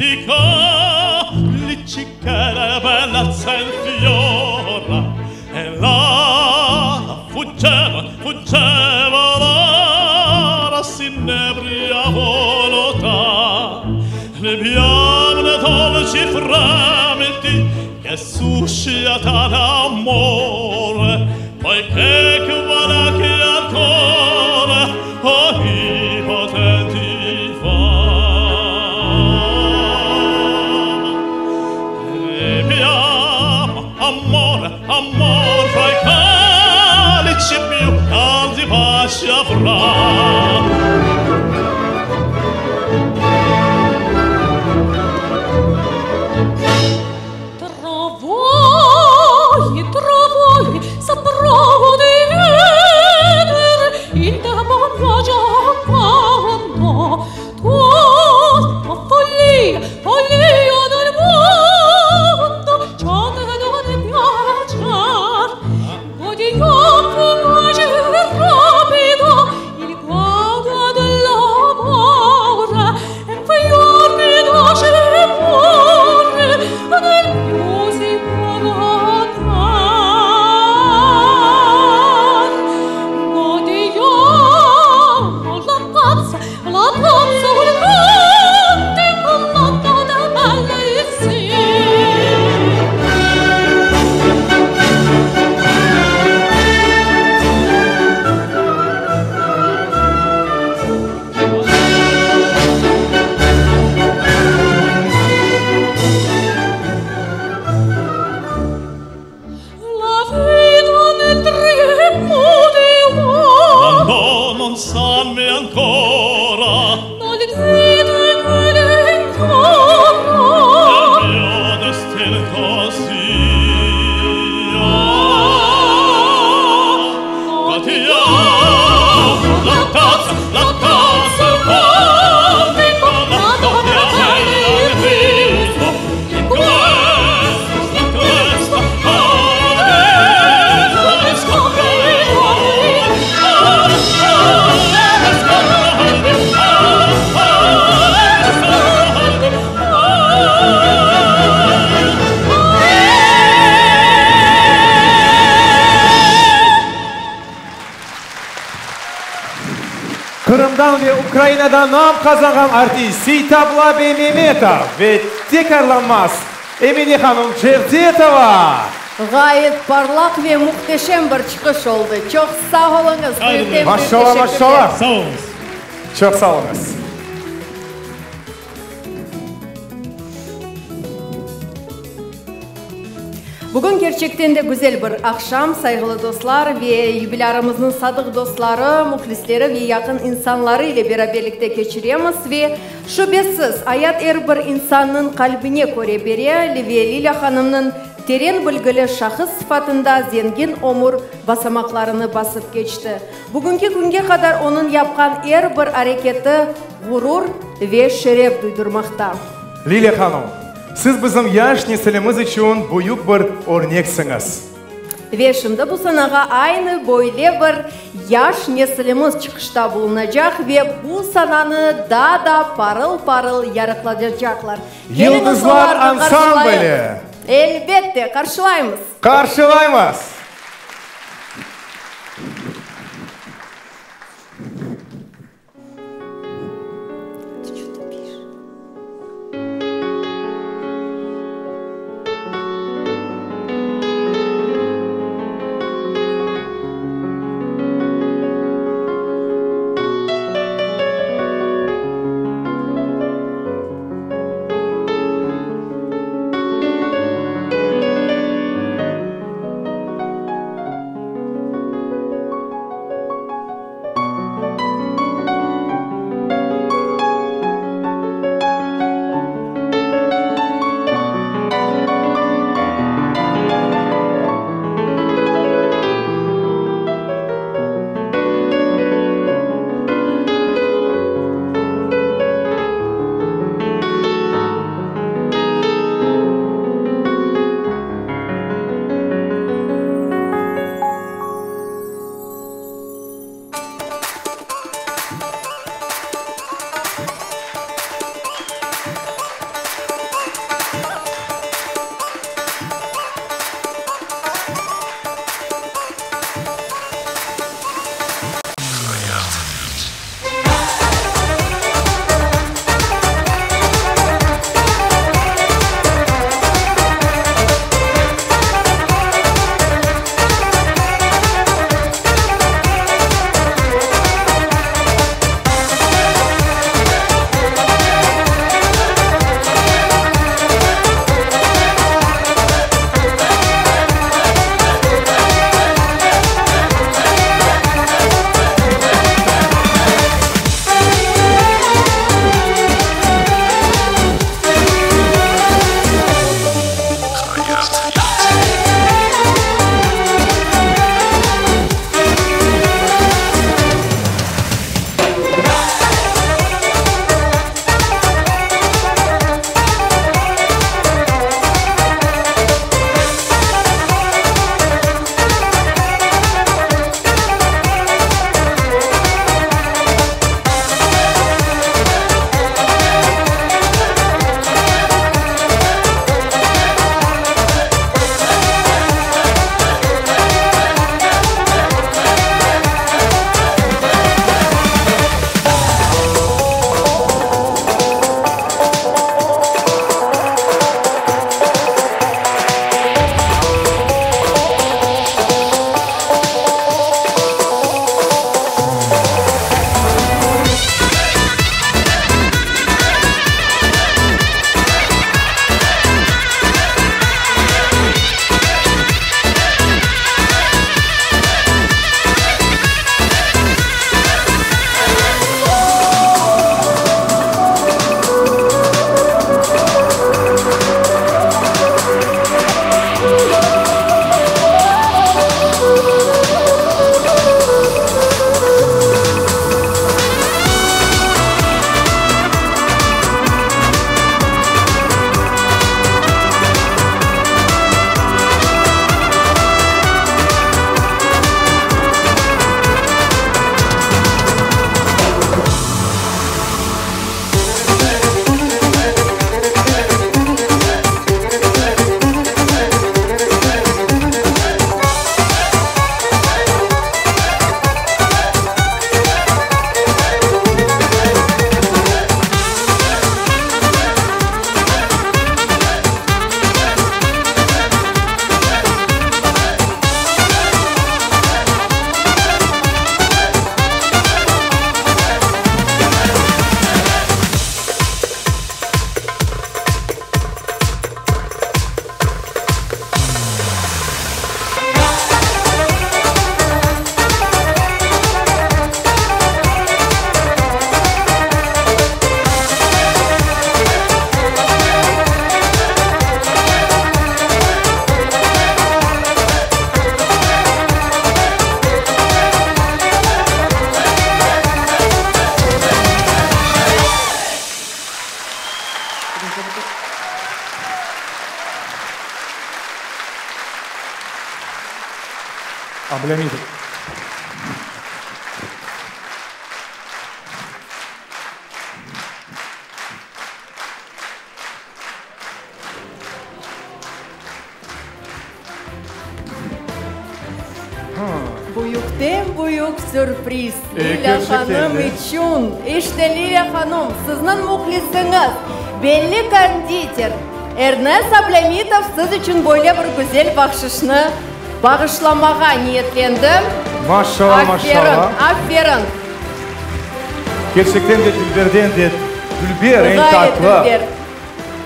I calici che la bellezza infiora E là fuggeva, fuggeva l'ora S'inebria volontà Le piane dolci fremiti Che suscita l'amore Poiché quella che ancora Onnipotenti fa Beviamo amore, amor fra i calici più caldi baci avrà. Травой, травой сопроводы ветер, Il demonio giocando, tutta follia, follia del mondo, ciò che non piacer. Godiamo fugge rapido il guado dell'amore, e un fior che nasce e muore, nel più si può guardar. Godiamo la tazza, la tazza, il cantico, la da bella La vedo nel tremo di Ma no, non sanmi ancora Dal dito quell'ignora Il mio destin così Godiamo la tazza, la tazza, il cantico, la doppia bella il viso In questa, in questa, Qırımdan ve Ukrainadan nam qazanğan artist Seytabla bey Memetov ve tekrarlanmaz Emine hanım Cevdetova! Ğayet parlaq ve mühteşem bir çıqış oldı. Çoq sağ oluñız. Büyükten büyük Maşallah, teşekkürler. maşallah! Sağ oluñız! Çoq sağ oluñız! Bugün kerçekten de güzel bir aqşam, sayğılı dostlar ve yubilârımıznıñ sadıq dostları, mühlisleri ve yaqın insanları ile beraberlikte keçiremiz. Ve, şübesiz, ayat er bir insannıñ qalbine köre bere ve Lilâ hanımnıñ teren bilgili şahıs sıfatında zengin ömür basamaqlarını basıp keçti. Bugünki künge qadar onıñ yapqan er bir areketi ğurur ve şeref duydurmaqta. Lilâ hanım, siz bizim yaş nesilimiz içün büyük bir örneksiñiz. Ve şimdi bu sanağa aynı böyle bir yaş nesilimiz çıqışta bulunacaq ve bu sananı daa da parıl-parıl yarıqlatacaqlar. Keliñiz Yıldızlar olarnı ansambli! qarşılayıq. Elbette, qarşılaymız! Qarşılaymız! Ablâmitov. Büyükten büyük sürpriz Lilâ hanım içün! İşte, Lilâ hanım, sizniñ mühlisiñiz, belli konditer Ernes Ablâmitov siz içün böyle bir güzel bahşışnı bağışlamağa niyetlendi. Maşallah, maşallah! Aferin, aferin! Kerçekten de dülberden de dülber, eñ tatlı. Ğayet dülber.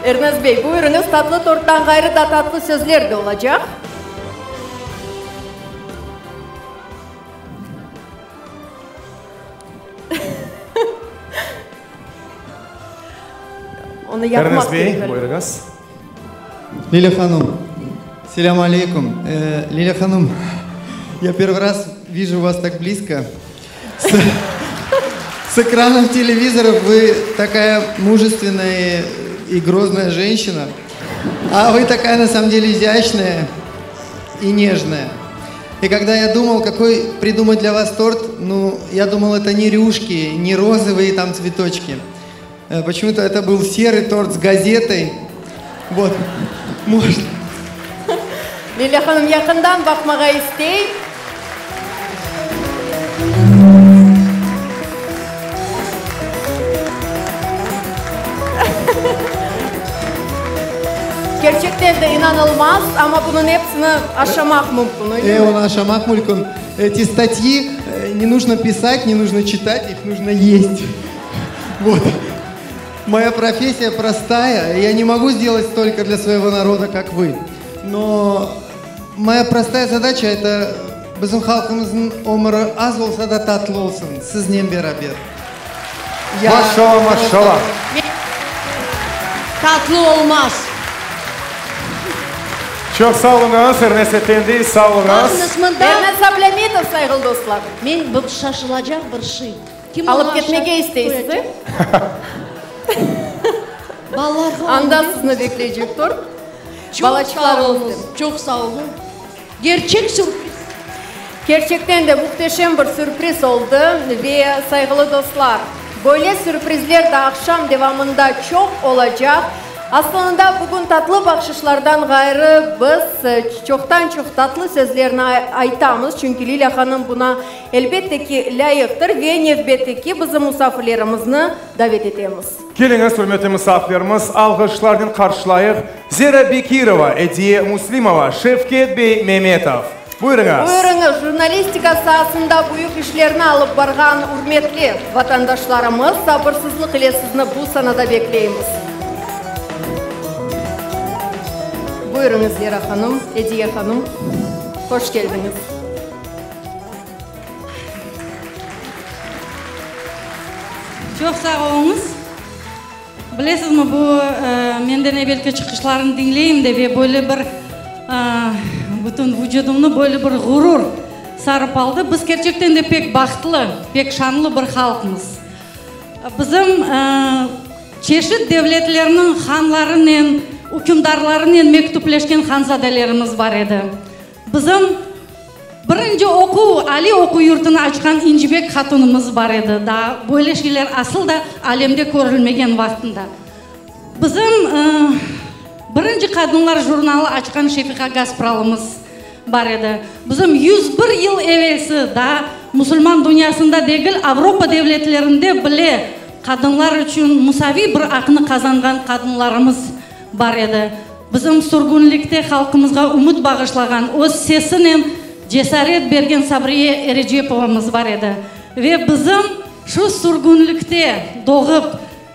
Ernes bey, buyurıñız, tatlı torttan ğayrı da tatlı sözler de olacaq. Onı yapmaq Ernes bey, kerek. buyurıñız. Lilâ hanım, selâm aleyküm. Lilâ hanım, ya первый раз вижу вас так близко. С экранов телевизоров вы такая мужественная и грозная женщина. А вы такая, на самом деле, изящная и нежная. И когда я думал, какой придумать для вас торт, ну, я думал, это не рюшки, не розовые там цветочки. Почему-то это был серый торт с газетой. Вот, можно. Lilâ hanım yaqından baqmağa istey. Kerçekten de inanılmaz, amma bunıñ episini aşamaq mümkün, öyle mi? E, onı aşamaq mümkün. Эти статьи не нужно писать, не нужно читать, их нужно есть. Вот. Моя профессия простая, я не могу сделать столько для своего народа, как вы. Но моя простая задача это bizim halqımıznıñ ömüri az olsa da tatlı olsun, siznen beraber. Maşalla, maşalla. Tatlı olmaz. Çoq sağ oluñız, Ernes efendi, sağ oluñız. Baqıñız mında. Ernes Ablâmitov, sayğılı dostlar. Men bir şaşılacaq bir şey. Kim Alıp ketmege isteysiz, e? Anda sizni bekleycek tort. Çoq sağ oluñız, çoq sağ oluñ. Gerçek sürpriz. Kerçekten de muhteşem bir sürpriz oldı ve, sayğılı dostlar, böyle sürprizler de aqşam devamında çoq olacaq. Aslında, bugün tatlı bahşışlardan ğayrı biz çoqtan-çoq tatlı sözlerni aytamız, çünki Lilâ hanım buna Elbette ki, lâyıqtır ve nevbetteki bizim musafirlerimizni davet etemiz. Keliñiz, ürmetli musafirlerimiz, alğışlarnen qarşılayıq, Zera Bekirova, Ediye Müslimova, Şevket bey Memetov. Buyurıñız. Buyurıñız, jurnalistika saasında büyük işlerni alıp barğan ürmetli vatandaşlarımız, sabırsızlıq ile sizni bu sanada bekleymiz. Buyurıñız, Zera hanım, Ediye hanım, hoş keldiñiz. Çoq sağ oluñız. Bilesizmi, bu menden evelki çıqışlarnı diñleyim de ve böyle bir bütün vucudımnı böyle bir ğurur sarıp aldı. Biz kerçekten de pek bahtlı, pek şanlı bir halqmız. Bizim çeşit devletlerniñ hanlarınen, ükümdarlarınen mektüpleşken hanzadelerimiz bar edi. Bizim birinci oquv, aliy oquv yurtını açqan İncibek hatunımız bar edi, daa böyle şeyler asıl da alemde körülmegen vaqtında. Bizim birinci qadınlar jurnalı açqan Şefiqa Gaspralımız bar edi. Bizim 101 yıl evelsi daa musulman dünyasında degil, Avropa devletlerinde bile qadınlar içün musaviy bir aqnı qazanğan qadınlarımız bar edi. Bizim sürgünlikte halqımızğa ümüt bağışlağan, öz sesinen cesaret bergen Sabriye Erecepovamız bar edi. Ve bizim şu sürgünlikte doğıp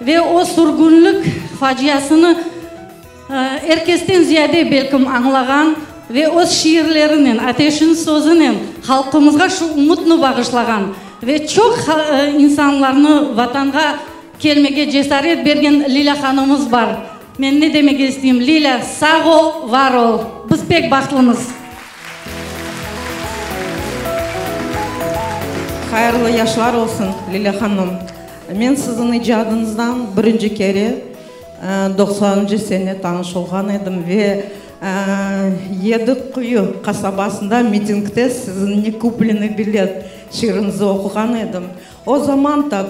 ve o sürgünlik faciasını er kesten ziyade belkim añlağan ve öz şiirlerinen, ateşin sözünen halqımızğa şu ümütni bağışlağan ve çoq insanlarnı Vatanğa kelmege cesaret bergen Lilâ hanımız bar. Men ne demege isteyim, Lilâ, sağ ol, var ol. Biz pek bahtlımız. Hayırlı yaşlar olsun, Lilâ hanım. Men siziñ icadıñızdan birinci kere doqsanıncı sene tanış olğan edim ve. Yedi Quyu qasabasında mitingde siziñ Ne kuplenıy bilet şiiriñizni oquğan edim. O zaman ta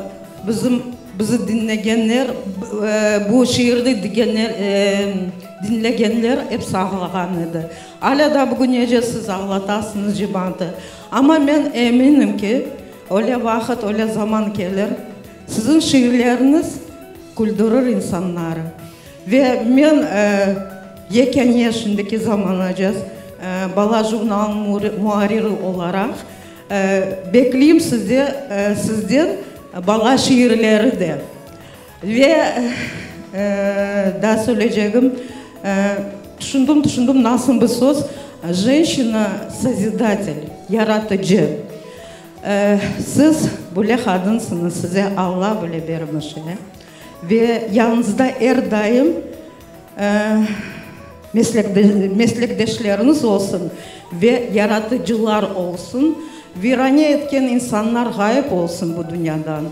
bizim bizi diñlegenler, bu şiirni digenler, diñlegenler episi ağlağan edi. Alâ da bugünece siz ağlatasıñız cemaatı. Amma men eminim ki, öyle vaqıt, öyle zaman kelir, siziñ şiirleriñiz küldürir insanları. Ve men yekâne şimdiki zamanaca bala jurnalınıñ muarriri olaraq bekleyim sizde, sizden bala şiirleri de. Ve daa söyleycegim, tüşündim, tüşündim, nasıl bir söz, jenşina sozidatel, yaratıcı. Siz böyle qadınsıñız, size Alla böyle bermiş. Ve yanıñızda er daim meslekdeşleriñiz olsun ve yaratıcılar olsun, virane etken insanlar ğayıp olsun bu dünyadan.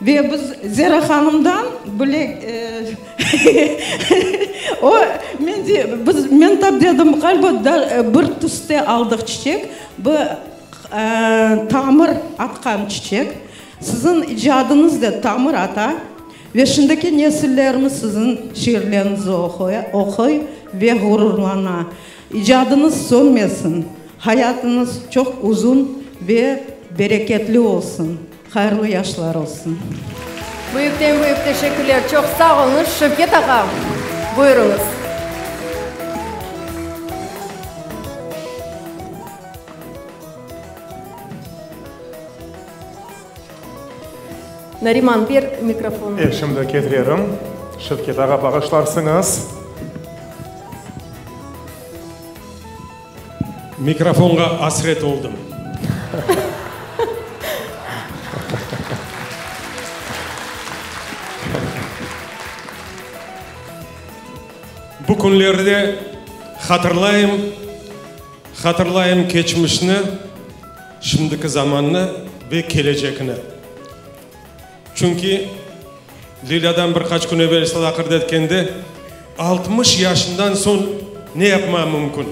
Ve biz Zera hanımdan bile o, men de, biz, men tap dedim, ğaliba, bir tüste aldıq çiçek, bu tamır atqan çiçek. Siziñ icadıñız da tamır ata ve şimdiki nesillerimiz siziñ şiirleriñizi oquy ve ğururlana. İcadıñız sönmesin, hayatıñız çoq uzun ve bereketli olsun. Hayırlı yaşlar olsun. Büyükten büyük teşekkürler, çoq sağ oluñız, Şevket ağa, buyurıñız. Nariman, ber mikrofonnı. E, şimdi ketirerim. Şevket ağa, bağışlarsıñız. Mikrofonğa asret oldım. Bu künlerde hatırlayım. Hatırlayım keçmişni, şimdiki zamannı ve kelecekni. Çünki Lilâdan bir qaç kün evelsi laqırdı etkende, 60 yaşından soñ ne yapma mümkün?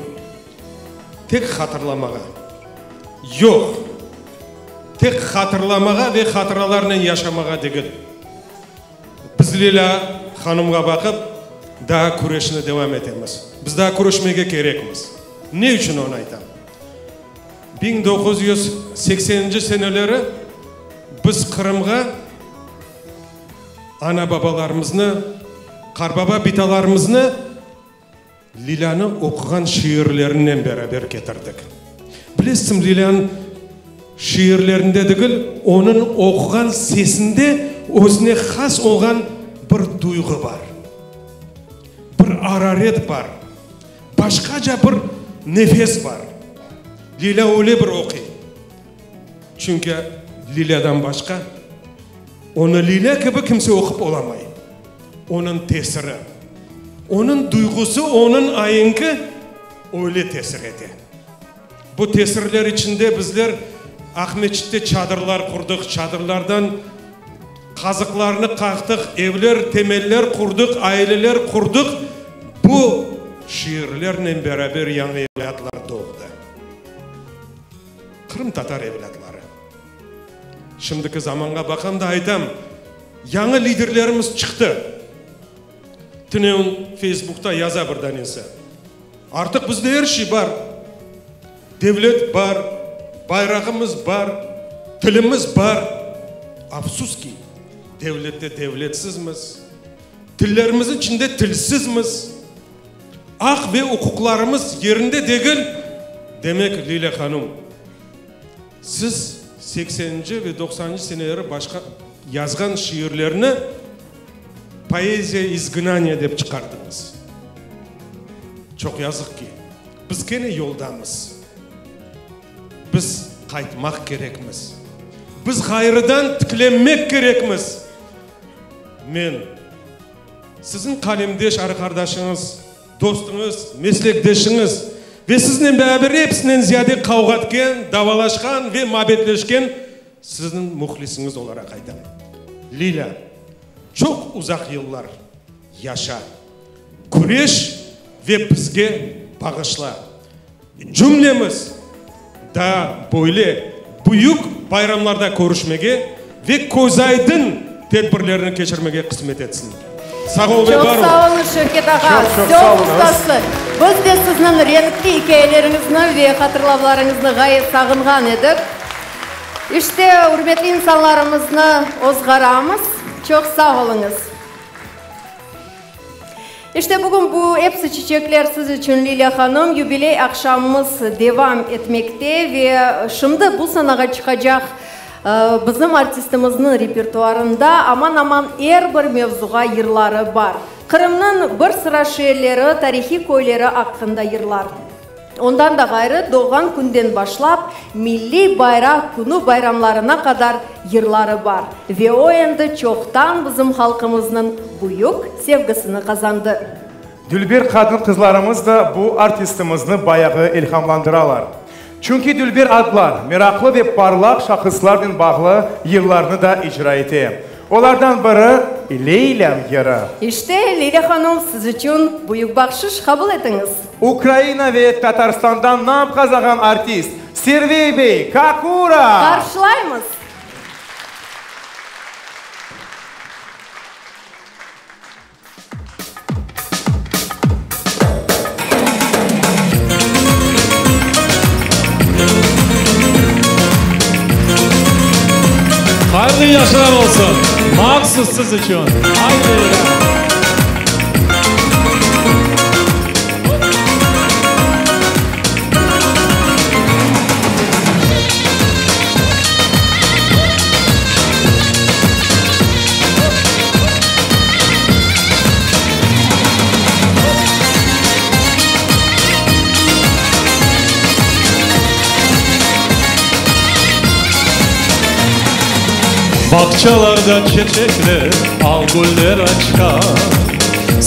Tek hatırlamağa. Yoq, tek hatırlamağa ve hatıralarnen yaşamağa degil. Biz Lilâ hanımğa baqıp, daa küreşni devam etemiz. Biz daa küreşmege kerekmiz. Ne içün onı aytam? 1980-nci seneleri biz Qırımğa ana-babalarımıznı, qarbaba-bitalarımıznı Lilânı oquğan şiirlerinen beraber ketirdik. Bilesiñmi, Lilânıñ şiirlerinde degil, onıñ oquğan sesinde özüne has olğan bir duyğu bar, bir araret bar, başqaca bir nefes bar. Lilâ öyle bir oquy, çünki Lilâdan başqa onı Lilâ kibi kimse oqup olamay. Onıñ tesiri, onıñ duyğusı, onıñ aenki öyle tesir ete. Bu tesirler içinde bizler Aqmeçitte çadırlar qurdıq, çadırlardan qazıqlarnı qaqtıq, evler, temeller qurdıq, aileler qurdıq. Bu şiirlernen beraber yañı evlâtlar doğdı. Qırımtatar evlâtları. Şimdiki zamanğa baqam da aytam, yañı liderlerimiz çıqtı. Tünevin Feysbukta yaza bir danesi, Artıq bizde er şey bar, devlet bar, bayrağımız bar, tilimiz bar. Afsus ki, devlette devletsizmiz, tillerimizniñ içinde tilsizmiz, aq ve uquqlarımız yerinde degil, demek, Lilâ hanum, Siz sekseninci ve doqsanıncı seneleri başqa yazğan şiirlerni Poeziya izgnaniya dep çıqardıñız. Çoq yazıq ki, biz kene yoldamız. Biz qaytmaq kerekmiz. Biz ğayrıdan tiklenmek kerekmiz. Men, siziñ qalemdeş arqardaşıñız, Dostuñız, meslekdeşiñiz ve siznen beraber episinden ziyade qavğa etken, davalaşqan ve mabetleşken sizniñ mühlisiñiz olaraq aytam, Lilâ, çoq uzaq yıllar yaşa, küreş ve bizge. bağışla. Cümlemiz daa böyle büyük bayramlarda körüşmege ve közaydın tedbirlerni keçirmege qısmet etsin. Sağ ol ve Çoq bar ol! sağ oluñız, Şevket ağa, Çoq, çoq söz sağ oluñız. ustası. Biz de sizniñ renkli ikâyeleriñizni ve hatırlavlarıñıznı ğayet sağınğan edik. İşte, ürmetli insanlarımıznı ozğaramız. Çoq sağ oluñız. İşte, bugün bu episi çiçekler siz içün, Lilâ hanım. Yubiley aqşamımız devam etmekte ve şimdi bu sanağa çıqacaq bizim artistimizniñ repertuarında aman-aman er bir mevzuğa yırları bar. Qırımnıñ bir sıra şeerleri, tarihiy köyleri aqqında yırlar. Ondan da ğayrı, doğğan künden başlap, Milliy bayraq künü bayramlarına qadar yırları bar ve o endi çoqtan bizim halqımıznıñ büyük sevgisini qazandı. Dülber qadın-qızlarımız da bu artistimizni bayağı ilhamlandıralar. Çünki dülber adlar, meraqlı ve parlaq şahıslarnen bağlı yırlarnı da icra ete. Olardan biri, Leylâm yırı. İşte, Lilâ hanım, siz içün büyük bahşış, qabul etiñiz. Ukraina ve Tatarstandan nam qazanğan artist Servey bey Kakura! Qarşılaymız! Hayırlı yaşlar olsun! Mahsus siz içün! Ay, Leylâ! Bağçalarda çeçekler, al güller açqan,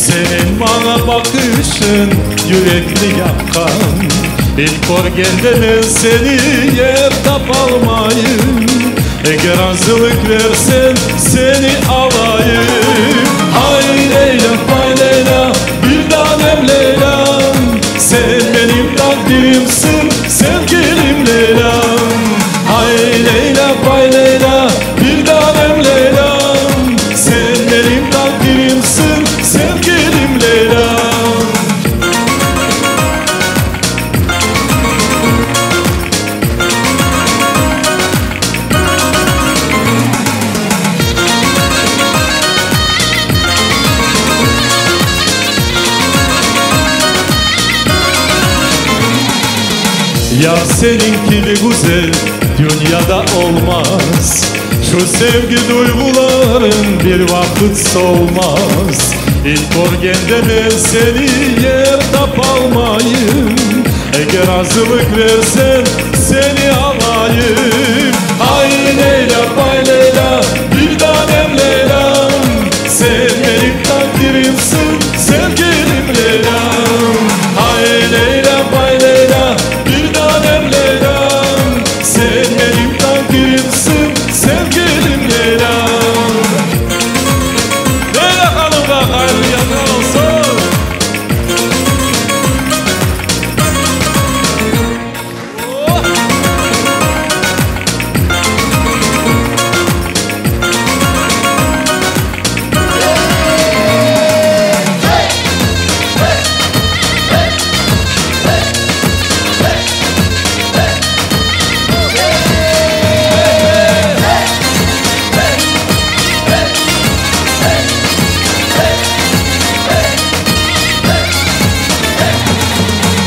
Seniñ maña baqışıñ yürekni yaqqan. İlk körgende men seni yer tapalmayım, Eger razılıq verseñ, seni alayım. Hay Leylâm, pay Leylâ, bir tanem Leylâm, Sen menim taqdirimsiñ, sevgilim Leylâm. Hay Leylâ, pay Leylâ, bir tanem Leylâm, Sen menim taqdirimsiñ, sevgilim Leylâm. Yar seniñ kibi güzel dünyada olmaz, Şu sevgi duyğularıñ bir vaqıt solmaz. İlk körgende men seni yer tapalmayım, Eger razılıq verseñ, seni alayım. Ay, Leylâ, pay Leylâ, bir tanem Leylâm, Sen menim taqdirimsiñ, sevgilim Leylâm. Ay, Leylâ, pay Leylâ, bir tanem Leylâm, Sen menim taqdirimsiñ, sevgilim Leylâm. Leylâ hanımğa hayırlı yazlar olsun!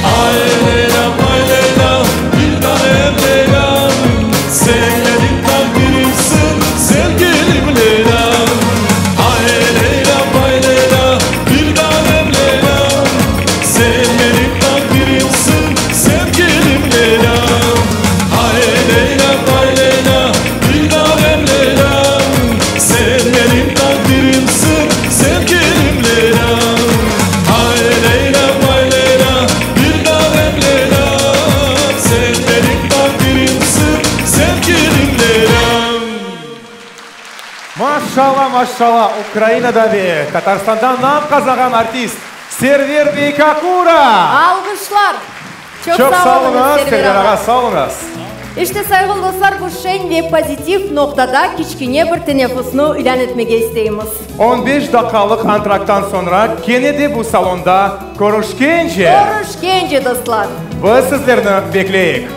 Ay Leylâm, ay Leylâm, bir tanem Leylâm, Sen menim taqdirimsiñ, sevgilim Leylâm. Ay Leylâm, ay Leylâ, bir tanem Leylâm, Sen menim taqdirimsiñ, sevgilim Leylâm. Ay Leylâm, ay Leylâ, bir tanem Leylâm, Sen menim taqdirimsiñ, sevgilim Leylâm. Ay Leylâm, ay Leylâ, bir tanem Leylâm, Sen menim taqdirimsiñ, sevgilim Leylâm. Maşalla, maşalla, Ukrainada ve Tatarstanda nam qazanğan artist! Server bey Kakura! Alğışlar! Çoq Çoq sağ sağ oluñız, oluñız, Server Server ağa. ağa, sağ oluñız! İşte, sayğılı dostlar, bu şeñ ve pozitiv noqtada kiçkene bir teneffüsni ilân etmege isteymiz. On beş daqqalıq antrakttan soñra kene de bu salonda körüşkence! Körüşkence, dostlar! Biz sizlerni bekleyik!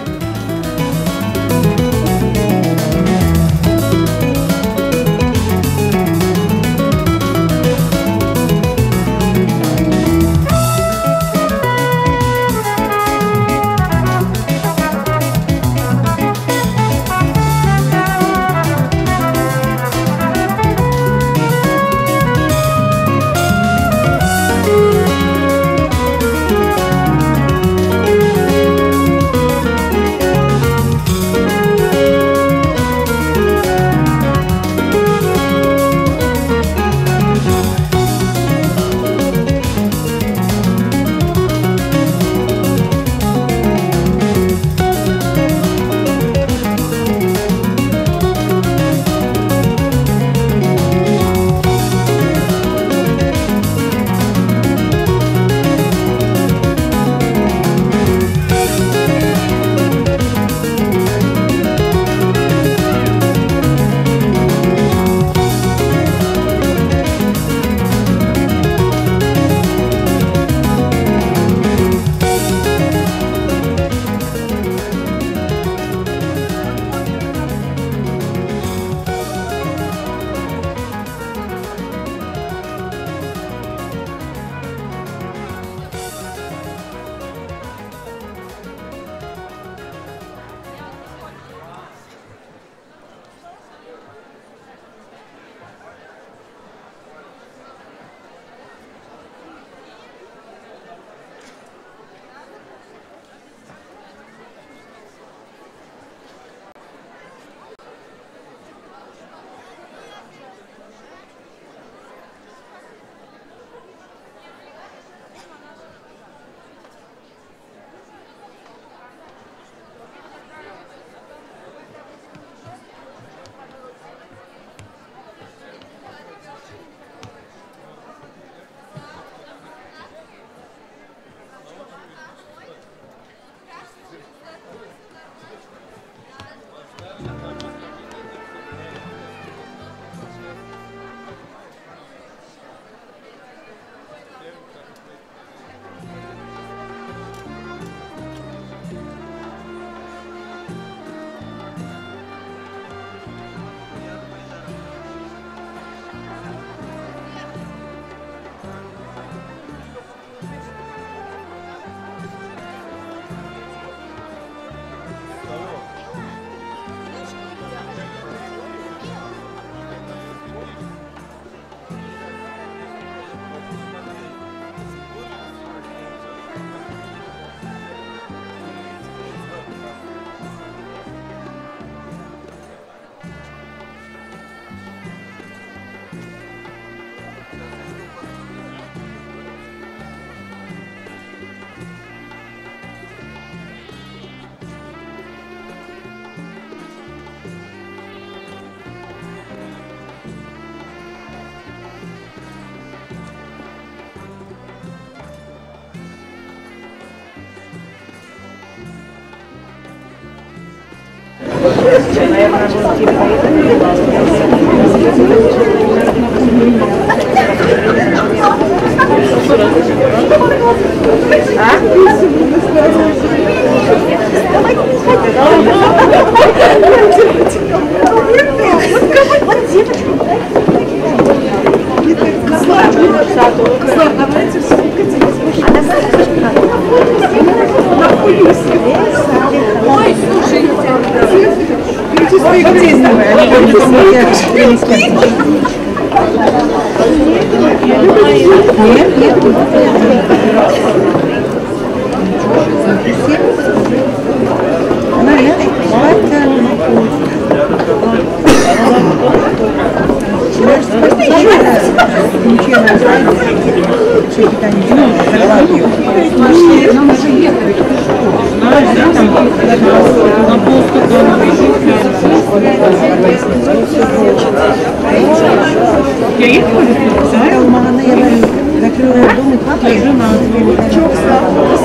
Çoq sağ oluñız.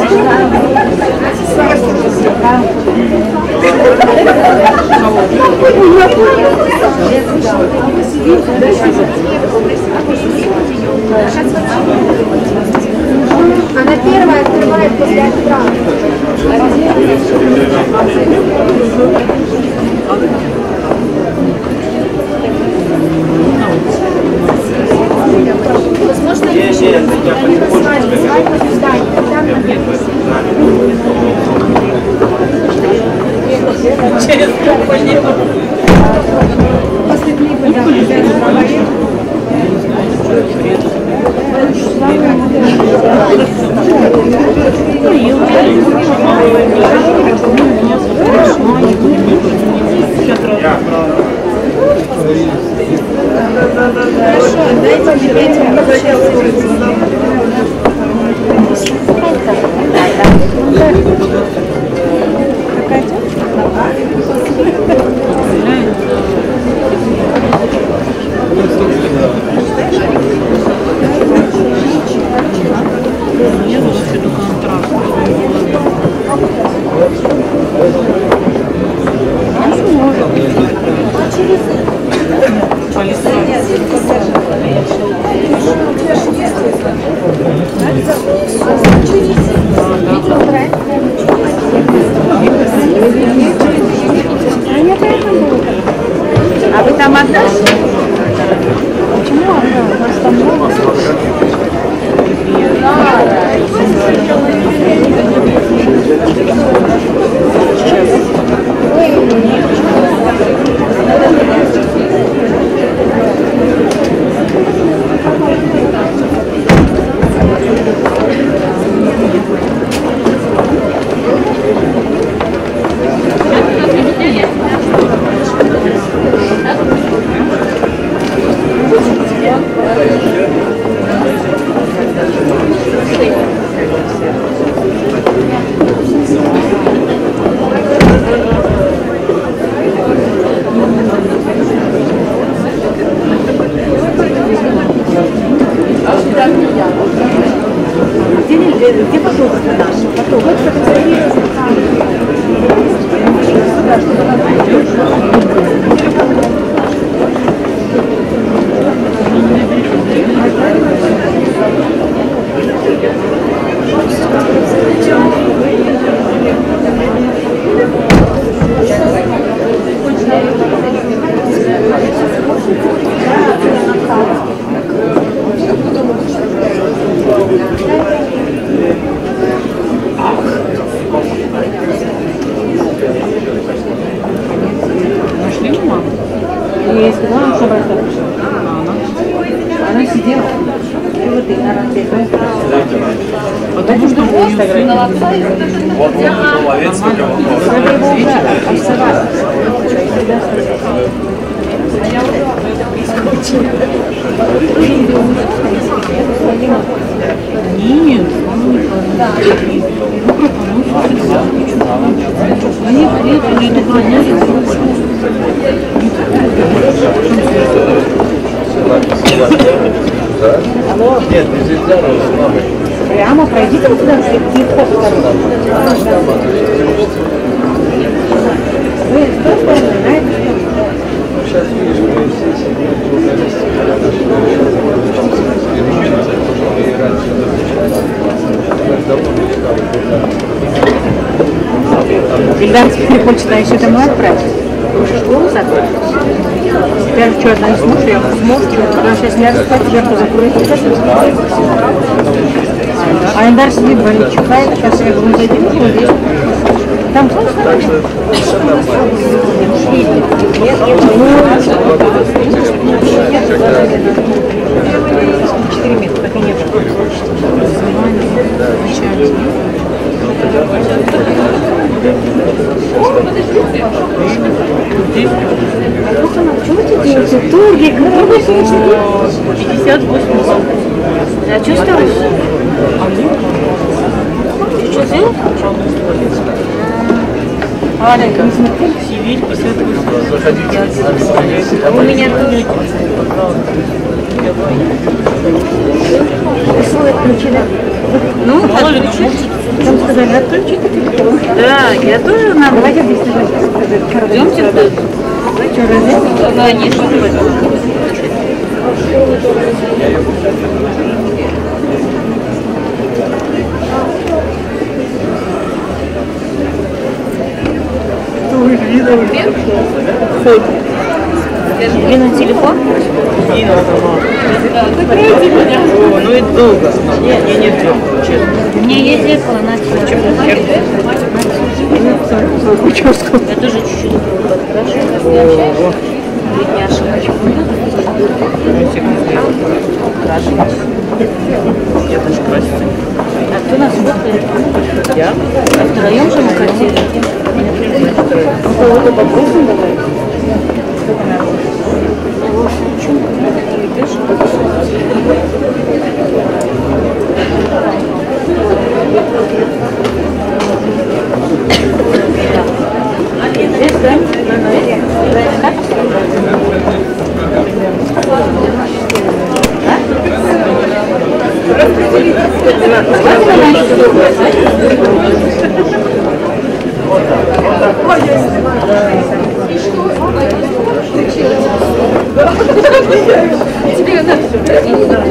Sağ oluñız. Она первая открывает после отправки. Возможно, Через Хорошо, дайте мне 5 минут. А вы там одна? Почему одна? Нас там много. Где фотографы наши? Нашли маму? Я ей сказала, что она Она сидела. Потому что у нее Вот он, ловец Нет, Нет, нет, не Алло. Нет, нельзя, с мамой. Прямо пройдите вот туда, где вход второй. Вы с той стороны, на этой стороне. Сейчас видишь, мы все сидим, журналисты, Ильдар теперь хочет а еще домой отправить. Уже школу закрыть. Я же что, одна не сможешь, я сможешь, что, сейчас ляжу спать, сверху закроет. А Индар сидит, болит, чихает. Сейчас я говорю, зайди, вот здесь. Там слышно? Так что все нормально. Четыре метра, так и не было. Что вы тут делаете? Торги, какой 58 А что стало? Что сделал? Аленька, Сибирь 58. У меня тоже. Ну, отключить. Там сказали, отключите телефон. Да, я тоже надо. Давайте Идемте. Конечно. Лина, телефон? Закройте меня. Ну и долго. Не, не, не ждем, честно. У меня есть зеркало, на Я тоже чуть-чуть подкрашу. Бедняжка. Я тоже краситься. А кто нас фоткает? Я? А втроем же мы хотели? Ну, кого-то попросим давай. Здесь, да?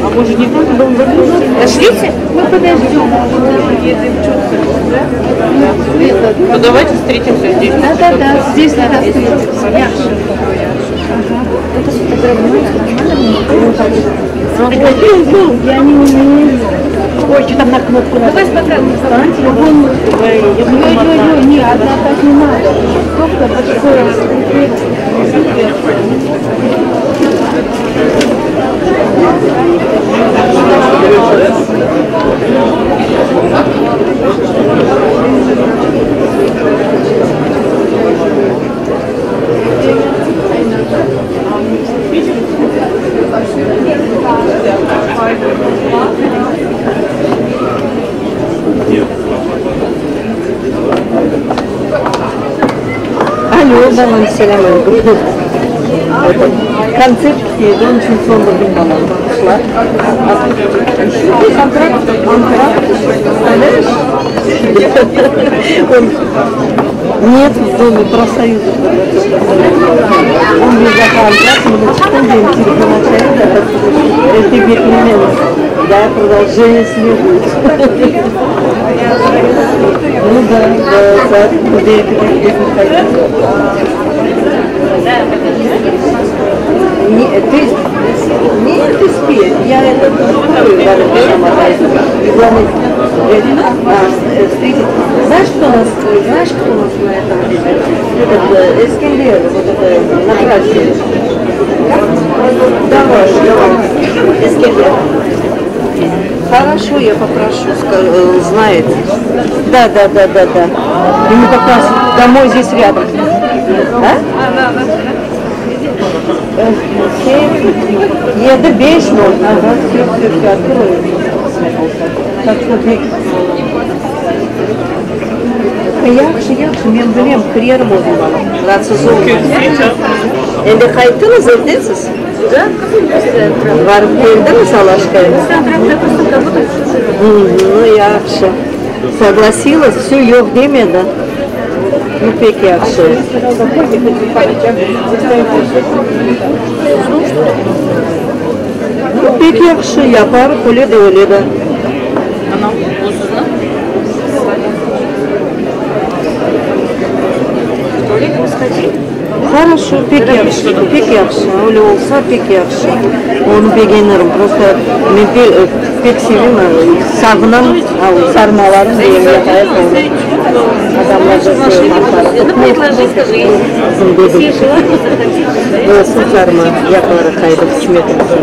А может не тут был Дошлите? Мы подождем. Ну давайте встретимся здесь. Да, да, да, здесь надо встретиться. Это сфотографируется нормально? Я не умею. Ой, что там на кнопку надо? Давай спокойно. Встаньте, вон. Ой-ой-ой, не, одна так не надо. Сколько Алло, балам, selâm aleyküm. Это концерт Don içün soñra bir balam şla. Контракт, контракт, представляешь? Он нет в доме профсоюзов. Он без контракт, мы Да, продолжение следует. Ну да, да, да, Не, ты, не, ты спи. Я это И главное, а, встретить. Знаешь, кто у нас, знаешь, кто у нас на этом? Этот Эскендер, вот это на трассе. Давай, давай. Эскендер. Хорошо, я попрошу, скажу, знает. Да, да, да, да, да. Ему как раз домой здесь рядом. А? 7, 5, 0. Ага, все, все, все, открою. Так что ты... Yahşı, yahşı, men bilem, kirerim özüm balam. Raatsız olma. Endi qayttıñız, evdesiz? Barıp keldiñiz Alaşqaya? Ну, yahşı. Согласилась, все, yoq demedi. Bu pek yahşı. Bu pek yahşı, yapar, öyle de, öyle de. Horoşo, pek yahşı, pek yahşı. Öyle olsa pek yahşı. Onı begenirim. Prosto men pek sevem, sağınam sarmalarnı ve yapayıq onı. Adamlar da seve Bizim degil. Olsun sarma, yaparıq, qayda qısmet olsa.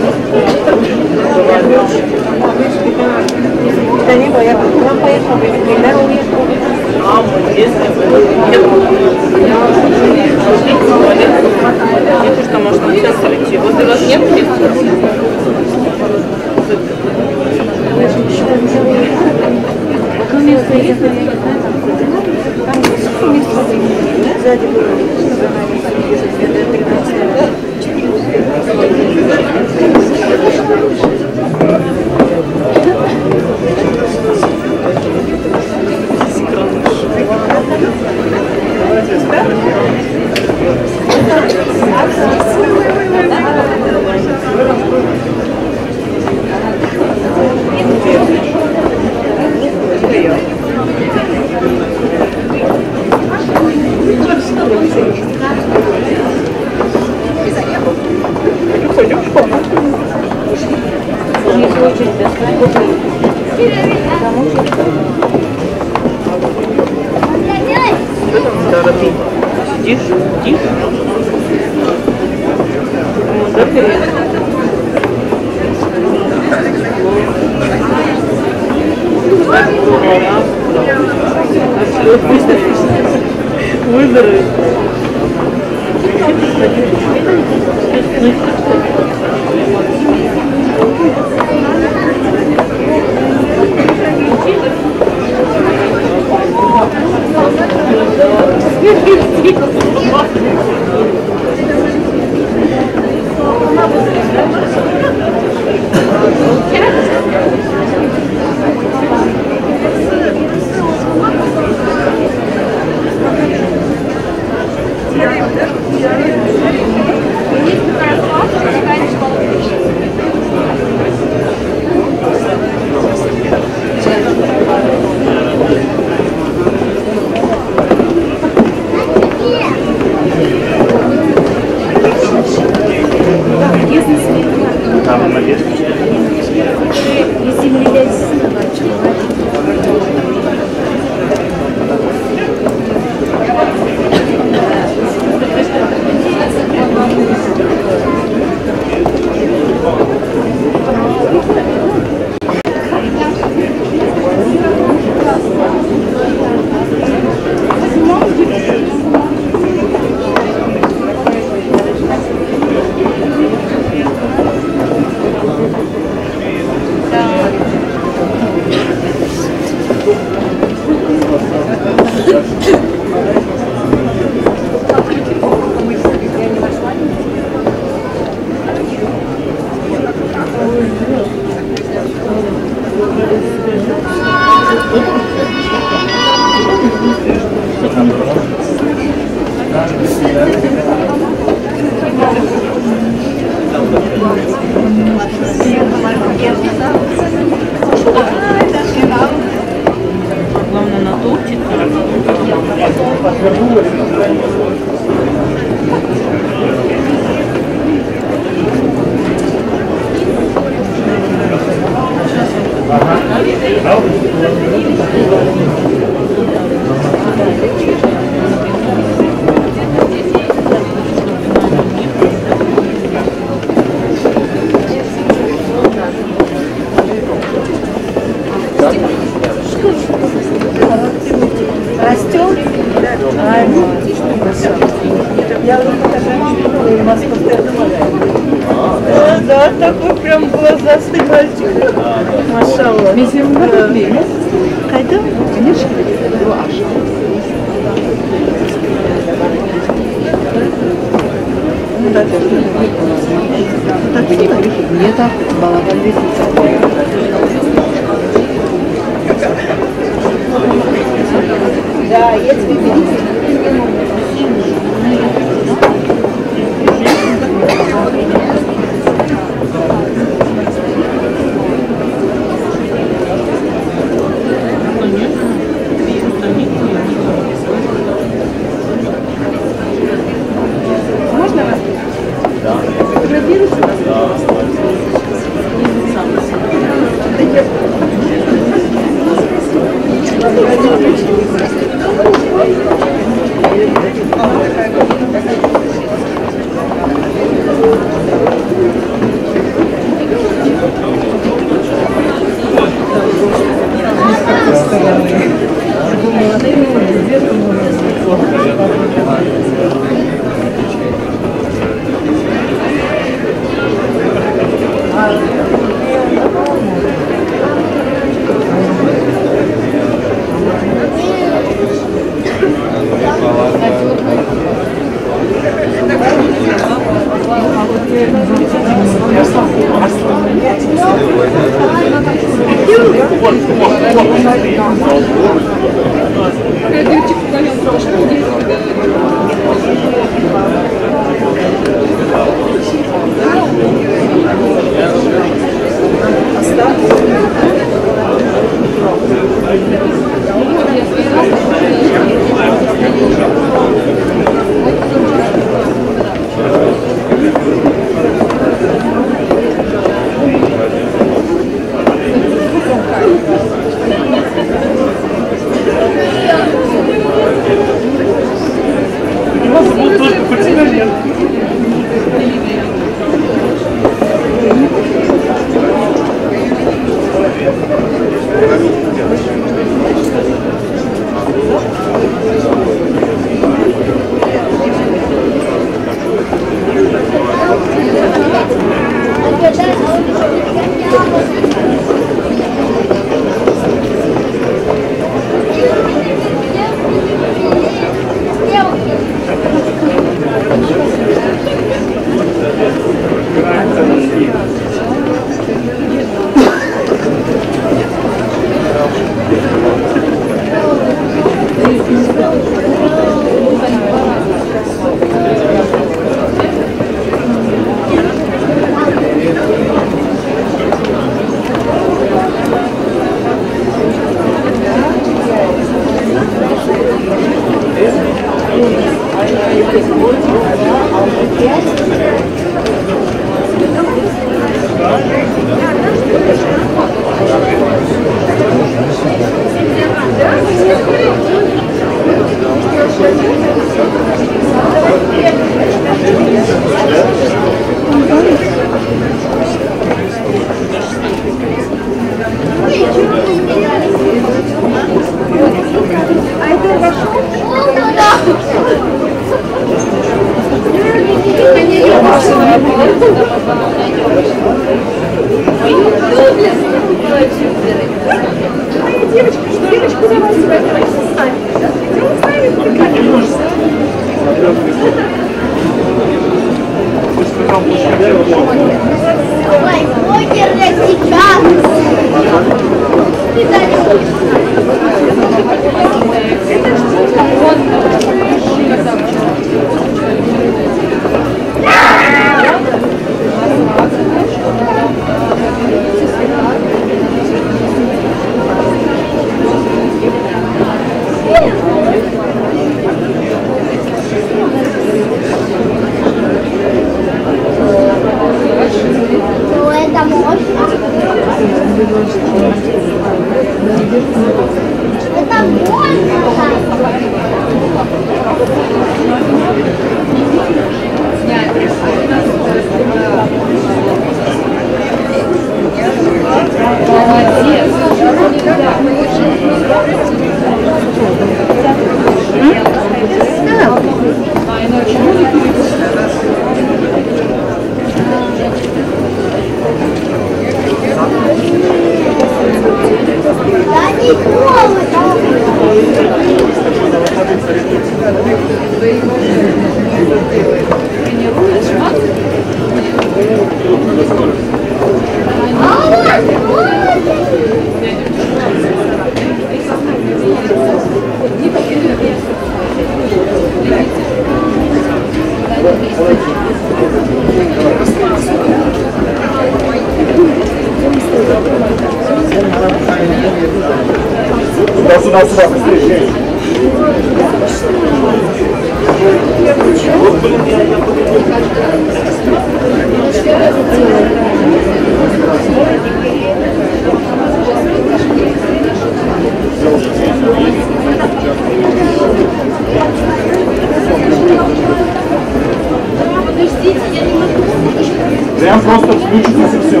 Выключится все.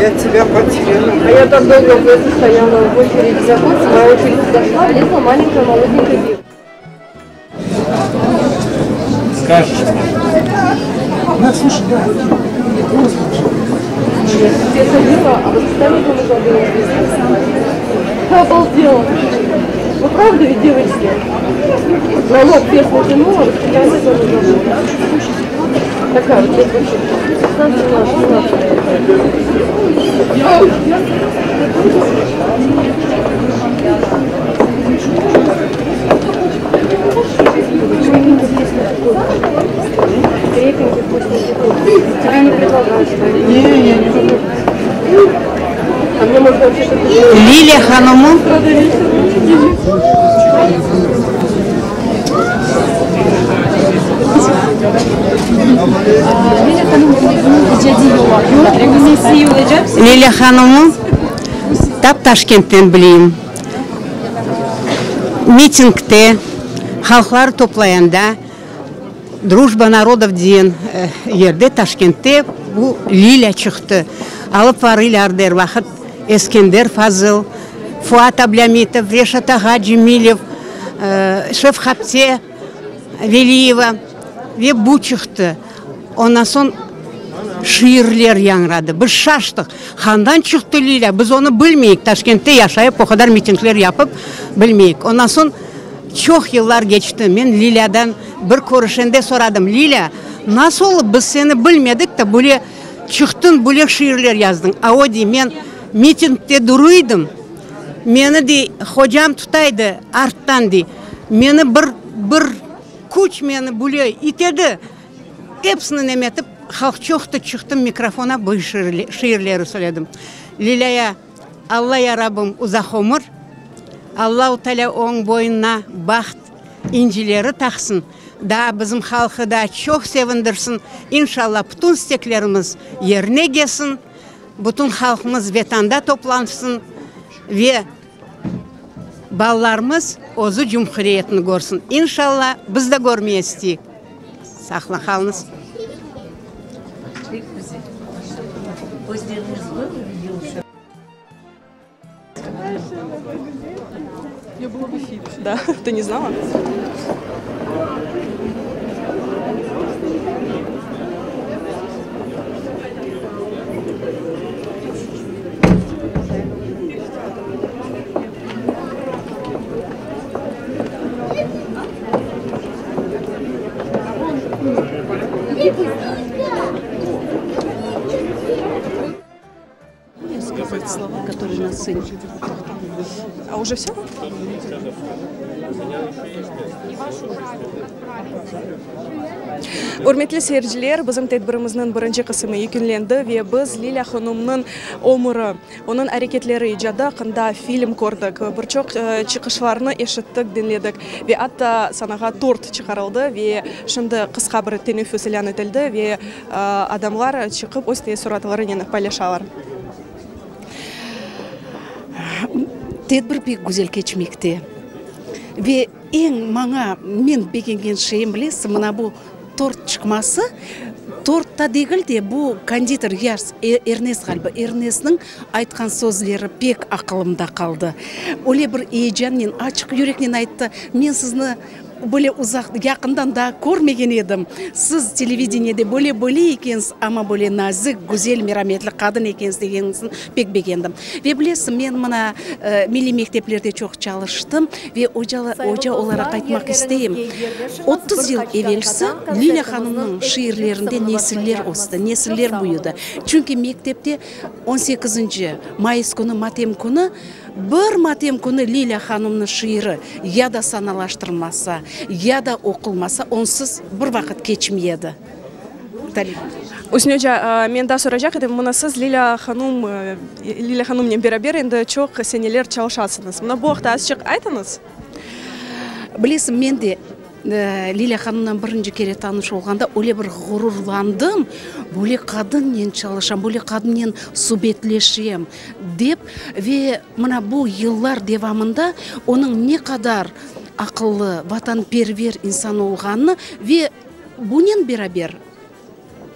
Я тебя потеряла. А я так долго в это стояла в очереди за кофе, моя очередь подошла, влезла маленькая молоденькая девушка. Скажешь мне. На, слушай, да. Я садила, а воспитание там забыла. Обалдела. Вы правда ведь девочки? На лоб вес натянула, воспитание тоже забыла. Такая вот лет вообще 16, 16. Крепенький, вкусненький. Тебе не предлагают, что ли? Не, не, не. А мне можно вообще что-то... Lilâ hanımı Lilâ hanımı tap Taşkentten bileyim. Mitingte, halqlar toplayanda, Drujba narodov diyen yerde, Taşkentte bu Lilâ çıqtı. Alıp varıylardı er vaqıt Eskender Fazıl, Fuat Ablâmitov, Reşat ağa Cemilev, Şevhapte Veliyeva ve bu çıqtı. Ondan soñ şiirler yañradı. Biz şaştıq. Handan çıqtı Lilâ? Biz onı bilmeyik. Taşkentte yaşayıp, o qadar mitingler yapıp, bilmeyik. Ondan soñ çoq yıllar keçti. Men Lilâdan bir körüşende soradım, Lilâ, nasıl olıp biz seni bilmedik de, böyle çıqtıñ, böyle şiirler yazdıñ? A o dey, men mitingde duruydım, meni, dey, hocam tutaydı arttan, dey, meni bir, bir küç meni böyle itedi, Episini nemetip, halq çoqtı, çıqtım mikrofona bu şiirleri söyledim. Lilâya, Alla ya Rabbim uzaq ömür, Allahu Teala oñ boynuna baht incileri taqsın, daa bizim halqı daa çoq sevindirsin, İnşalla bütün isteklerimiz yerine kelsin, bütün halqımız Vetanda toplansın ve Balalarımız özü cumhuriyetni körsin, inşalla, biz de körmeye isteyik. Saqla qalıñız. Да, ты не знала? Сказать слова, которые на сцене. А уже все? Ürmetli seyirciler, bizim tedbirimizniñ birinci qısımı yekünlendi ve biz Lilâ hanımnıñ ömüri, onıñ areketleri, icadı aqqında film kördik, bir çoq çıqışlarnı eşittik, diñledik ve atta sanağa tort çıqarıldı ve şimdi qısqa bir teneffüs ilân etildi ve adamlar çıqıp öz teessuratlarınen paylaşalar. Tedbir pek güzel keçmekte ve eñ maña men begengen şeyim, bilesiz, mına bu tort çıqması, tort ta degil de, bu konditer Yars, Ernest ğaliba, Ernestniñ aytqan sözleri pek aqılımda qaldı. Öyle bir eyecannen, açıq yüreknen ayttı, men sizni Böyle uzaq, yaqından daa körmegen edim. Siz televideniyede böyle böyle ekensiz, amma böyle nazik, güzel, merametli qadın ekensiz degeniñizni pek begendim. Ve bilesiñ, men mına milliy mekteplerde çoq çalıştım ve oca, oca olaraq aytmaq isteyim, 30 yıl evelsi Lilâ hanımnıñ şiirlerinde nesiller östi, nesiller büyüdi. Çünki mektepte on sekizinci mayıs künü, matem künü, Bir matem künü Lilâ hanımnıñ şiiri ya da sanalaştırılmasa, ya da oqulmasa, onsız bir vaqıt keçmey edi. Üsni oca, men daa soracaq edim, mına siz Lilâ hanım, Lilâ hanımnen beraber endi çoq seneler çalışasıñız. Mına bu aqta azçıq aytıñız. Bilesiñ, men de Lilâ hanımnen birinci kere tanış olğanda öyle bir ğururlandım, böyle qadınnen çalışam, böyle qadınnen subetleşem dep ve mına bu yıllar devamında onıñ ne qadar aqıllı, vatanperver insan olğanını ve bunen beraber.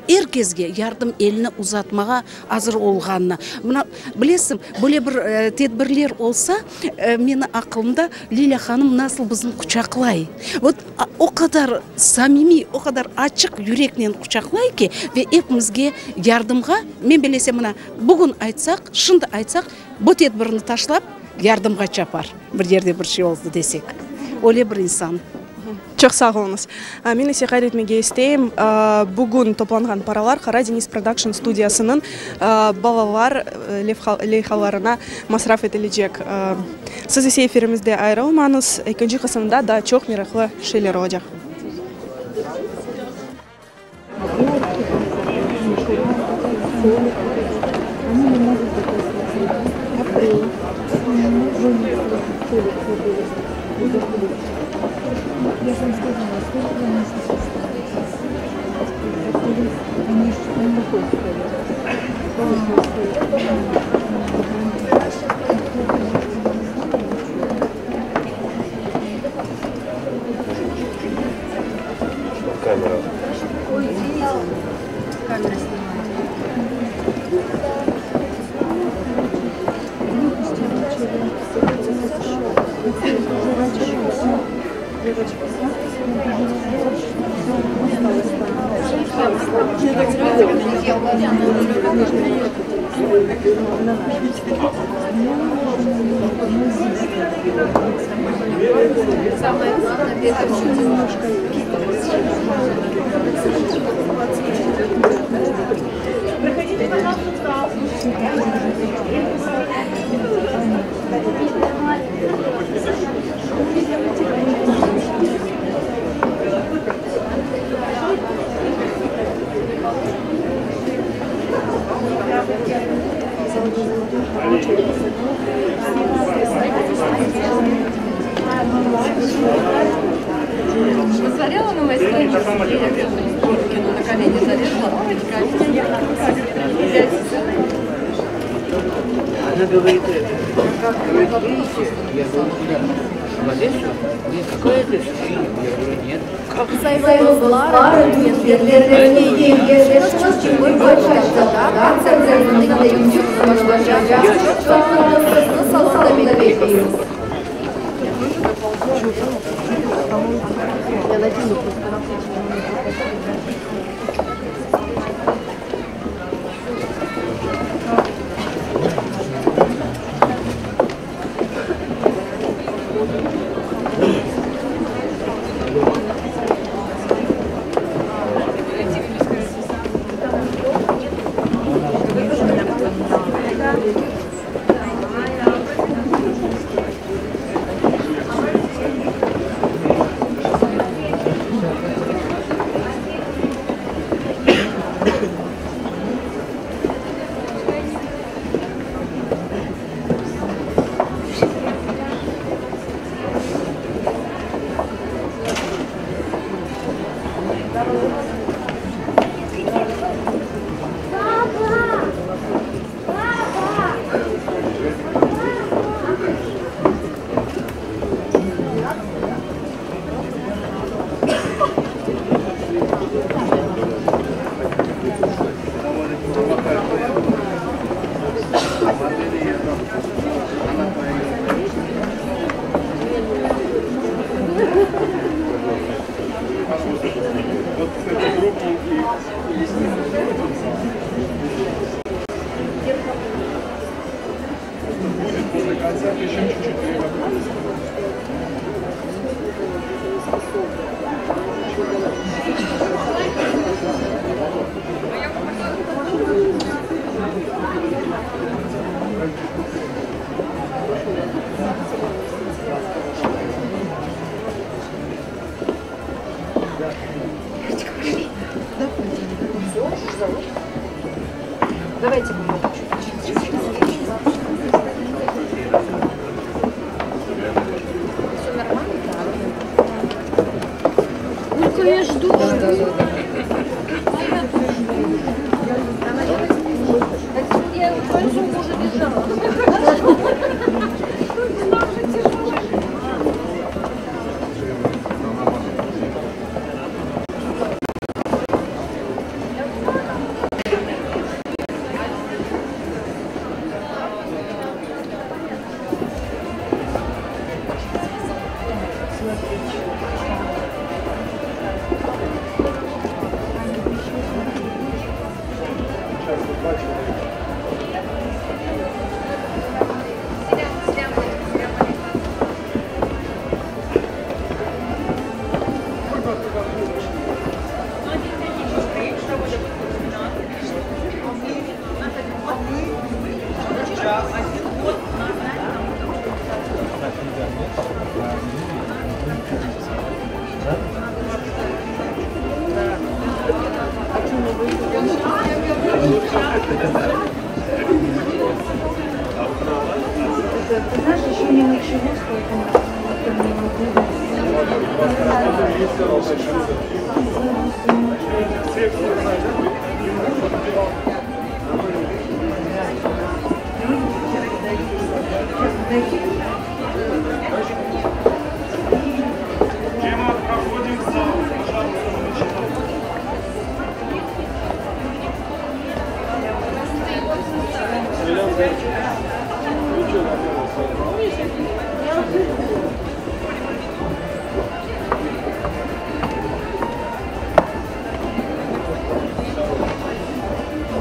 Er kesge yardım elini uzatmağa azır olğanını. Mına, bilesiñ, böyle bir tedbirler olsa, meni aqılımda Lilâ hanım nasıl bizni quçaqlay. Vot, o qadar samimiy, o qadar açıq yüreknen quçaqlay ki, ve epimizge yardımğa, men bilesem, mına, bugün aytsaq, şimdi aytsaq, bu tedbirni taşlap, yardımğa çapar, bir yerde bir şey oldı desek. Öyle bir insan. Çoq sağ oluñız. Men ise qayd etmege isteyim, bugün toplanğan paralar Qara deñiz prodakşn studiyasınıñ balalar leyhalarına masraf etilecek. Siz ise efirimizde ayırılmañız, ekinci qısımda daa çoq meraqlı şeyler olacaq.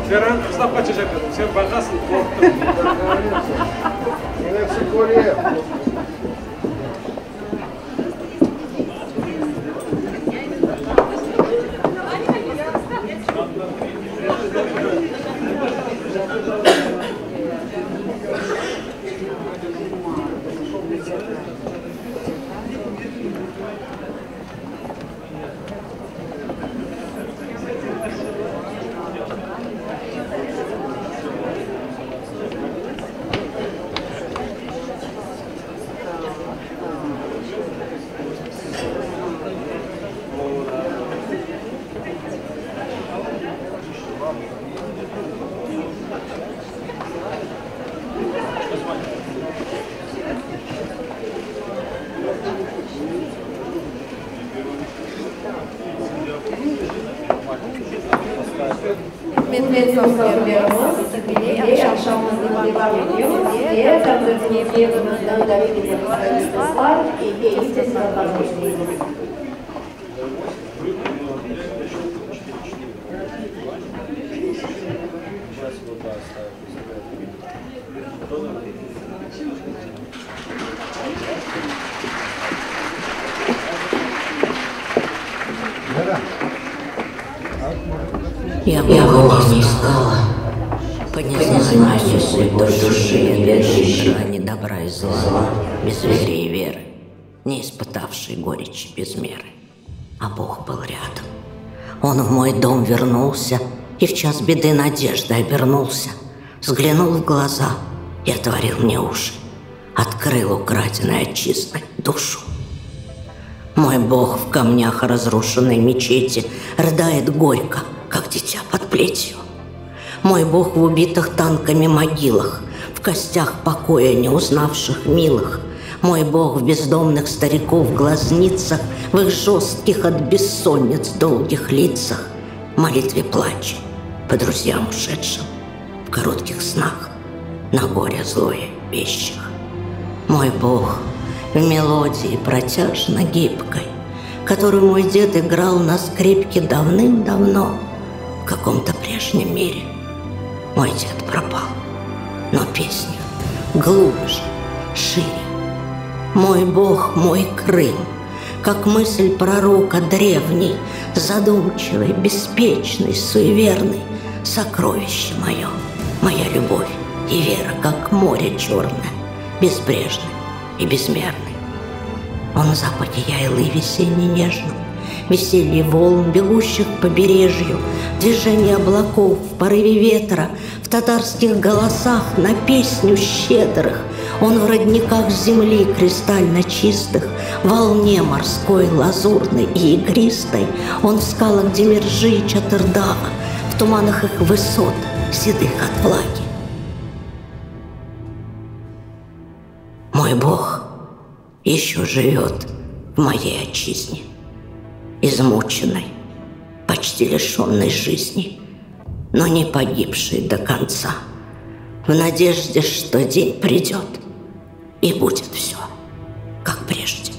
Serhan qızlap qaçacaq edim, sen baqasıñ, qorqtım. Men episi körem. Ürmetli musafirlerimiz, yubiley aqşamımıznı devam etemiz ve kontsertimizge bizni davet etken aziz dostlar, keyif tezatlarnı isteymiz. Я Бога не искала, по незнанию судьбы души, не ведающей грани добра и зла, без веры и веры, не испытавшей горечи без меры. А Бог был рядом. Он в мой дом вернулся и в час беды надежды обернулся, взглянул в глаза и отворил мне уши, открыл украденной отчизной душу. Мой Бог в камнях разрушенной мечети рыдает горько, как дитя под плетью. Мой Бог в убитых танками могилах, в костях покоя не узнавших милых. Мой Бог в бездомных стариков глазницах, в их жестких от бессонниц долгих лицах, в молитве плаче по друзьям ушедшим, в коротких снах, на горе злое вещих. Мой Бог в мелодии протяжно гибкой, которую мой дед играл на скрипке давным-давно в каком-то прежнем мире. Мой дед пропал, но песня глубже, шире. Мой Бог, мой Крым, как мысль пророка древней, задумчивый, беспечный, суеверный, сокровище мое, моя любовь и вера, как море черное, безбрежное и безмерное. Он в запахе яйлы весенней нежном, веселье волн, бегущих по побережью, движение облаков в порыве ветра, в татарских голосах на песню щедрых. Он в родниках земли кристально чистых, в волне морской, лазурной и игристой. Он в скалах Демержи и Чатырдага, в туманах их высот, седых от влаги. Мой Бог еще живет в моей отчизне, измученной, почти лишенной жизни, но не погибшей до конца, в надежде, что день придет и будет все, как прежде.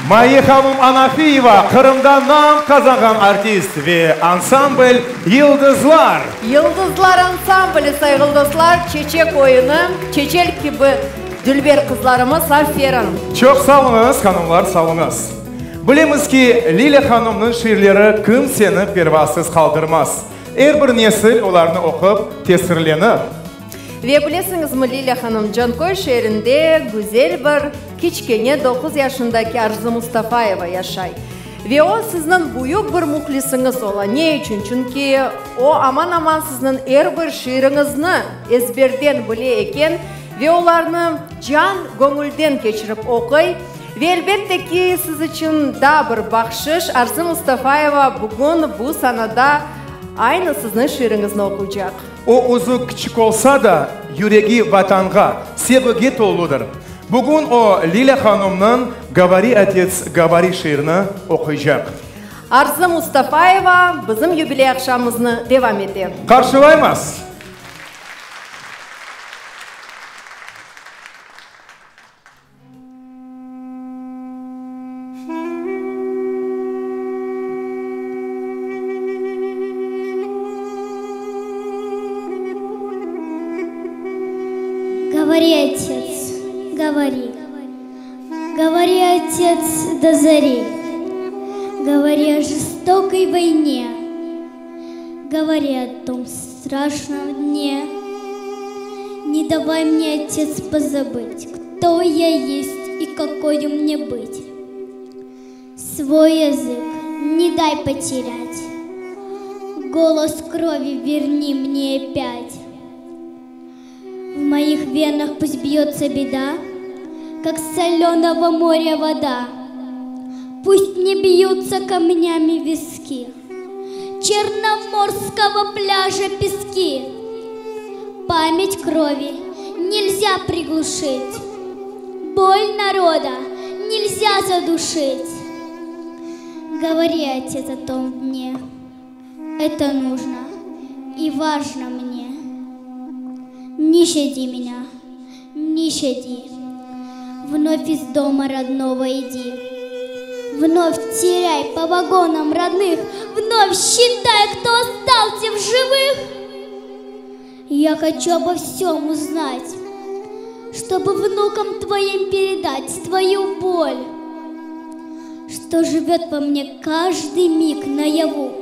Maye hanum Anafiyeva, Qırımda nam qazanğan artist ve ansambl Yıldızlar. Yıldızlar ansambli, sayğılı dostlar, Çeçek oyunı, çeçel kibi dülber qızlarımız, aferin! Çoq sağ oluñız, hanımlar, sağ oluñız. Bilemiz ki, Lilâ hanımnıñ şiirleri kimseni pervasız qaldırmaz. Er bir nesil olarnı oqup tesirlenir. Ve bilesiñizmi, Lilâ hanım, Canköy şeerinde güzel bir kiçkene doquz yaşındaki Arzı Mustafayeva yaşay. Ve o sizniñ büyük bir mühlisiñiz ola. Ne içün? Çünki o aman-aman sizniñ er bir şiiriñizni ezberden bile eken ve olarnı can-göñülden keçirip oquy. Ve elbette ki, siz içün daa bir bahşış, Arzı Mustafayeva bugün bu sanada aynı sizniñ şiiriñizni oquycaq. O özü kiçik olsa da, yüregi Vatanğa, sevgige toludır. Bugün o Lilâ hanımnıñ Govori, otets, govori şiirini oquycaq. Arzı Mustafayeva bizim yubiley aqşamımıznı devam ete. Qarşılaymız! Govori, otets, govori, Govori, otets, do zori, Govori o жестокой войне, Govori о том страшном дне. Не давай мне, отец, позабыть, Кто я есть и какою мне быть. Свой язык не дай потерять, Голос крови верни мне опять. В моих венах пусть бьется беда, Как с соленого моря вода. Пусть не бьются камнями виски, Черноморского пляжа пески. Память крови нельзя приглушить, Боль народа нельзя задушить. Говори, отец, о том дне, Это нужно и важно мне. Не щади меня, не щади, Вновь из дома родного иди. Вновь теряй по вагонам родных, Вновь считай, кто остался в живых. Я хочу обо всем узнать, Чтобы внукам твоим передать твою боль, Что живет во мне каждый миг наяву,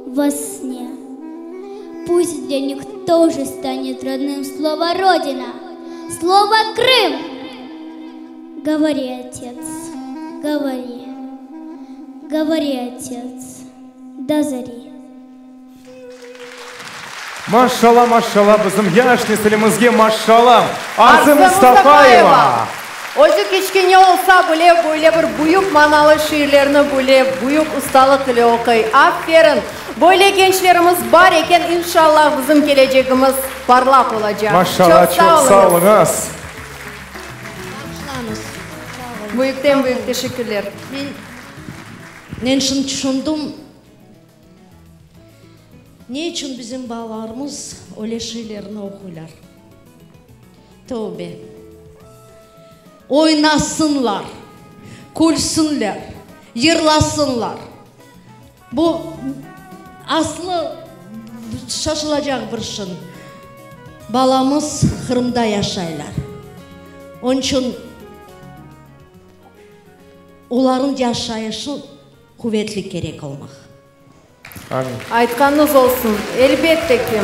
во сне. Пусть для них тоже станет родным слово Родина, слово Крым. Говори, отец, говори, говори, отец, до зари. Maşşalla, maşşalla, bizim yaş nesilimizge maşşalla! Arzı Mustafayeva! Özü kiçkene olsa bile, böyle bir büyük manalı şiirlerni böyle büyük ustalıq ile oquy. Aferin! Böyle gençlerimiz bar eken, inşallah, bizim kelecegimiz parlaq olacaq. Maşşalla, Çoq çoq sağ sağ oluñız! oluñız! Bağışlañız. Büyükten büyük teşekkürler. Men, men şimdi tüşündim. Ne içün bizim balalarımız öyle şeylerni oquylar? Tövbe! Oynasınlar, külsünler, yırlasınlar. Bu aslı şaşılacaq bir şın. Balamız Qırımda yaşaylar. Onıñ içün olarnıñ yaşayışı quvetli kerek olmaq. Amin. Aytqanıñız olsun. Elbette ki,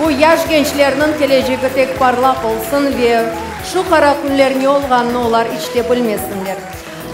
bu yaş gençlerniñ kelecegi tek parlaq olsun ve şu qara künler ne olğanını olar iç te bilmesinler.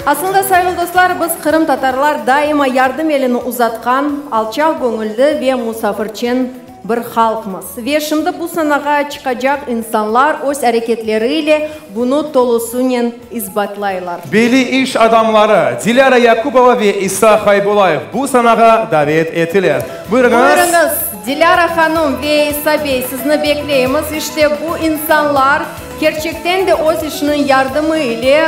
Aslında, sayğılı dostlar, biz, qırımtatarlar, daima yardım elini uzatqan, alçaq göñülli ve musafirçen bir halqmız. Ve şimdi bu sanağa çıqacaq insanlar öz areketleri ile bunı tolusınen isbatlaylar. Belli iş adamları Dilâra Yakubova ve İsa Haybullayev bu sanağa davet etiler. Buyurıñız. Buyurıñız, Dilâra hanım ve İsa bey, sizni bekleymiz. İşte bu insanlar kerçekten de öz işiniñ yardımı ile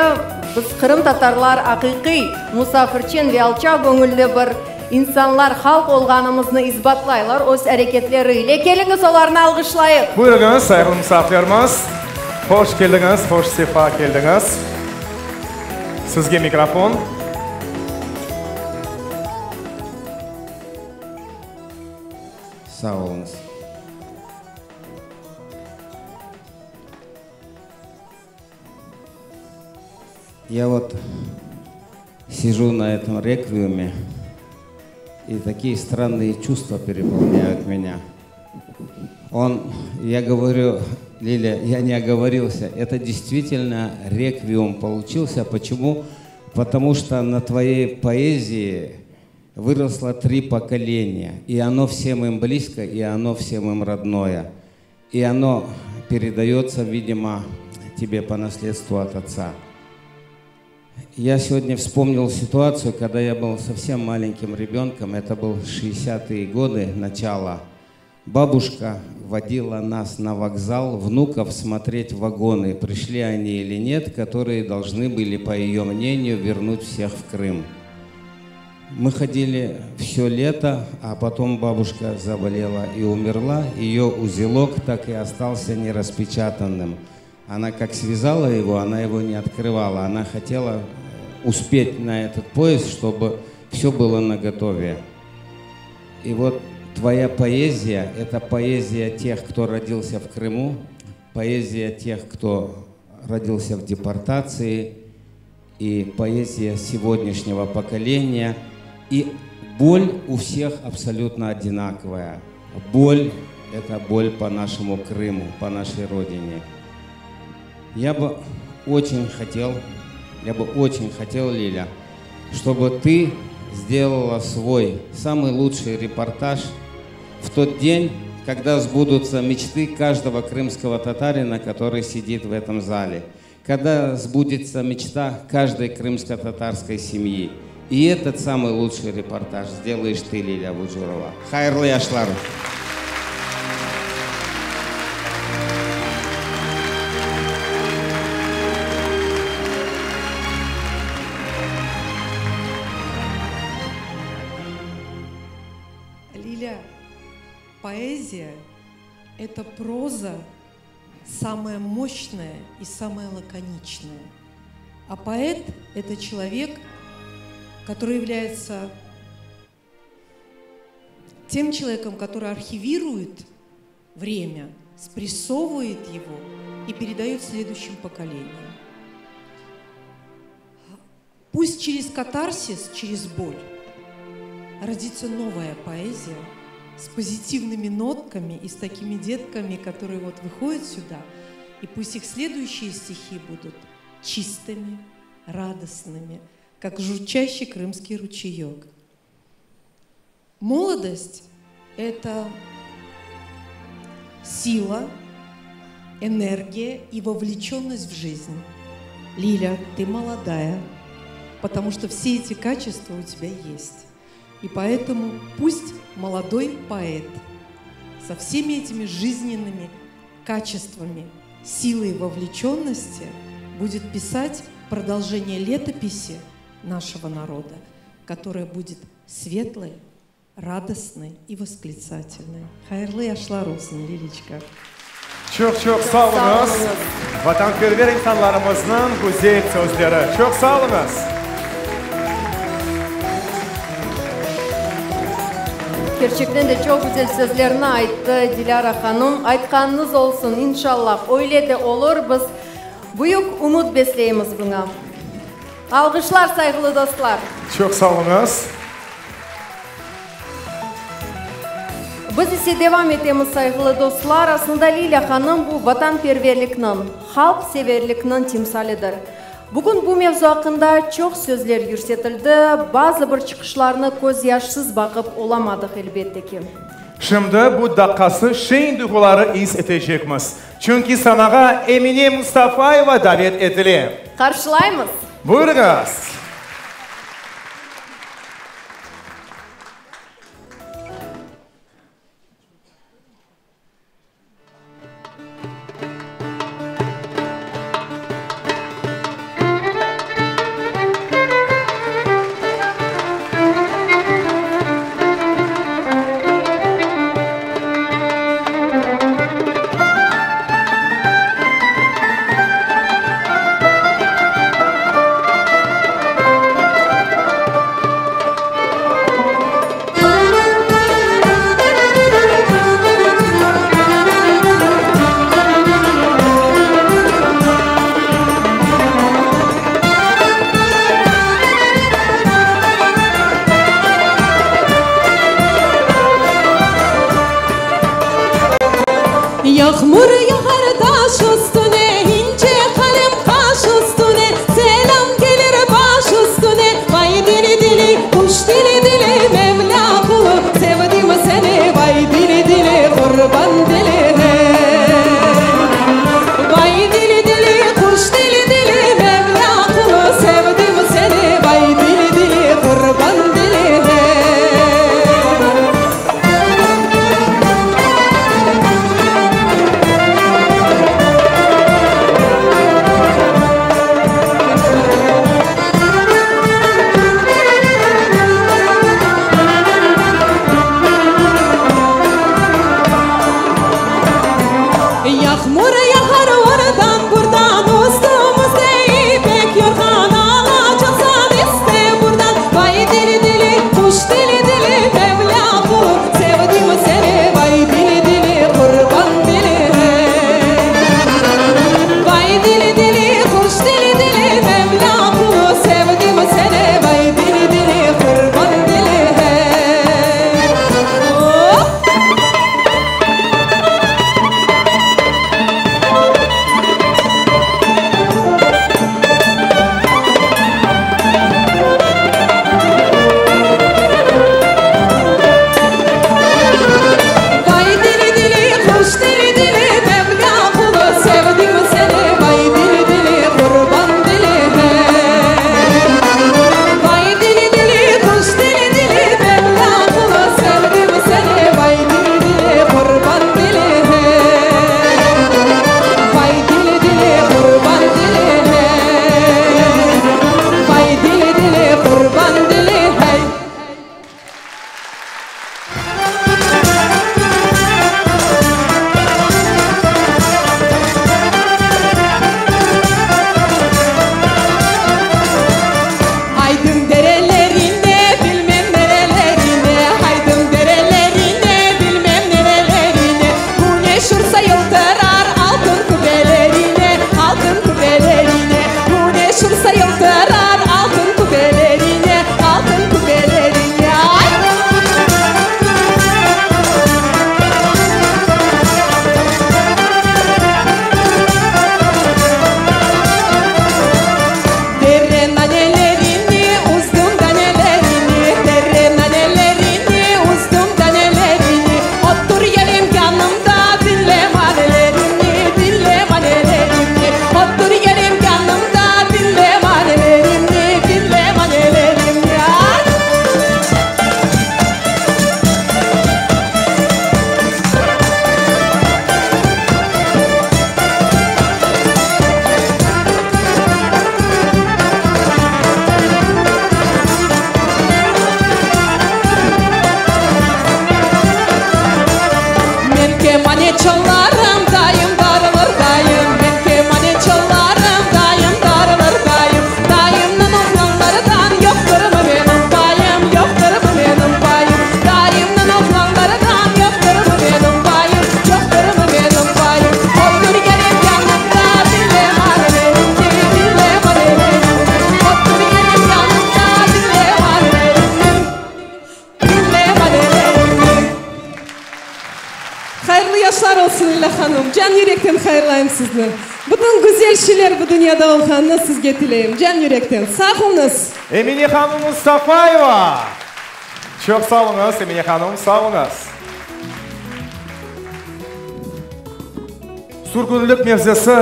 biz, qırımtatarlar, aqiqiy musafirçen ve alçaqgöñülli bir İnsanlar halq olğanımıznı isbatlaylar öz areketleri ile. Keliñiz, olarnı alğışlayıq! Buyurıñız, sayğılı musafirlerimiz! Hoş keldiñiz, hoş sefa keldiñiz! Sizge mikrofon. Sağ oluñız. Я вот сижу на этом реквиеме, и такие странные чувства переполняют меня. Он, я говорю, Лиля, я не оговорился, это действительно реквием получился. Почему? Потому что на твоей поэзии выросло три поколения, и оно всем им близко, и оно всем им родное. И оно передается, видимо, тебе по наследству от отца. Я сегодня вспомнил ситуацию, когда я был совсем маленьким ребенком, это был 60-е годы, начало. Бабушка водила нас на вокзал внуков смотреть вагоны, пришли они или нет, которые должны были, по ее мнению, вернуть всех в Крым. Мы ходили все лето, а потом бабушка заболела и умерла. Ее узелок так и остался нераспечатанным. Она как связала его, она его не открывала. Она хотела успеть на этот поезд, чтобы все было наготове. И вот твоя поэзия – это поэзия тех, кто родился в Крыму, поэзия тех, кто родился в депортации, и поэзия сегодняшнего поколения. И боль у всех абсолютно одинаковая. Боль – это боль по нашему Крыму, по нашей родине. Я бы очень хотел, я бы очень хотел, Лиля, чтобы ты сделала свой самый лучший репортаж в тот день, когда сбудутся мечты каждого крымского татарина, который сидит в этом зале, когда сбудется мечта каждой крымско-татарской семьи. И этот самый лучший репортаж сделаешь ты, Лиля Буджурова. Hayırlı yaşlar! Лиля, поэзия – это проза самая мощная и самая лаконичная. А поэт – это человек, который является тем человеком, который архивирует время, спрессовывает его и передает следующим поколениям. Пусть через катарсис, через боль родится новая поэзия с позитивными нотками и с такими детками, которые вот выходят сюда, и пусть их следующие стихи будут чистыми, радостными, как журчащий крымский ручеек. Молодость – это сила, энергия и вовлеченность в жизнь. Лиля, ты молодая, потому что все эти качества у тебя есть. И поэтому пусть молодой поэт со всеми этими жизненными качествами, силой вовлеченности будет писать продолжение летописи нашего народа, которая будет светлой, радостной и восклицательной. Hayırlı yaşlar olsun, Lilечка. Çoq çoq sağ oluñız. Vatanperver insanlarımıznıñ güzel sözleri. Çoq sağ oluñız. Kerçekten de çoq güzel sözlerni ayttı Dilâra hanım. Aytqanıñız olsun, inşallah, öyle de olur. Biz büyük ümüt besleymiz buña. Alğışlar, sayğılı dostlar! Çoq sağ oluñız. Biz ise devam etemiz, sayğılı dostlar. Aslında Lilâ hanım bu vatanperverlikniñ, halqseverlikniñ timsalidir. Bugün bu mevzu aqqında çoq sözler yürsetildi, bazı bir çıqışlarnı közyaşsız baqıp olamadıq, elbette ki. Şimdi bu daqqası şeñ duyğuları is etecekmiz. Çünki sanağa Emine Mustafayeva davet etile. Qarşılaymız! Buyurıñız! hanım, can yürekten hayırlayım sizni. Bütün güzel şeyler bu dünyada olğanını sizge tileyim, can yürekten. Sağ oluñız! Emine hanım Mustafayeva! Çoq sağ oluñız, Emine hanım, sağ oluñız! Sürgünlik mevzesi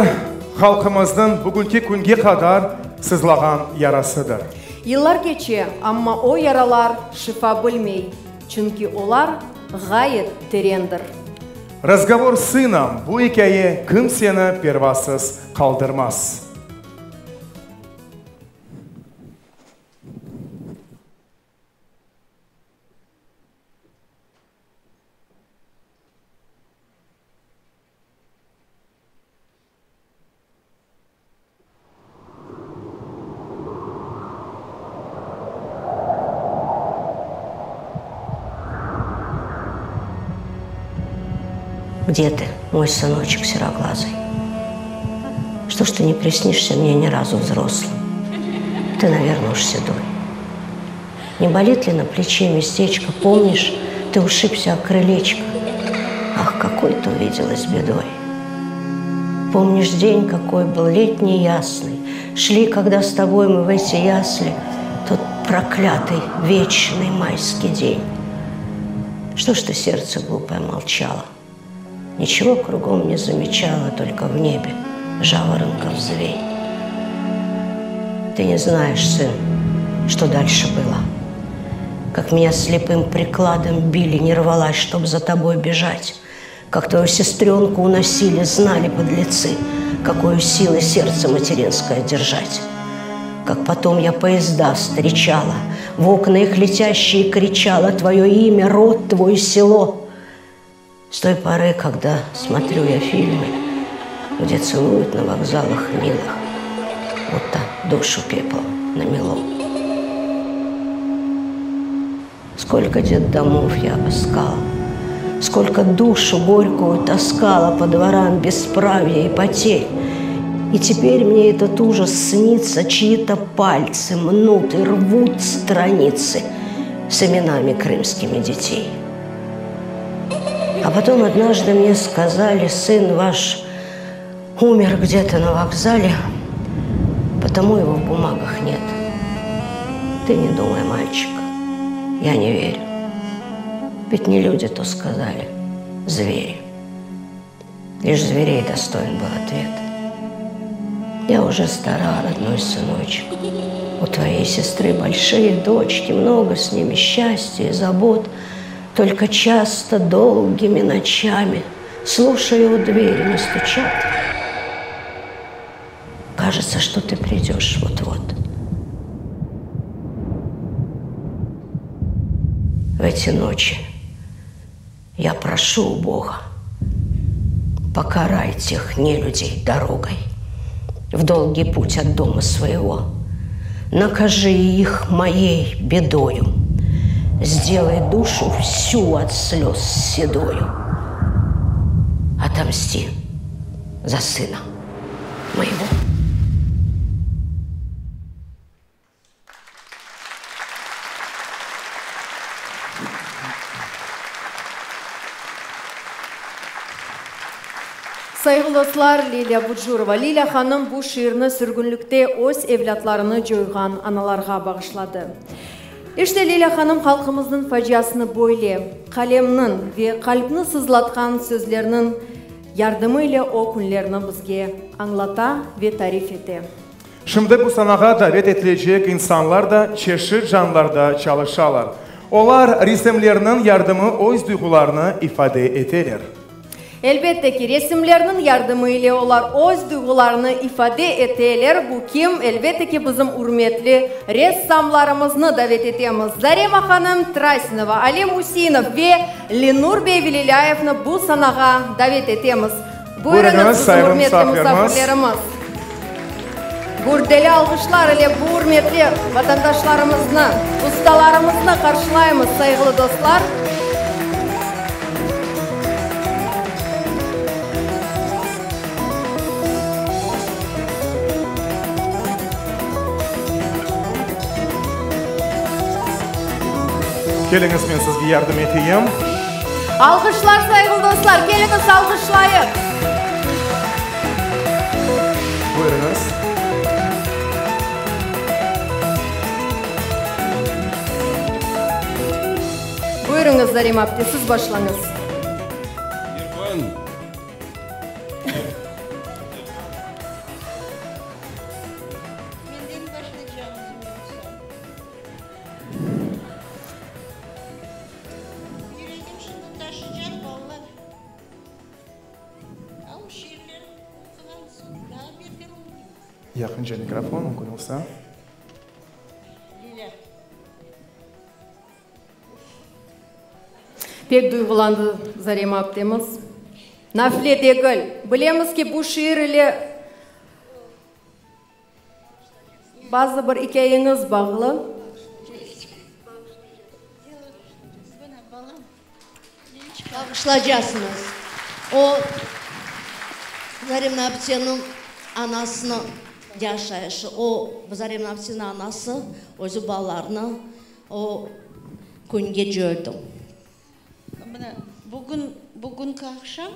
halqımıznıñ bugünki künge qadar sızlağan yarasıdır. Yıllar keçe, amma o yaralar şifa bilmey, çünki olar ğayet terendir. Razgovor s sınom, bu ikâye kimseni pervasız qaldırmaz. Где ты, мой сыночек сероглазый? Что ж ты не приснишься мне ни разу взрослым? Ты, наверное, уж седой. Не болит ли на плече местечко? Помнишь, ты ушибся о крылечко? Ах, какой ты увиделась бедой. Помнишь день, какой был летний ясный? Шли, когда с тобой мы в эти ясли, Тот проклятый вечный майский день. Что ж ты, сердце глупое, молчало? Ничего кругом не замечала, только в небе жаворонков звень. Ты не знаешь, сын, что дальше было. Как меня слепым прикладом били, не рвалась, чтоб за тобой бежать. Как твою сестренку уносили, знали подлецы, какую силы сердце материнское держать. Как потом я поезда встречала, в окна их летящие кричала твое имя, род твой, село. С той поры, когда смотрю я фильмы, где целуют на вокзалах милых, будто душу пепел намело. Сколько детдомов я обыскала, сколько душу горькую таскала по дворам бесправия и потерь. И теперь мне этот ужас снится, чьи-то пальцы мнут и рвут страницы с именами крымскими детей. А потом однажды мне сказали, сын ваш умер где-то на вокзале, потому его в бумагах нет. Ты не думай, мальчик, я не верю. Ведь не люди то сказали, звери. Лишь зверей достоин был ответ. Я уже стара, родной сыночек. У твоей сестры большие дочки, много с ними счастья и забот. Только часто долгими ночами, слушаю, у двери не стучат. Кажется, что ты придешь вот-вот. В эти ночи я прошу у Бога, покарай тех нелюдей дорогой в долгий путь от дома своего. Накажи их моей бедою, сделай душу всю от слез седою. Отомсти за сына моего. Sayğılı dostlar, Lilâ Bucurova, Lilâ hanım bu şiirni sürgünlikte öz evlâtlarını coyğan analarğa bağışladı. İşte, Lilâ hanım halqımıznıñ faciasını böyle, qalemniñ ve qalpni sızlatqan sözlerniñ yardımı ile o künlerni bizge añlata ve tarif ete. Şimdi bu sanağa davet etilecek insanlar da çeşit janlarda çalışalar. Olar resimlerniñ yardımı öz duyğularını ifade eteler. Elbette ki, resimlerniñ yardımı ile olar öz duyğularını ifade eteler. Bu kim? Elbette ki, bizim ürmetli ressamlarımıznı davet etemiz. Zarema hanım Trasinova, Alim Üseinov ve Lenur bey Velilâyevni bu sanağa davet etemiz. Buyurıñız, Buyurıñız, bizim sayğılı ürmetli musafirimiz. musafirlerimiz. Gürdeli alğışlar ile bu ürmetli vatandaşlarımıznı, ustalarımıznı qarşılaymız, sayğılı dostlar. Keliñiz, men sizge yardım eteyim. Alğışlar, sayğılı dostlar, keliñiz, alğışlayıq! Buyurıñız, Zarema apte, siz başlañız. İrfan. Menden başlaycağıñızmı yoqsa? Yüregim şimdi taşacaq, balalar. Al şiirler oquğan soñ daa beter oldı. Yaqınca mikrofon, mümkün olsa. Lilâ. Pek duyğulandı Zarema aptemiz. Nafile degil. Bilemiz ki, bu şiir ile bazı bir ikâyeñiz bağlı. Bağışlacasıñız. O, Zarema apteniñ anasınıñ yaşayışı. O, Zarema apteniñ anası özü balalarını o künge coydı. Mına, bugün, bugünki aqşam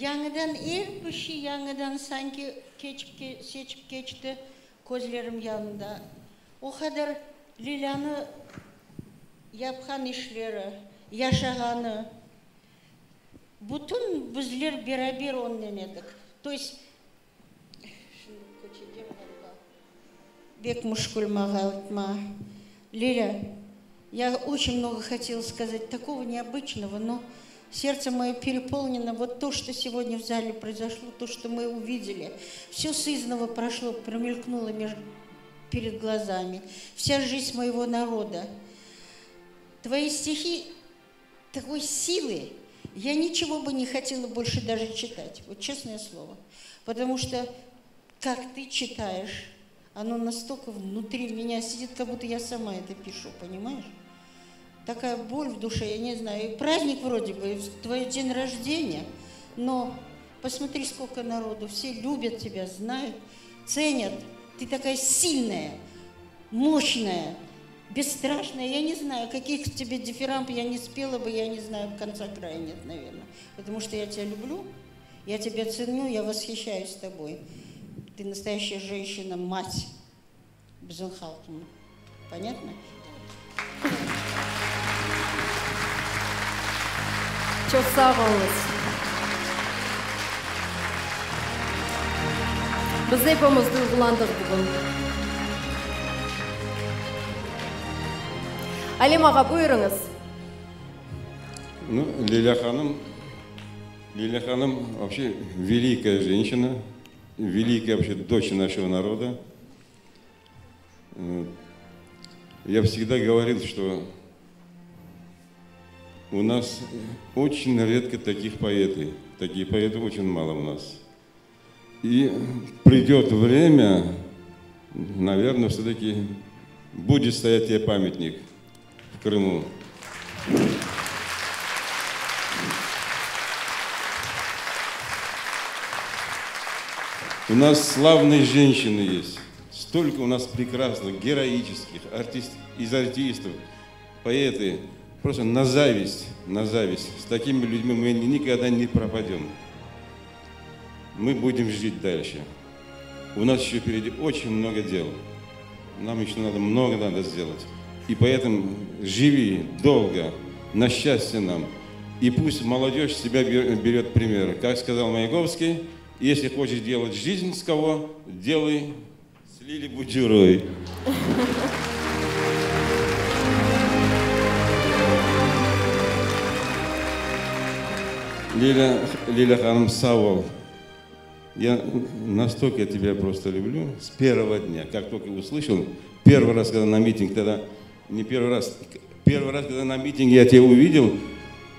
yañıdan er bir şey yañıdan sanki keçip, seçip keçti közlerim yanında. O qadar Lilânı yapqan işleri, yaşağanı, bütün bizler beraber onnen edik. To est, şimdi köçecem ğaliba, bek müşkül mağa aytma. Lilâ, ya oçün mnogo hotela skazat takogo neobıçnogo, no sertse moyo perepolineno vot to, çto segodnâ v zale proizoşlo, to, çto mı uvideli, vsö sıznovo proşlo, promelknulo меж Перед глазами. Вся жизнь моего народа. Твои стихи такой силы, я ничего бы не хотела больше даже читать, вот честное слово. Потому что как ты читаешь, оно настолько внутри меня сидит, как будто я сама это пишу, понимаешь? Такая боль в душе, я не знаю. И праздник вроде бы, твой день рождения, но посмотри, сколько народу, все любят тебя, знают, ценят. Ты такая сильная, мощная, бесстрашная. Я не знаю, каких тебе дифирамб я не спела бы, я не знаю, конца края нет, наверное. Потому что я тебя люблю, я тебя ценю, я восхищаюсь тобой. Ты настоящая женщина, мать bizim halqım. Понятно? Çoq sağ oluñız. Biz epimiz duyğulandıq bugün. Alim ağa, buyurıñız. Nu, Lilâ hanım, Lilâ hanım вообще великая женщина, великая вообще дочь нашего народа. Я всегда говорил, что у нас очень редко таких поэты. Такие поэты очень мало у нас. И придет время, наверное, все-таки будет стоять тебе памятник в Крыму. У нас славные женщины есть. Столько у нас прекрасных, героических, артист, из артистов, поэты. Просто на зависть, на зависть. С такими людьми мы никогда не пропадем. Мы будем жить дальше. У нас еще впереди очень много дел. Нам еще надо много надо сделать. И поэтому живи долго, на счастье нам. И пусть молодежь себя берет пример. Как сказал Маяковский, если хочешь делать жизнь с кого, делай с Лили Буджуровой. Лиля, Лиля hanım sağ ol. Я настолько тебя просто люблю с первого дня. Как только услышал, первый раз, когда на митинг, тогда не первый раз, первый раз, когда на митинге я тебя увидел,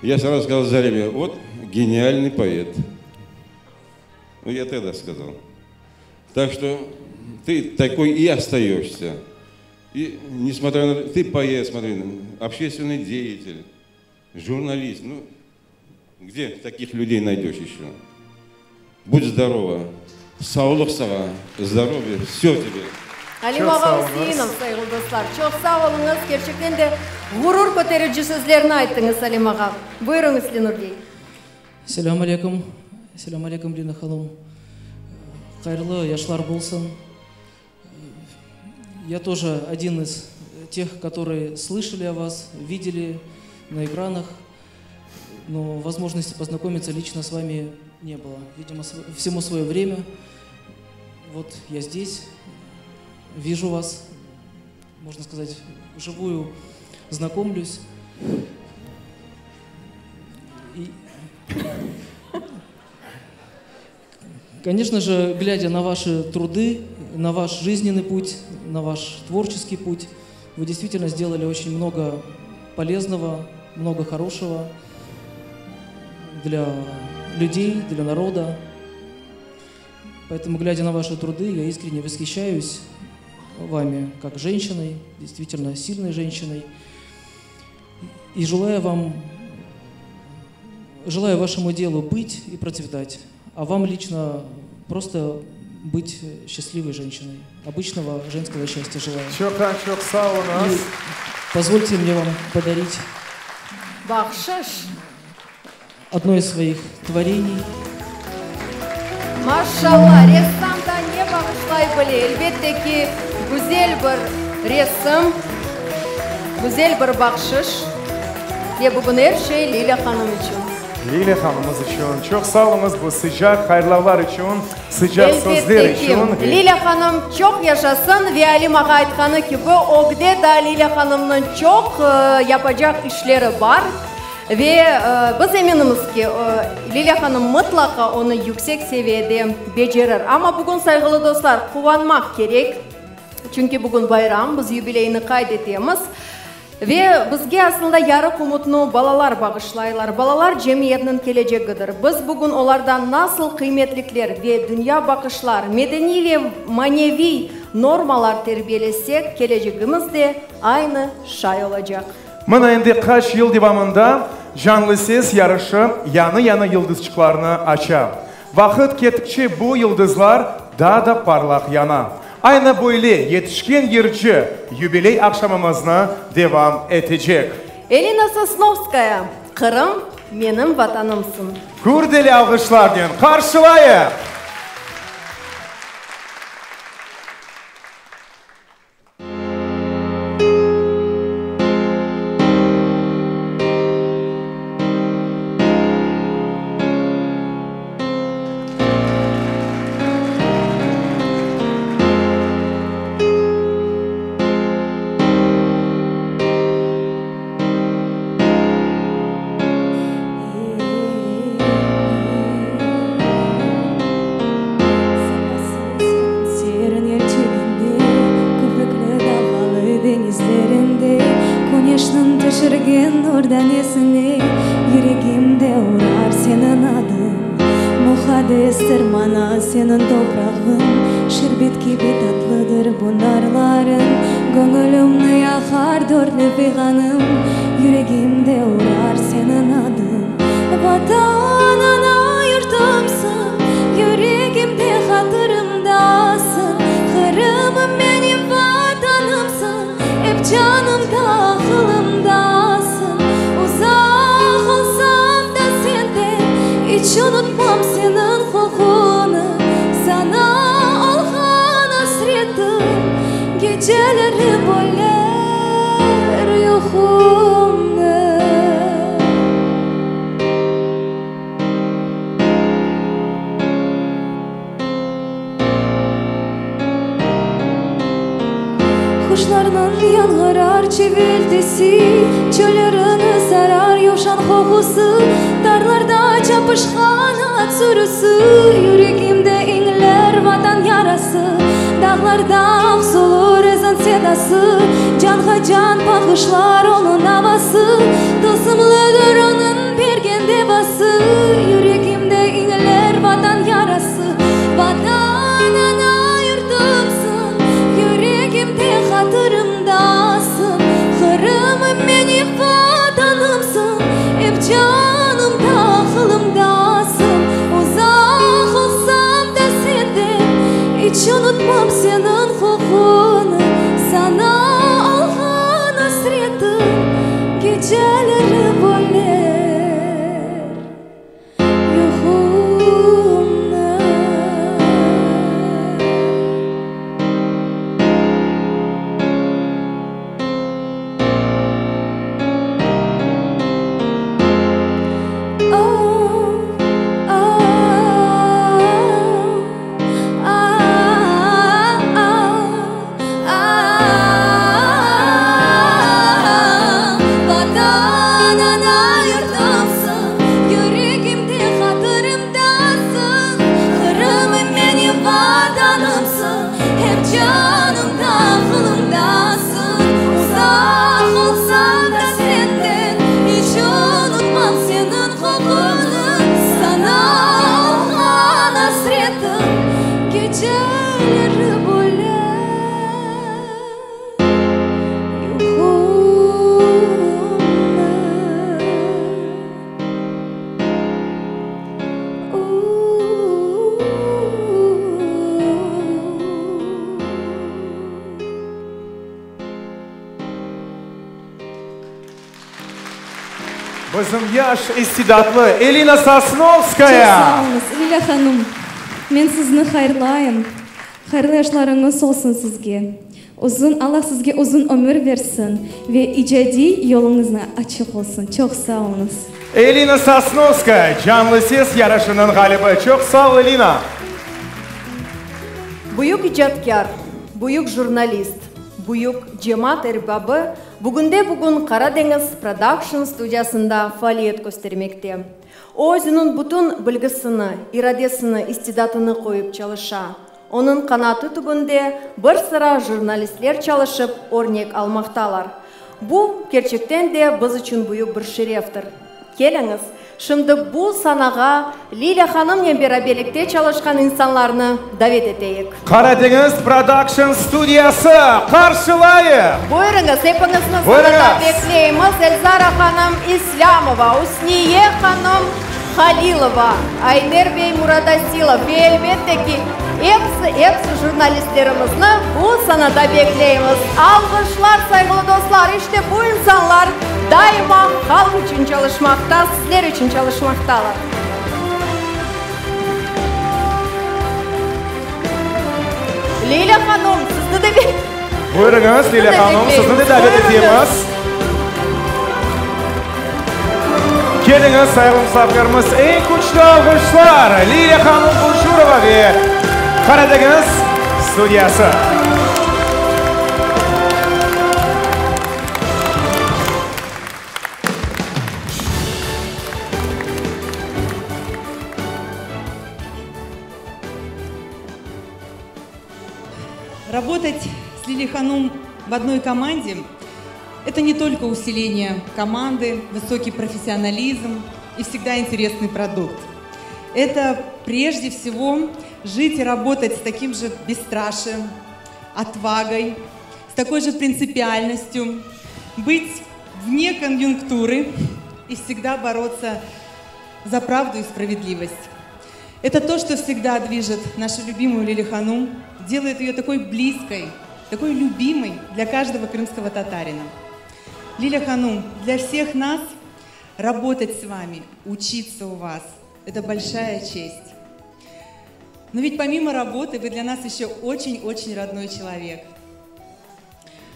я сразу сказал Зареме, вот гениальный поэт. Ну, я тогда сказал. Так что ты такой и остаешься. И несмотря на... Ты поэт, смотри, общественный деятель, журналист. Ну, где таких людей найдешь еще? Будь здорова. Sağlıq saña, здоровья, все тебе. Alim ağa Üseinov, sayğılı dostlar. Çoq sağ oluñız, kerçekten de ğurur köterici sözlerni ayttıñız, Alim ağa. Buyurıñız, Lenur bey. Selâm aleyküm, selâm aleyküm, Lina hanım. Hayırlı yaşlar bolsun. Я тоже один из тех, которые слышали о вас, видели. на экранах, но возможности познакомиться лично с вами не было. Видимо, всему свое время. Вот я здесь, вижу вас, можно сказать, вживую знакомлюсь. И, конечно же, глядя на ваши труды, на ваш жизненный путь, на ваш творческий путь, вы действительно сделали очень много полезного, много хорошего для людей, для народа. Поэтому, глядя на ваши труды, я искренне восхищаюсь вами как женщиной, действительно сильной женщиной. И желаю вам, желаю вашему делу быть и процветать, а вам лично просто быть счастливой женщиной. Обычного женского счастья желаю. Çoqtan çoq sağ oluñız. И позвольте мне вам подарить Bahşış. одно из своих творений. Maşalla, ressam da ne bağışlay bile, elbette ki, güzel bir resim, güzel bir bahşış. Ve bugün er şey Lilâ hanım içün. Lilâ hanımımız içün. Çoq sağ oluñız bu sıcaq hayırlavlar içün, sıcaq sözler Elbette ki, içün. Lilâ hanım çoq yaşasın ve Alim ağa aytqanı kibi, ögde daa Lilâ hanımnıñ çoq yapacaq işleri bar. Ve biz eminimiz ki, Lilâ hanım mıtlaqa onı yüksek seviyede becerir. Amma bugün, sayğılı dostlar, quvanmaq kerek, çünki bugün bayram, biz yubileyni qayd etemiz. Ve bizge aslında yarıq ümütni balalar bağışlaylar. Balalar cemiyetniñ kelecegidir. Biz bugün olardan nasıl qıymetlikler ve dünya baqışlar, medeniy ve maneviy normalar terbiyelesek, kelecegimiz de aynı şay olacaq. Mına endi qaç yıl devamında Canlı ses yarışı yañı-yañı yıldızçıqlarnı aça. Vaqıt kettikçe bu yıldızlar daa da parlaq yana. Aynı böyle yetişken yırcı yubiley aqşamımıznı devam etecek. Elina Sosnovskaya, Qırım, menim Vatanımsıñ. Gürdeli alğışlarnen qarşılayıq! Serin yel çelinde, köpükli dalğalı deñizlerinde, Küneşniñ tüşürgen nur danesine Yüregimde urar seniñ adıñ. Muqaddestir maña seniñ toprağıñ, Şerbet kibi tatlıdır bu narlarıñ, Göñülimni yaqar dörtlü fiğanıñ, Yüregimde urar seniñ adıñ. Vatan, ana yurtumsıñ, Yüregimde, hatırımdasıñ, Qırımım menim Vatanımsıñ, Ep canımda, aqılımdasıñ. Uzaq olsam da senden, İç unutmam seniñ qoquñı, Saña olğan asretim Geceleri böler yuqumnı. Quşlarnıñ yañğırar çiviltisi, Çöllerini sarar yuvşan qoqusı, Tarlarda çapışqan at sürüsi, Yüregimde iñler Vatan yarası. Dağlarda aks olur ezan sedası, Canğa can bağışlar onıñ avası, Tılsımlıdır onıñ bergen devası, Yüregimde iñler Vatan yarası. Vatan, ana yurtumsıñ, Yüregimde, hatırımdasıñ, Qırımım menim Vatanımsıñ, Ep canımda, aqılımdasıñ. Uzaq olsam da senden, İç unutmam seniñ qoquñı, Saña olğan asretim Geceleri böler yuqumnı. Bizim yaş istidatlı Elina Sosnovskaya! Çoq sağ oluñız, Lilâ hanım. Men sizni hayırlayım. Hayırlı yaşlarıñız olsun sizge. Uzun, Alla sizge uzun ömür bersin ve icadiy yoluñıznı açıq olsun. Çoq sağ oluñız. Elina Sosnovskaya, Canlı ses yarışınıñ ğalibi. Çoq sağ ol, Elina! Büyük icatkâr, büyük jurnalist, büyük cemaat erbabı bugünde-bugün Qara deñiz prodakşn studiyasında faaliyet köstermekte. O özüniñ bütün bilgisini, iradesini, istidatını qoyıp çalışa. Onıñ qanatı tübünde bir sıra jurnalistler çalışıp, örnek almaqtalar. Bu, kerçekten de, biz içün büyük bir şereftir. Keliñiz, şimdi bu sanağa Lilâ hanımnen beraberlikte çalışqan insanlarnı davet eteyik. Qara deñiz prodakşn studiyası qarşılayıq! Buyurıñız, epiñizni sanada bekleymiz, Elzara hanım İslâmova, Üsniye hanım Halilova, Ayder bey Muradasilov ve elbette ki, episi, episi jurnalistlerimizni bu sanada bekleymiz. Alğışlar, sayğılı dostlar, işte bu insanlar daima halq içün çalışmaqta, sizler içün çalışmaqtalar. Lilâ hanım, sizni de Buyurıñız, Lilâ hanım, sizni de davet etemiz. Keliñiz, sayğılı musafirlerimiz, eñ küçlü alğışlar Lilâ hanım Bujurova ve Qaradeñiz studiyası. Работать с Лилией Ханум в одной команде – это не только усиление команды, высокий профессионализм и всегда интересный продукт. Это прежде всего жить и работать с таким же бесстрашием, отвагой, с такой же принципиальностью, быть вне конъюнктуры и всегда бороться за правду и справедливость. Это то, что всегда движет нашу любимую Лили Ханум, делает ее такой близкой, такой любимой для каждого крымского татарина. Лиля Ханум, для всех нас работать с вами, учиться у вас – это большая честь. Но ведь помимо работы вы для нас еще очень-очень родной человек,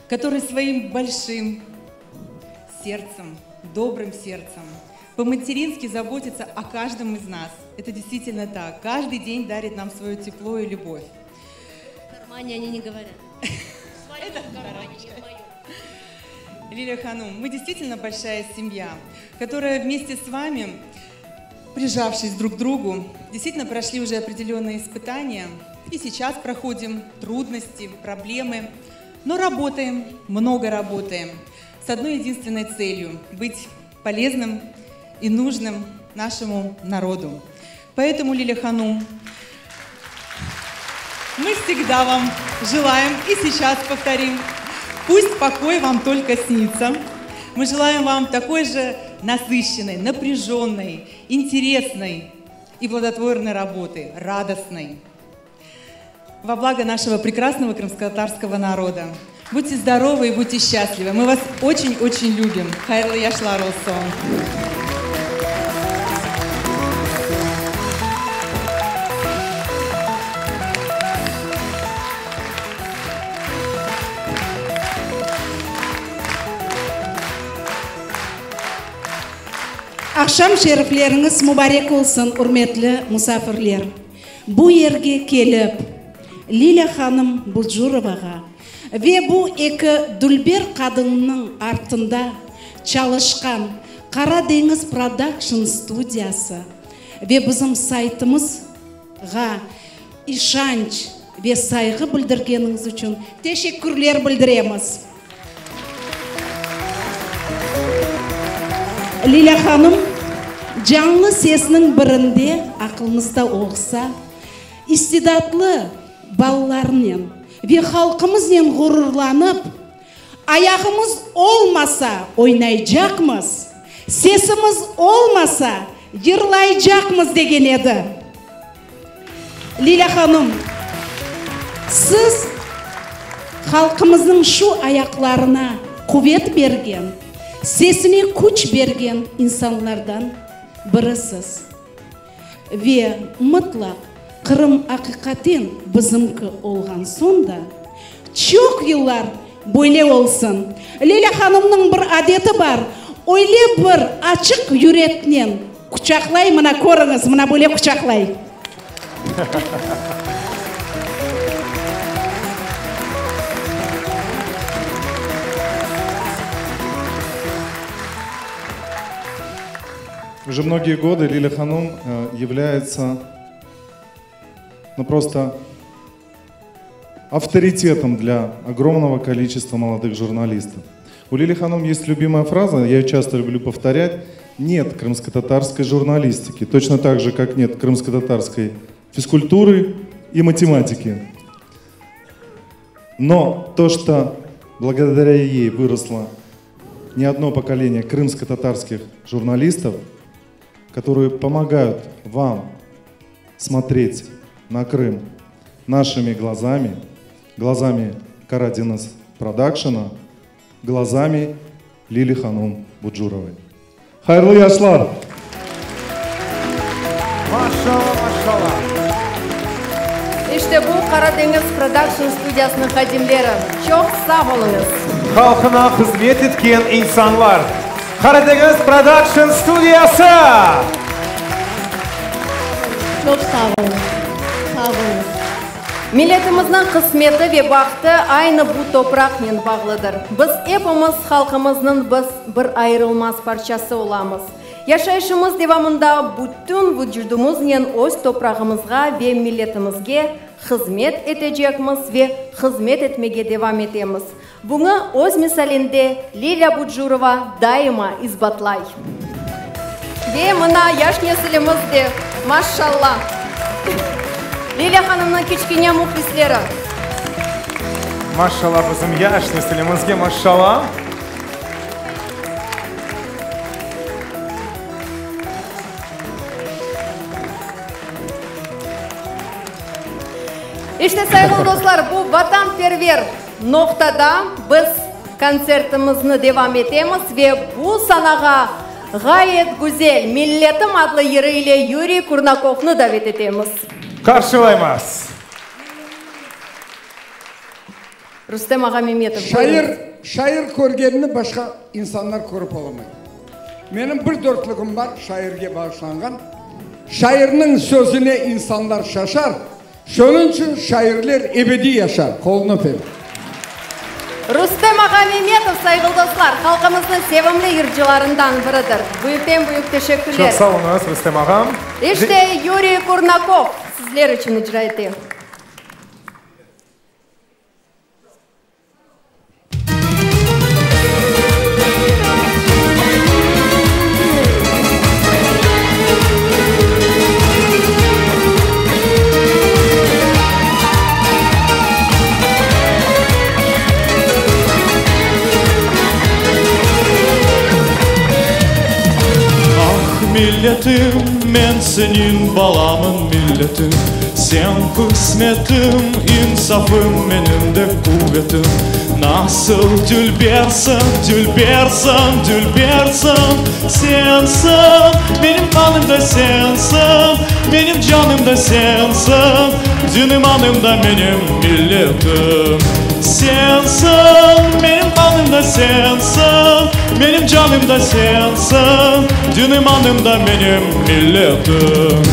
который своим большим сердцем, добрым сердцем, по-матерински заботится о каждом из нас. Это действительно так. Каждый день дарит нам свое тепло и любовь. В кармане они не говорят. Это Лилия Ханум, мы действительно большая семья, которая вместе с вами, прижавшись друг к другу, действительно прошли уже определенные испытания и сейчас проходим трудности, проблемы, но работаем, много работаем с одной единственной целью – быть полезным и нужным нашему народу. Поэтому, Лилия Ханум, мы всегда вам желаем и сейчас повторим, пусть покой вам только снится. Мы желаем вам такой же насыщенной, напряженной, интересной и плодотворной работы, радостной. Во благо нашего прекрасного крымско-татарского народа. Будьте здоровы и будьте счастливы. Мы вас очень-очень любим. Hayırlı yaşlar olsun. Aqşam şerifleriñiz mubarek olsun, ürmetli musafirler! Bu yerge kelip, Lilâ hanım Bucurovağa ve bu eki dülber qadınnıñ artında çalışqan Qara deñiz prodakşn studiyası ve bizim saytımızğa işanç ve sayğı bildirgeniñiz içün teşekkürler bildiremiz. Lilâ hanım, canlı sesniñ birinde aqılımızda olsa, istidatlı balalarnen ve halqımıznen ğururlanıp, ayağımız olmasa oynaycaqmız, sesimiz olmasa yırlaycaqmız degen edi. Lilâ hanım, siz halqımıznıñ şu ayaqlarına quvet bergen. Sesine küç bergen insanlardan birisiz. Ve mıtlaq Qırım aqiqaten bizimki olğan soñ da, çoq yıllar böyle olsun. Lilâ hanımnıñ bir adeti bar, öyle bir açıq yüreknen quçaqlay, mına körüñiz, mına böyle quçaqlay. Уже многие годы Лиля Ханум является ну, просто авторитетом для огромного количества молодых журналистов. У Лили Ханум есть любимая фраза, я ее часто люблю повторять, нет крымско-татарской журналистики, точно так же, как нет крымско-татарской физкультуры и математики. Но то, что благодаря ей выросло не одно поколение крымско-татарских журналистов, которые помогают вам смотреть на Крым нашими глазами, глазами Карадинас Продакшена, глазами Лили Ханум Буджуровой. Hayırlı yaşlar! Maşalla, maşalla! İşte bu Qara deñiz Production studiyasınıñ hadimleri. Çoq sağ oluñız! Halqına hızmet etken insanlar. Qara deñiz Production studiyası! Çoq sağ oluñız! Sağ oluñız! Milletimizniñ qısmeti ve bahtı aynı bu topraqnen bağlıdır. Biz epimiz halqımıznıñ biz bir ayırılmaz parçası olamız. Yaşayışımız devamında bütün vucudımıznen öz toprağımızğa ve milletimizge hızmet etecekmiz ve hızmet etmege devam etemiz. Buñı öz misalinde Lilâ Bucurova daima isbatlay. Ve mına yaş nesilimiz de, maşşalla! Lilâ hanımnıñ kiçkene mühlisleri. Maşşalla bizim yaş nesilimizge, maşşalla! İşte, sayğılı dostlar, bu vatanperver noqtada biz kontsertimizni devam etemiz ve bu sanağa ğayet güzel Milletim adlı yırı ile Yuriy Kurnakovnı davet etemiz. Qarşılaymız! Rustem ağa Memetov, Şair, şair körgenini başqa insanlar körip olamay. Menim bir dörtlügim bar, şairge bağışlanğan. Şairniñ sözüne insanlar şaşar, şonıñ içün şairler ebediy yaşar. Qolunı öpem. Rustem ağa Memetov, sayğılı dostlar, halqımıznıñ sevimli yırcılarından biridir. Büyükten-büyük teşekkürler. Çoq sağ oluñız, Rustem ağam. İşte, Yuriy Kurnakov sizler içün icra ete. Ah, milletim, men seniñ balamın, milletim, Sen qısmetim, insafım, menim de quvetim. Nasıl dülbersiñ, dülbersiñ, dülbersiñ, Sensiñ, menim qanım da sensiñ, Menim canım da sensiñ, Din-imanım da menim milletim. Sensiñ, menim qanım da sensiñ, Menim canım da sensiñ, Din-imanım da menim milletim.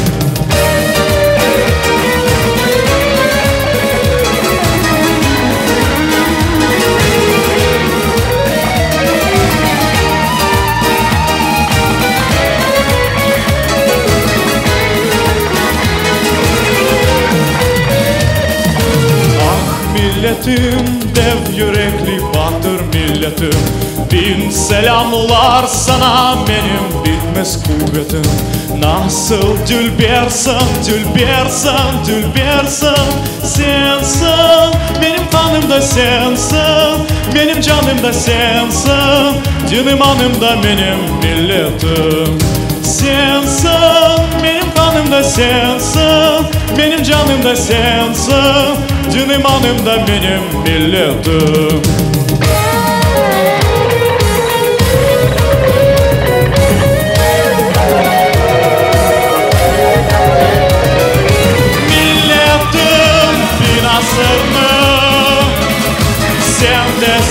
Ah, milletim, dev yürekli batır milletim, Biñ selâmlar saña, menim bitmez quvetim. Nasıl dülbersiñ, dülbersiñ, dülbersiñ, Sensiñ, menim qanım da sensiñ, Menim canım da sensiñ, Din-imanım da menim milletim. Sensiñ, menim qanım da sensiñ, Menim canım da sensiñ, Din-imanım da menim milletim.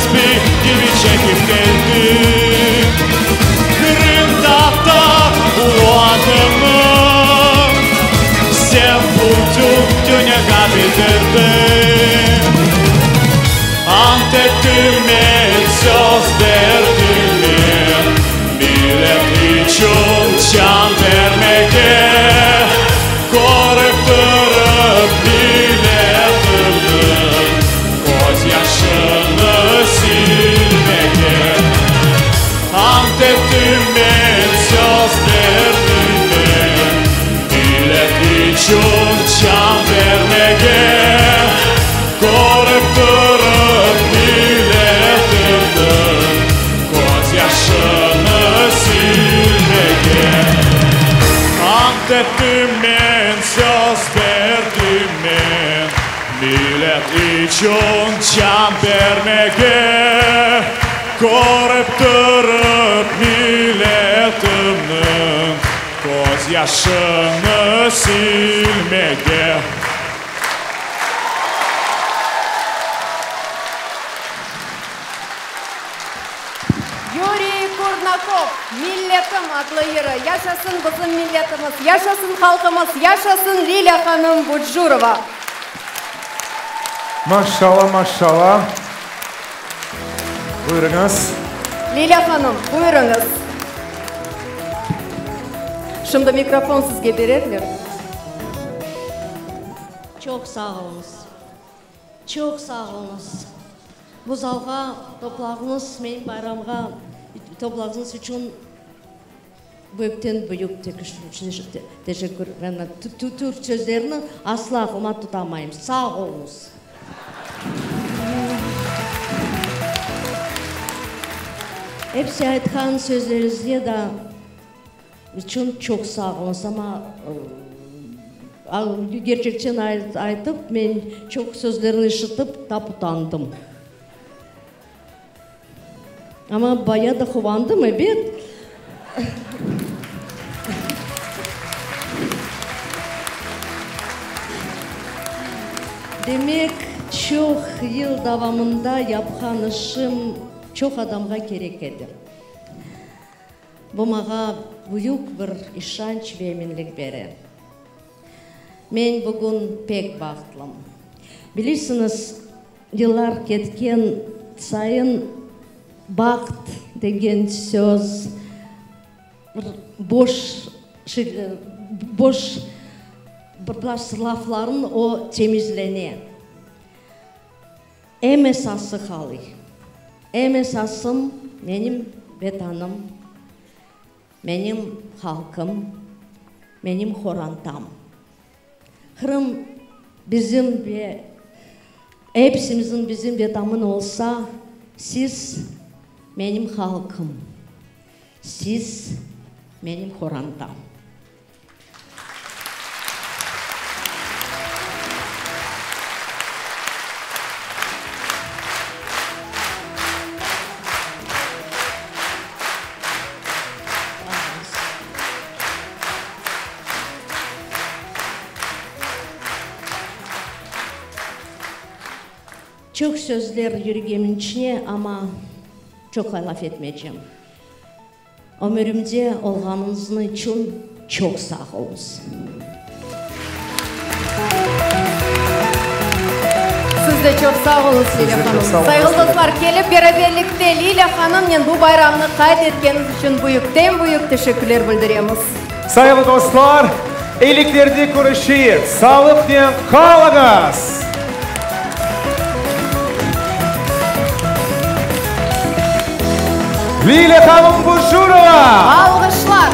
tespi kibi çekip keldi. Qırımtatar ulu adıñı sen bütün dünyağa bildirdiñ. Ant ettim men, söz berdim men, millet içün can bermege, körip turıp milletimniñ közyaşını silmege. Ant ettim men, söz berdim men, millet içün can bermege, körip turıp milletimniñ közyaşını silmege. Ant ettim men, söz berdim men, millet içün can bermege, körip turıp milletimniñ közyaşını silmege. Yuriy Kurnakov, Milletim adlı yırı. Yaşasın bizim milletimiz, yaşasın halqımız, yaşasın Lilâ hanım Bucurova! Maşşalla, maşşalla. Buyurıñız. Lilâ hanım, buyurıñız. Şimdi mikrofon sizge bererler. Çoq sağ oluñız. Çoq sağ oluñız. Bu zalğa toplağıñız, menim bayramğa toplağıñız içün büyükten büyük teşekkür. Türk sözlerini asla aqlıma tutamayım. Sağ oluñız. Episi aytqan sözleriñizge da içün çoq sağ oluñız. Amma kerçekten aytıp, men çoq sözlerni işitip, tap utandım. Amma baya da quvandım, ebet. Demek, çoq yıl davamında yapqan işim çoq adamğa kerek edi. Bu maña büyük bir işanç ve eminlik bere. Men bugün pek bahtlım. Bilirsiñiz, yıllar ketken sayın baht degen söz bir boş boş bir lafların o temizlene. Eñ esası qalıy. Eñ esasım menim Vetanım, menim halqım, menim qorantam. Qırım bizim ve epsimizin bizim Vetamın olsa, siz menim halqım, siz menim qorantam. Çoq sözler yüregimin içine, amma çoq laf etmeycem. Ömürimde olğanıñıznı içün çoq sağ oluñız. Siz de çoq sağ oluñız, Lilâ hanım. Sayğılı dostlar, kelip beraberlikte Lilâ hanımnen bu bayramnı qayd etkeniñiz içün büyükten-büyük teşekkürler bildiremiz. Sayğılı dostlar, eyliklerde körüşeyik, sağlıqnen qalıñız! Lilâ hanım Bucurova! Alğışlar!